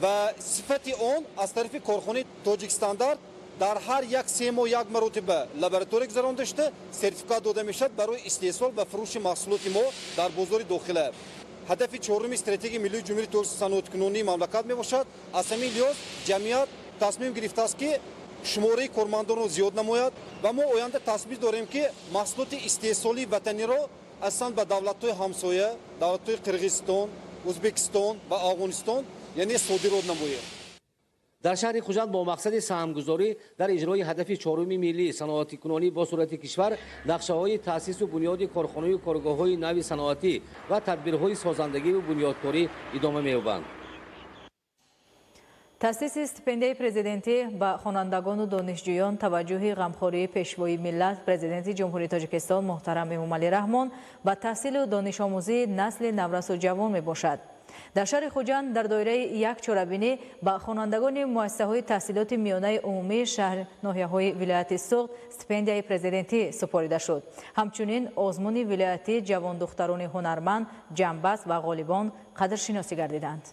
[SPEAKER 21] ва сифати он аз тарафи корхонаи Тоҷикстандарт дар ҳар як 3 моҳ як маротиба лаборатория гузаронда шуда, сертификат дода мешавад барои истеҳсол ва фурӯши маҳсулоти мо дар бозори дохила. Ҳадафи чоруми стратегияи миллии Ҷумҳурии Тоҷикистон саноаткунонии мамлакат мебошад. Аз ҳамин лиҳоз ҷамъият тасмим гирифтааст, ки шумораи кормандонро зиёд намояд ва мо оянда тасмим дорем, ки маҳсулоти истеҳсолии ватаниро аслан ба давлатҳои ҳамсоя, давлатҳои Қирғизистон, Ӯзбекистон ва Афғонистон, яъне содирот намоем.
[SPEAKER 4] Дар шаҳри Хуҷанд бо мақсади саҳмгузорӣ дар иҷрои ҳадафи чоруми миллӣ саноатикунонӣ бо суръати кишвар, нақшаҳои таъсису бунёди корхонаю коргоҳҳои нави саноатӣ ва тадбирҳои созандагиву бунёдкорӣ идома меёбанд.
[SPEAKER 5] Таъсиси стипендияи президентӣ ба хонандагону донишҷӯён таваҷҷӯҳи ғамхории пешвои миллат, президенти Ҷумҳурии Тоҷикистон муҳтарам Эмомалӣ Раҳмон ба таҳсилу донишомӯзии насли наврасу ҷавон мебошад. Дар шаҳри Хуҷанд дар доираи як чорабинӣ ба хонандагони муассисаҳои таҳсилоти миёнаи умумии шаҳр ноҳияҳои вилояти Суғд стипендияи президентӣ супорида шуд. Ҳамчунин озмуни вилоятии ҷавондухтарони ҳунарманд ҷамъбаст ва ғолибон қадршиносӣ гардиданд.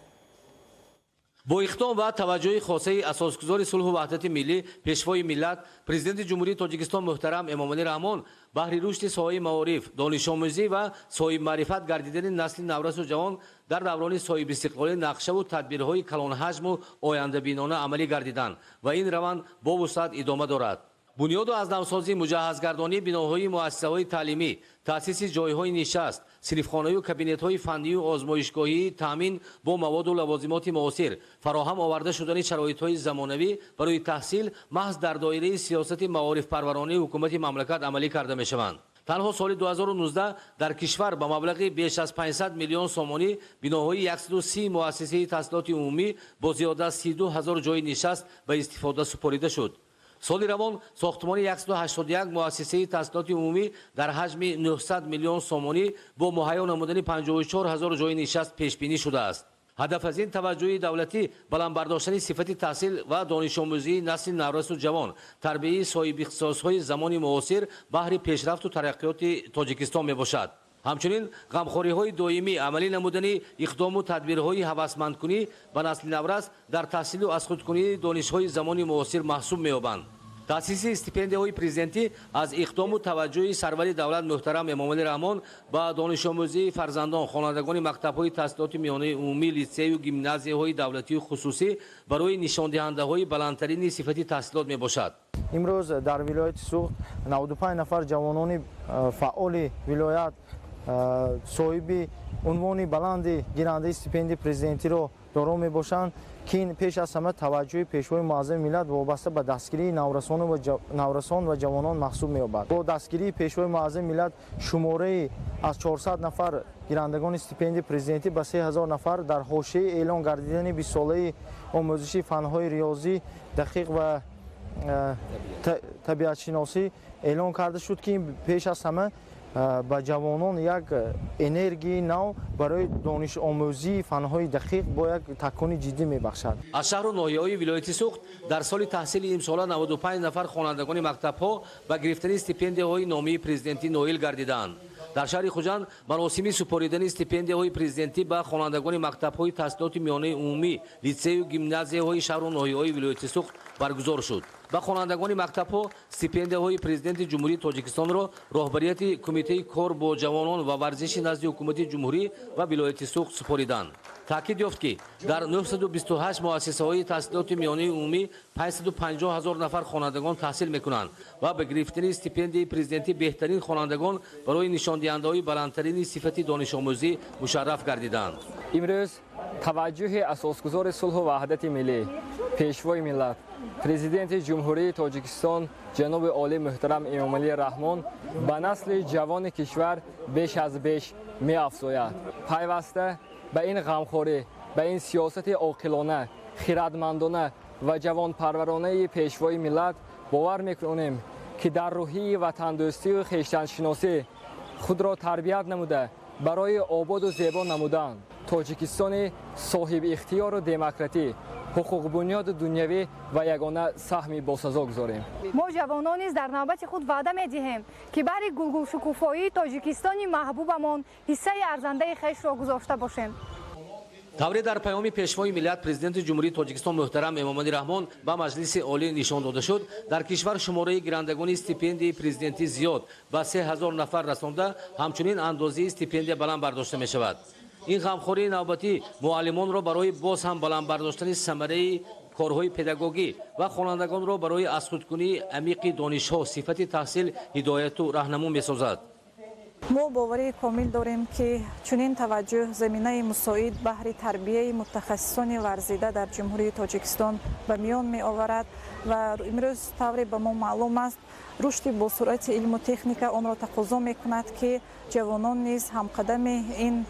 [SPEAKER 4] Бо иқдом ва таваҷҷӯҳи хосаи асосгузори сулҳу ваҳдати миллӣ, пешвои миллат, президенти Ҷумҳурии Тоҷикистон муҳтарам Эмомалӣ Раҳмон баҳри рушди соҳаи маориф, донишомӯзӣ ва соҳибмаърифат гардидани насли наврасу ҷавон дар даврони соҳибистиқлолӣ нақшаву тадбирҳои калонҳаҷму ояндабинона амалӣ гардиданд ва ин раванд бо вусъат идома дорад. Бунёду аз навсозӣ, муҷаҳҳазгардонии биноҳои муассисаҳои таълимӣ, таъсиси ҷойҳои нишаст, синфхонаю кабинетҳои фаннию озмоишгоҳии таъмин бо маводу лавозимоти муосир, фароҳам оварда шудани шароитҳои замонавӣ барои таҳсил маҳз дар доираи сиёсати маорифпарваронии ҳукумати мамлакат амалӣ карда мешаванд. Танҳо соли 2019 дар кишвар ба маблағи беш аз 500 миллион сомонӣ биноҳои 130 муассисаи таҳсилоти умумӣ бо зиёда аз 32 ҳазор ҷойи нишаст ба истифода супорида шуд. Соли равон сохтмони 181 муассисаи таҳсилоти умумӣ дар ҳаҷми 900 миллион сомонӣ бо муҳайё намудани 54 ҳазор ҷойи нишаст пешбинӣ шудааст. Ҳадаф аз ин таваҷҷӯҳи давлатӣ баланд бардоштани сифати таҳсил ва донишомӯзии насли наврасу ҷавон, тарбияи соҳибихтисосҳои замони муосир баҳри пешрафту тараққиёти Тоҷикистон мебошад. Ҳамчунин ғамхориҳои доимӣ, амалӣ намудани иқдому тадбирҳои ҳавасмандкунӣ ба насли наврас дар таҳсилу аз худкунии донишҳои замони муосир маҳсуб меёбанд. Таъсиси стипендияҳои президентӣ аз иқдому таваҷҷӯҳи сарвари давлат муҳтарам Эмомалӣ Раҳмон ба донишомӯзии фарзандон, хонандагони мактабҳои таҳсилоти миёнаи умумӣ, литсею гимназияҳои давлатию хусусӣ барои нишондиҳандаҳои баландтарини сифати таҳсилот мебошад.
[SPEAKER 8] Имрӯз дар вилояти Суғд 95 нафар ҷавонони фаъоли вилоят соҳиби унвони баланди гирандаи стипендияи президентиро доро мебошанд, ки ин пеш аз ҳама таваҷҷӯҳи пешвои муаззами миллат вобаста ба дастгирии наврасон ва ҷавонон маҳсуб меёбад. Бо дастгирии пешвои муаззами миллат шумораи аз 400 нафар гирандагони стипендияи президентӣ ба 3000 нафар дар ҳошияи эълон гардидани 20-солаи омӯзиши фанҳои риёзӣ, дақиқ ва табиатшиносӣ эълон карда шуд, ки ин пеш аз ҳама ба ҷавонон як энергияи нав барои донишомӯзии фанҳои дақиқ бо як такони ҷиддӣ мебахшад.
[SPEAKER 4] Аз шаҳру ноҳияҳои вилояти Суғд дар соли таҳсили имсола 95 нафар хонандагони мактабҳо ба гирифтани стипендияҳои номии президентӣ ноил гардидаанд. Дар шаҳри Хуҷанд маросими супоридани стипендияҳои президентӣ ба хонандагони мактабҳои таҳсилоти миёнаи умумӣ, литсею гимназияҳои шаҳру ноҳияҳои вилояти Суғд баргузор шуд. Ба хонандагони мактабҳо стипендияҳои президенти Ҷумҳурии Тоҷикистонро роҳбарияти Кумитаи кор бо ҷавонон ва варзиши назди ҳукумати ҷумҳурӣ ва вилояти Суғд супориданд. Таъкид ёфт, ки дар 928 муассисаҳои таҳсилоти миёнаи умумӣ 550 ҳазор нафар хонандагон таҳсил мекунанд ва ба гирифтани стипендияи президентӣ беҳтарин хонандагон барои нишондиҳандаҳои баландтарини сифати донишомӯзӣ мушарраф гардиданд.
[SPEAKER 13] Имрӯз таваҷҷӯҳи асосгузори сулҳу ваҳдати миллӣ, пешвои миллат, президенти Ҷумҳурии Тоҷикистон ҷаноби олӣ муҳтарам Эмомалӣ Раҳмон ба насли ҷавони кишвар беш аз беш меафзояд. Пайваста ба ин ғамхорӣ, ба ин сиёсати оқилона, хирадмандона ва ҷавонпарваронаи пешвои миллат бовар мекунем, ки дар рӯҳии ватандӯстию хештаншиносӣ худро тарбият намуда барои ободу зебо намудан Тоҷикистони соҳибихтиёру демократӣ, ҳуқуқбунёду дунявӣ ва ягона саҳми босазо гузорем.
[SPEAKER 9] Мо ҷавонон низ дар навбати худ ваъда медиҳем, ки баҳри гулгулшукуфоии Тоҷикистони маҳбубамон ҳиссаи арзандаи хешро гузошта бошем.
[SPEAKER 4] Тавре дар паёми пешвои миллат, президенти Ҷумҳурии Тоҷикистон муҳтарам Эмомалӣ Раҳмон ба Маҷлиси Олӣ нишон дода шуд, дар кишвар шумораи гирандагони стипендияи президентӣ зиёд ба 3000 нафар расонда, ҳамчунин андозаи стипендия баланд бардошта мешавад. Ин ғамхории навбатӣ муаллимонро барои боз ҳам баланд бардоштани самараи корҳои педагогӣ ва хонандагонро барои аз худкунии амиқи донишҳо, сифати таҳсил ҳидояту раҳнамун месозад.
[SPEAKER 10] Мо боварии комил дорем, ки чунин таваҷҷӯҳ заминаи мусоид баҳри тарбияи мутахассисони варзида дар Ҷумҳурии Тоҷикистон ба миён меоварад ва имрӯз тавре ба мо маълум аст, рушди босуръати илму техника онро тақозо мекунад, ки ҷавонон низ ҳамқадами ин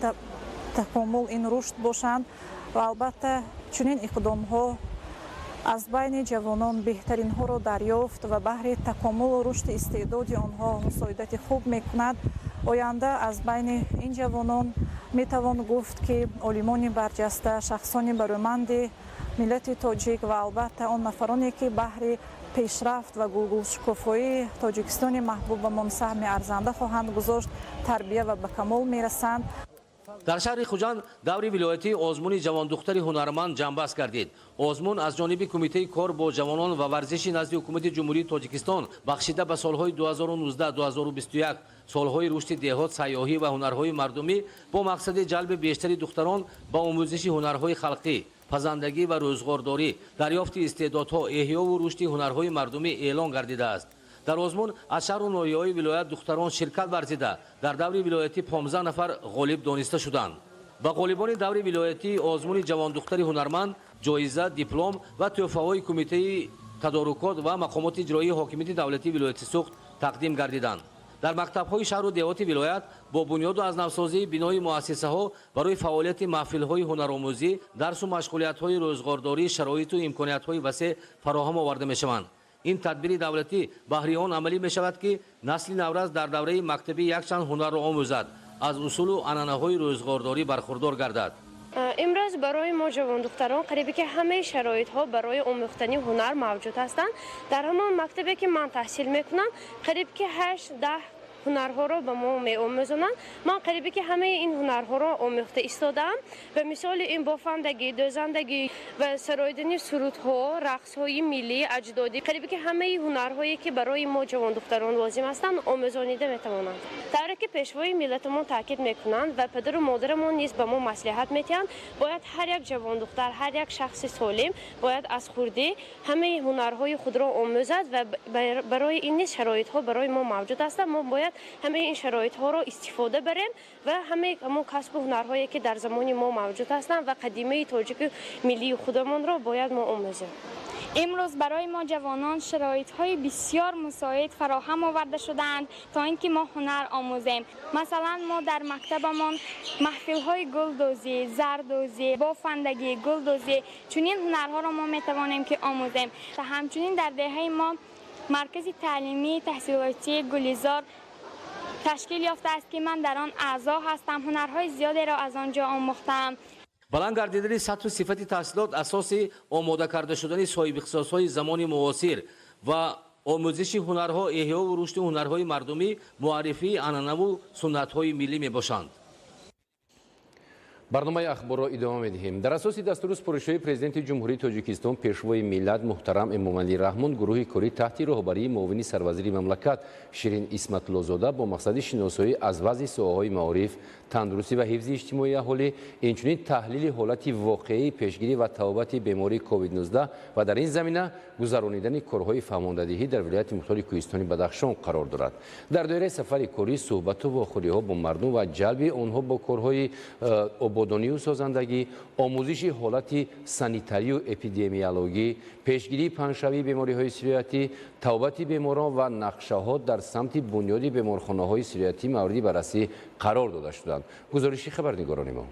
[SPEAKER 10] такомул, ин рушд бошанд ва албатта чунин иқдомҳо аз байни ҷавонон беҳтаринҳоро дарёфт ва баҳри такомулу рушди истеъдоди онҳо мусоидати хуб мекунад. Оянда аз байни ин ҷавонон метавон гуфт, ки олимони барҷаста, шахсони барӯманди миллати тоҷик ва албатта он нафароне, ки баҳри пешрафт ва гулгулшукуфоии Тоҷикистони маҳбубамон саҳми арзанда хоҳанд гузошт, тарбия ва ба камол мерасанд.
[SPEAKER 4] Дар шаҳри Хуҷанд даври вилоятии озмуни ҷавондухтари ҳунарманд ҷамъбаст гардид. Озмун аз ҷониби Кумитаи кор бо ҷавонон ва варзиши назди Ҳукумати Ҷумҳурии Тоҷикистон бахшида ба солҳои 2019-2021, солҳои рушди деҳот, сайёҳӣ ва ҳунарҳои мардумӣ бо мақсади ҷалби бештари духтарон ба омӯзиши ҳунарҳои халқӣ, пазандагӣ ва рӯзғордорӣ, дарёфти истеъдодҳо, эҳёву рушди ҳунарҳои мардумӣ эълон гардидааст. Дар озмун аз шаҳру ноҳияҳои вилоят духтарон ширкат варзида, дар даври вилоятӣ 15 нафар ғолиб дониста шуданд. Ба ғолибони даври вилоятии озмуни ҷавондухтари ҳунарманд ҷоиза, диплом ва тӯҳфаҳои Кумитаи тадорукот ва мақомоти иҷроии ҳокимияти давлатии вилояти Суғд тақдим гардиданд. Дар мактабҳои шаҳру деҳоти вилоят бо бунёду аз навсозии бинои муассисаҳо барои фаъолияти маҳфилҳои ҳунаромӯзӣ, дарсу машғулиятҳои рӯзғордорӣ шароиту имкониятҳои васеъ фароҳам оварда мешаванд. Ин тадбири давлатӣ баҳри он амалӣ мешавад, ки насли наврас дар давраи мактабӣ якчанд ҳунарро омӯзад, аз усулу анъанаҳои рӯзғордорӣ бархурдор гардад.
[SPEAKER 11] Имрӯз барои мо ҷавондухтарон қарибе ки ҳамаи шароитҳо барои омӯхтани ҳунар мавҷуд ҳастанд. Дар ҳамон мактабе ки ман таҳсил мекунам, қариб ки 8-10 ҳунарҳоро ба мо меомӯзонанд. Ман қарибе ки ҳамаи ин ҳунарҳоро омӯхта истодаам. Ба мисоли ин бофандагӣ, дӯзандагӣ ва сароидани сурудҳо, рақсҳои миллӣ, аҷдодӣ, қарибе ки ҳамаи ҳунарҳое ки барои мо ҷавондухтарон лозим ҳастанд, омӯзонида метавонанд. Тавре ки пешвои миллатамон таъкид мекунанд ва падару модарамон низ ба мо маслиҳат медиҳанд, бояд ҳар як ҷавондухтар, ҳар як шахси солим бояд аз хурдӣ ҳамаи ҳунарҳои худро омӯзад ва барои ин низ шароитҳо барои мо мавҷуд ҳастанд. Мо бояд ҳамаи ин шароитҳоро истифода барем ва ҳамаи ҳамон касбу ҳунарҳое ки дар замони мо мавҷуд ҳастанд ва қадимаи тоҷики миллии худамонро бояд мо омӯзем.
[SPEAKER 12] Имрӯз барои мо ҷавонон шароитҳои бисёр мусоид фароҳам оварда шудаанд, то ин ки мо ҳунар омӯзем. Масалан, мо дар мактабамон маҳфилҳои гулдӯзӣ, зардӯзӣ, бофандагӣ, гулдӯзӣ, чунин ҳунарҳоро мо метавонем ки омӯзем. Ҳамчунин дар деҳаи мо маркази таълимии таҳсилотии Гулизор ташкил ёфтааст, ки ман дар он аъзо ҳастам. Ҳунарҳои зиёдеро аз он ҷо омӯхтаам.
[SPEAKER 4] Баланд гардидани сатҳу сифати таҳсилот асоси омода карда шудани соҳибихтисосҳои замони муосир ва омӯзиши ҳунарҳо, эҳёву рушди ҳунарҳои мардумӣ, муаррифии анъанаву суннатҳои миллӣ мебошанд.
[SPEAKER 6] Барномаи ахборро идома медиҳем. Дар асоси дастуру супоришҳои Президенти Ҷумҳурии Тоҷикистон, Пешвои миллат муҳтарам Эмомалӣ Раҳмон, гурӯҳи корӣ таҳти роҳбарии муовини сарвазири мамлакат Ширин Исматуллозода бо мақсади шиносоӣ аз вазъи соҳаҳои маориф, тандурустӣ ва ҳифзи иҷтимоии аҳолӣ, инчунин таҳлили ҳолати воқеии пешгирӣ ва табобати бемории COVID-19 ва дар ин замина гузаронидани корҳои фаҳмондадиҳӣ дар вилояти мухтори Кӯҳистони Бадахшон қарор дорад. Дар доираи сафари корӣ суҳбату вохӯриҳо бо мардум ва ҷалби онҳо бо корҳои ободонию созандагӣ, омӯзиши ҳолати санитарию эпидемиологӣ, пешгирии паҳншавии бемориҳои сироятӣ, табобати беморон ва нақшаҳо дар самти бунёди беморхонаҳои сироятӣ мавриди баррасӣ қарор дода шуданд. Гузориши хабарнигорони мо.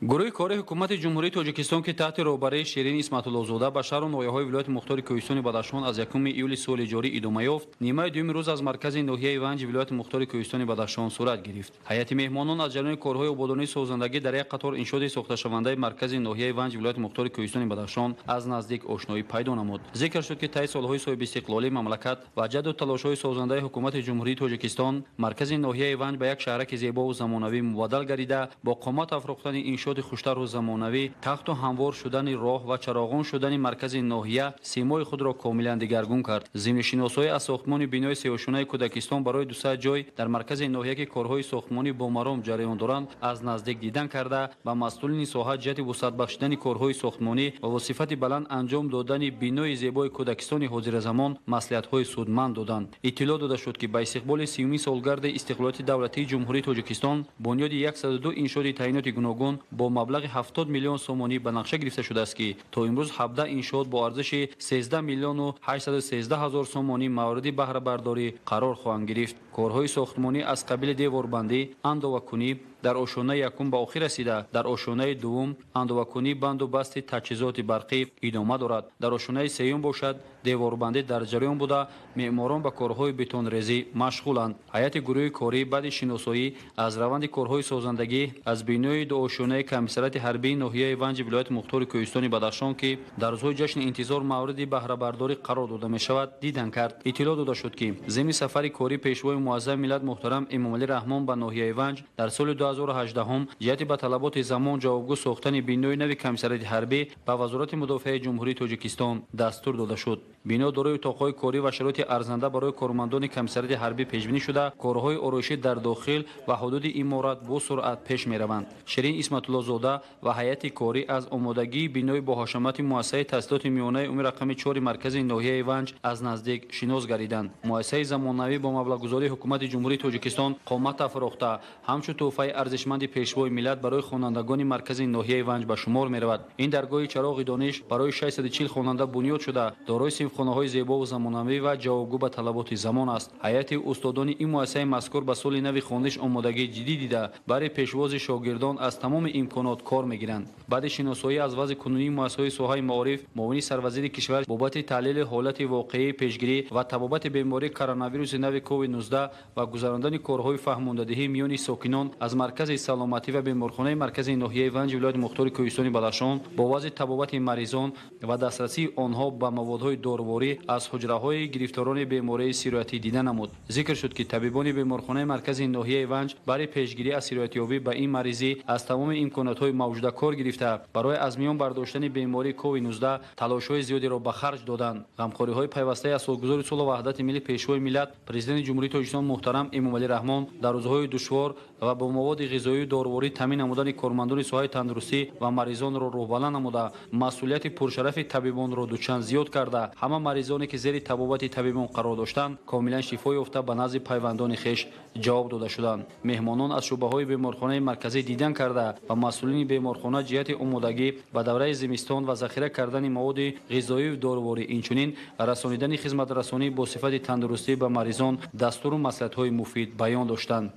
[SPEAKER 16] Гурӯҳи кори ҳукумати Ҷумҳурии Тоҷикистон, ки таҳти роҳбарии Ширин Исматуллозода ба шаҳру ноҳияҳои вилояти мухтори Кӯҳистони Бадахшон аз 1 июли соли ҷорӣ идома ёфт, нимаи дуюми рӯз аз маркази ноҳияи Ванҷи вилояти мухтори Кӯҳистони Бадахшон сурат гирифт. Ҳайати меҳмонон аз ҷараёни корҳои ободонии созандагӣ дар як қатор иншооти сохташавандаи маркази ноҳияи Ванҷи вилояти мухтори Кӯҳистони Бадахшон аз наздик ошноӣ пайдо намуд. Зикр шуд, ки таи солҳои соҳибистиқлолии мамлакат ва ҷадду талошҳои созандаи ҳукумати Ҷумҳурии Тоҷикистон маркази ноҳияи Ванҷ ба як шаҳраки зебову замонавӣ мубаддал гардида, бо қомат афрохтани иншооти хуштару замонавӣ, тахту ҳамвор шудани роҳ ва чароғон шудани маркази ноҳия симои худро комилан дигаргун кард. Зимни шиносоӣ аз сохтмони бинои сеошонаи кӯдакистон барои 200 ҷой дар маркази ноҳия, ки корҳои сохтмонӣ бо маром ҷараён доранд, аз наздик дидан карда, ба масъулини соҳа ҷиҳати вусъат бахшидани корҳои сохтмонӣ ва бо сифати баланд анҷом додани бинои зебои кӯдакистони ҳозиразамон маслиҳатҳои судманд доданд. Иттилоъ дода шуд, ки ба истиқболи 30-уми солгарди истиқлолияти давлатии Ҷумҳурии Тоҷикистон бунёди 102 иншооти таъиноти гуногун бо маблағи 70 миллион сомонӣ ба нақша гирифта шудааст, ки то имрӯз 17 иншоот бо арзиши 13 миллиону 813 ҳазор сомонӣ мавриди баҳрабардорӣ қарор хоҳанд гирифт. Корҳои сохтмонӣ аз қабили деворбандӣ, андовакунӣ дар ошонаи якум ба охир расида, дар ошонаи дуввум андовакунӣ, банду басти таҷҳизоти барқӣ идома дорад. Дар ошонаи сеюм бошад, деворбандӣ дар ҷараён буда, меъморон ба корҳои бетонрезӣ машғуланд. Ҳайати гурӯҳи корӣ баъди шиносоӣ аз раванди корҳои созандагӣ аз бинои дуошонаи комиссариати ҳарбии ноҳияи Ванҷи вилояти мухтори Кӯҳистони Бадахшон, ки дар рӯзҳои ҷашни интизор мавриди баҳрабардорӣ қарор дода мешавад, дидан кард. Иттилоъ дода шуд, ки зимни сафари корӣ Пешвои муаззами миллат муҳтарам Эмомалӣ Раҳмон ба ноҳияи Ванҷ дар соли 2018 ҷиҳати ба талаботи замон ҷавобгӯ сохтани бинои нави комиссариати ҳарбӣ ба Вазорати мудофиаи Ҷумҳурии Тоҷикистон дастур дода шуд. Бино дорои утоқҳои корӣ ва шароити арзанда барои кормандони комиссариати ҳарбӣ пешбинӣ шуда, корҳои ороишӣ дар дохил ва ҳудуди иморат бо суръат пеш мераванд. Ширин Исматуллозода ва ҳайати корӣ аз омодагии бинои боҳашамати муассисаи таҳсилоти миёнаи умумии рақами 4 маркази ноҳияи Ванҷ аз наздик шинос гардиданд. Муассисаи замонавӣ бо маблағгузории ҳукумати Ҷумҳурии Тоҷикистон қомат афрохта, ҳамчун тӯҳфаи арзишманди пешвои миллат барои хонандагони маркази ноҳияи Ванҷ ба шумор меравад. Ин даргоҳи чароғи дониш барои 640 хонанда бунёд шуда, дорои синфхонаҳои зебову замонавӣ ва ҷавобгӯ ба талаботи замон аст. Ҳайати устодони ин муассисаи мазкур ба соли нави хониш омодагии ҷиддӣ дида, барои пешвози шогирдон аз тамоми имконот кор мегиранд. Баъди шиносоӣ аз вазъи кунунии муассисаҳои соҳаи маориф, муовини сарвазири кишвар бобати таҳлили ҳолати воқеии пешгирӣ ва табобати бемории коронавируси нави COVID-19 ва гузарондани корҳои фаҳмондадиҳӣ миёни сокинон аз маркази саломатӣ ва беморхонаи маркази ноҳияи Ванҷ вилояти мухтори Кӯҳистони Бадахшон бо вазъи табобати маризон ва дастрасии онҳо ба маводҳои дороворӣ аз ҳуҷраҳои гирифторони бемории сироятӣ дида намуд. Зикр шуд, ки табибони беморхонаи маркази ноҳияи Ванҷ барои пешгирӣ аз сироятёбӣ ба ин маризӣ аз тамоми имкониятҳои мавҷуда кор гирифта, барои аз миён бардоштани бемории COVID-19 талошҳои зиёдеро ба харҷ доданд. Ғамхориҳои пайвастаи асосгузори сулҳу ваҳдати миллӣ, пешвои миллат, Президенти Ҷумҳурии Тоҷикистон муҳтарам Эмомалӣ Раҳмон дар рӯзҳои душвор ва бо маводи ғизоию дороворӣ таъмин намудани кормандони соҳаи тандурустӣ ва маризонро рӯҳбаланд намуда, масъулияти пуршарафи табибонро дучанд зиёд карда, ҳама маризоне ки зери табобати табибон қарор доштанд, комилан шифо ёфта ба назди пайвандони хеш ҷавоб дода шуданд. Меҳмонон аз шӯъбаҳои беморхонаи марказӣ дидан карда ва масъулини беморхона ҷиҳати омодагӣ ба давраи зимистон ва захира кардани маводи ғизоию дороворӣ, инчунин расонидани хизматрасонӣ бо сифати тандурустӣ ба маризон дастуру маслиҳатҳои муфид баён доштанд.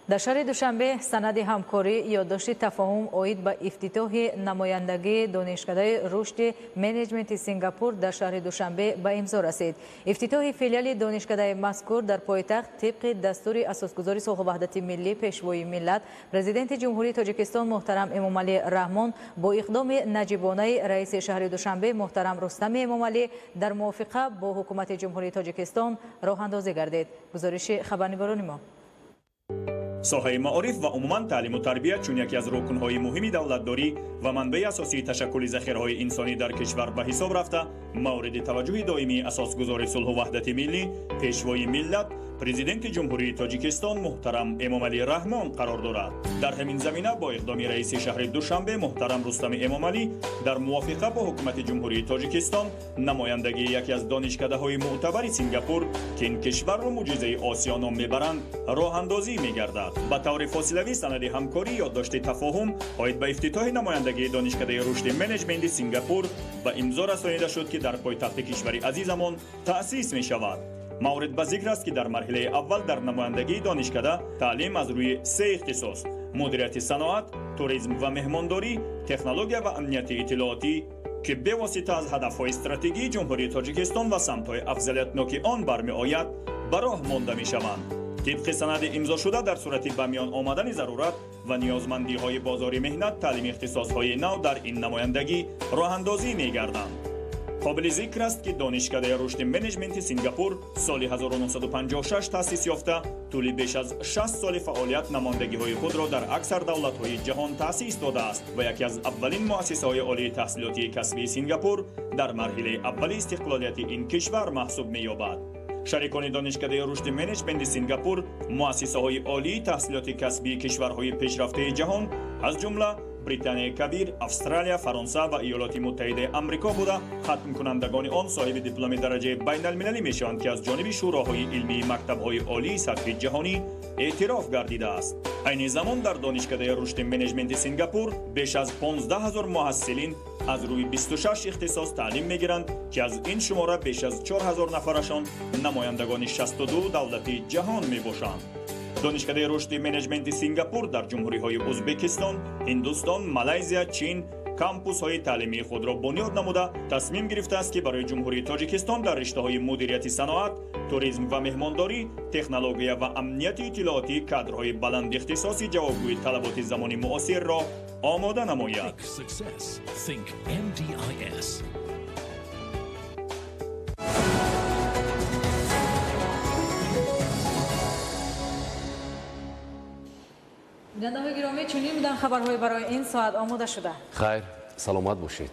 [SPEAKER 5] Дар шаҳри Душанбе санади ҳамкорӣ ёддошти тафоҳум оид ба ифтитоҳи намояндагии донишкадаи рушди менеҷменти Сингапур дар шаҳри Душанбе ба имзо расид. Ифтитоҳи филиали донишкадаи мазкур дар пойтахт тибқи дастури асосгузори сулҳу ваҳдати миллӣ, пешвои миллат, Президенти Ҷумҳурии Тоҷикистон муҳтарам Эмомалӣ Раҳмон бо иқдоми наҷибонаи раиси шаҳри Душанбе муҳтарам Рустами Эмомалӣ дар мувофиқа бо ҳукумати Ҷумҳурии Тоҷикистон роҳандозӣ гардид. Гузориши хабарнигорони мо.
[SPEAKER 3] Соҳаи маориф ва умуман таълиму тарбия чун яке аз рукнҳои муҳими давлатдорӣ ва манбаи асосии ташаккули захираҳои инсонӣ дар кишвар ба ҳисоб рафта, мавриди таваҷҷӯҳи доимии асосгузори сулҳу ваҳдати миллӣ, пешвои миллат, Президенти Ҷумҳурии Тоҷикистон муҳтарам Эмомалӣ Раҳмон қарор дорад. Дар ҳамин замина бо иқдоми раиси шаҳри Душанбе муҳтарам Рустами Эмомалӣ дар мувофиқа бо ҳукумати Ҷумҳурии Тоҷикистон намояндагии яке аз донишкадаҳои мӯътабари Сингапур, ки ин кишварро муъҷизаи Осиё ном мебаранд, роҳандозӣ мегардад. Ба таври фосилавӣ санади ҳамкорӣ ёддошти тафоҳум оид ба ифтитоҳи намояндагии донишкадаи рушди менеҷменти Сингапур ба имзо расонида шуд, ки дар пойтахти кишвари азизамон таъсис мешавад. Маврид ба зикр аст, ки дар марҳилаи аввал дар намояндагии донишкада таълим аз рӯи се ихтисос: мудирияти саноат, туризм ва меҳмондорӣ, технология ва амнияти иттилоотӣ, ки бевосита аз ҳадафҳои стратегии Ҷумҳурии Тоҷикистон ва самтҳои афзалиятноки он бармеояд, ба роҳ монда мешаванд. Тибқи санади имзошуда дар сурати ба миён омадани зарурат ва ниёзмандиҳои бозори меҳнат, таълими ихтисосҳои нав дар ин намояндагӣ роҳандозӣ мегарданд. Қобили зикр аст, ки донишкадаи рушди менеҷменти Сингапур соли 1956 таъсис ёфта, тӯли беш аз 60 соли фаъолият намояндагиҳои худро дар аксар давлатҳои ҷаҳон таъсис додааст ва яке аз аввалин муассисаҳои олии таҳсилотии касбии Сингапур дар марҳилаи аввали истиқлолияти ин кишвар маҳсуб меёбад. Шарикони донишкадаи рушди менеҷменти Сингапур муассисаҳои олии таҳсилоти касбии кишварҳои пешрафтаи ҷаҳон, аз ҷумла Британияи Кабир, Австралия, Фаронса ва Иёлоти Муттаҳидаи Амрико буда, хатмкунандагони он соҳиби дипломи дараҷаи байналмилалӣ мешаванд, ки аз ҷониби шӯроҳои илмии мактабҳои олии сатҳи ҷаҳонӣ эътироф гардидааст. Айни замон дар донишкадаи рушди менеҷменти Сингапур беш аз 15 ҳазор муҳассилин аз рӯи 26 ихтисос таълим мегиранд, ки аз ин шумора беш аз 4 ҳазор нафарашон намояндагони 62 давлати ҷаҳон мебошанд. Донишкадаи рушди менеҷменти Сингапур дар ҷумҳуриҳои Ӯзбекистон, Ҳиндустон, Малайзия, Чин кампусҳои таълимии худро бунёд намуда, тасмим гирифтааст, ки барои Ҷумҳурии Тоҷикистон дар риштаҳои мудирияти саноат, туризм ва меҳмондорӣ, технология ва амнияти иттилоотӣ кадрҳои баландихтисоси ҷавобгӯи талаботи замони муосирро омода намояд.
[SPEAKER 5] Бинандаҳои гиромӣ, чунин буданд хабарҳои барои ин соат омода шуда.
[SPEAKER 6] Хайр, саломат бошед.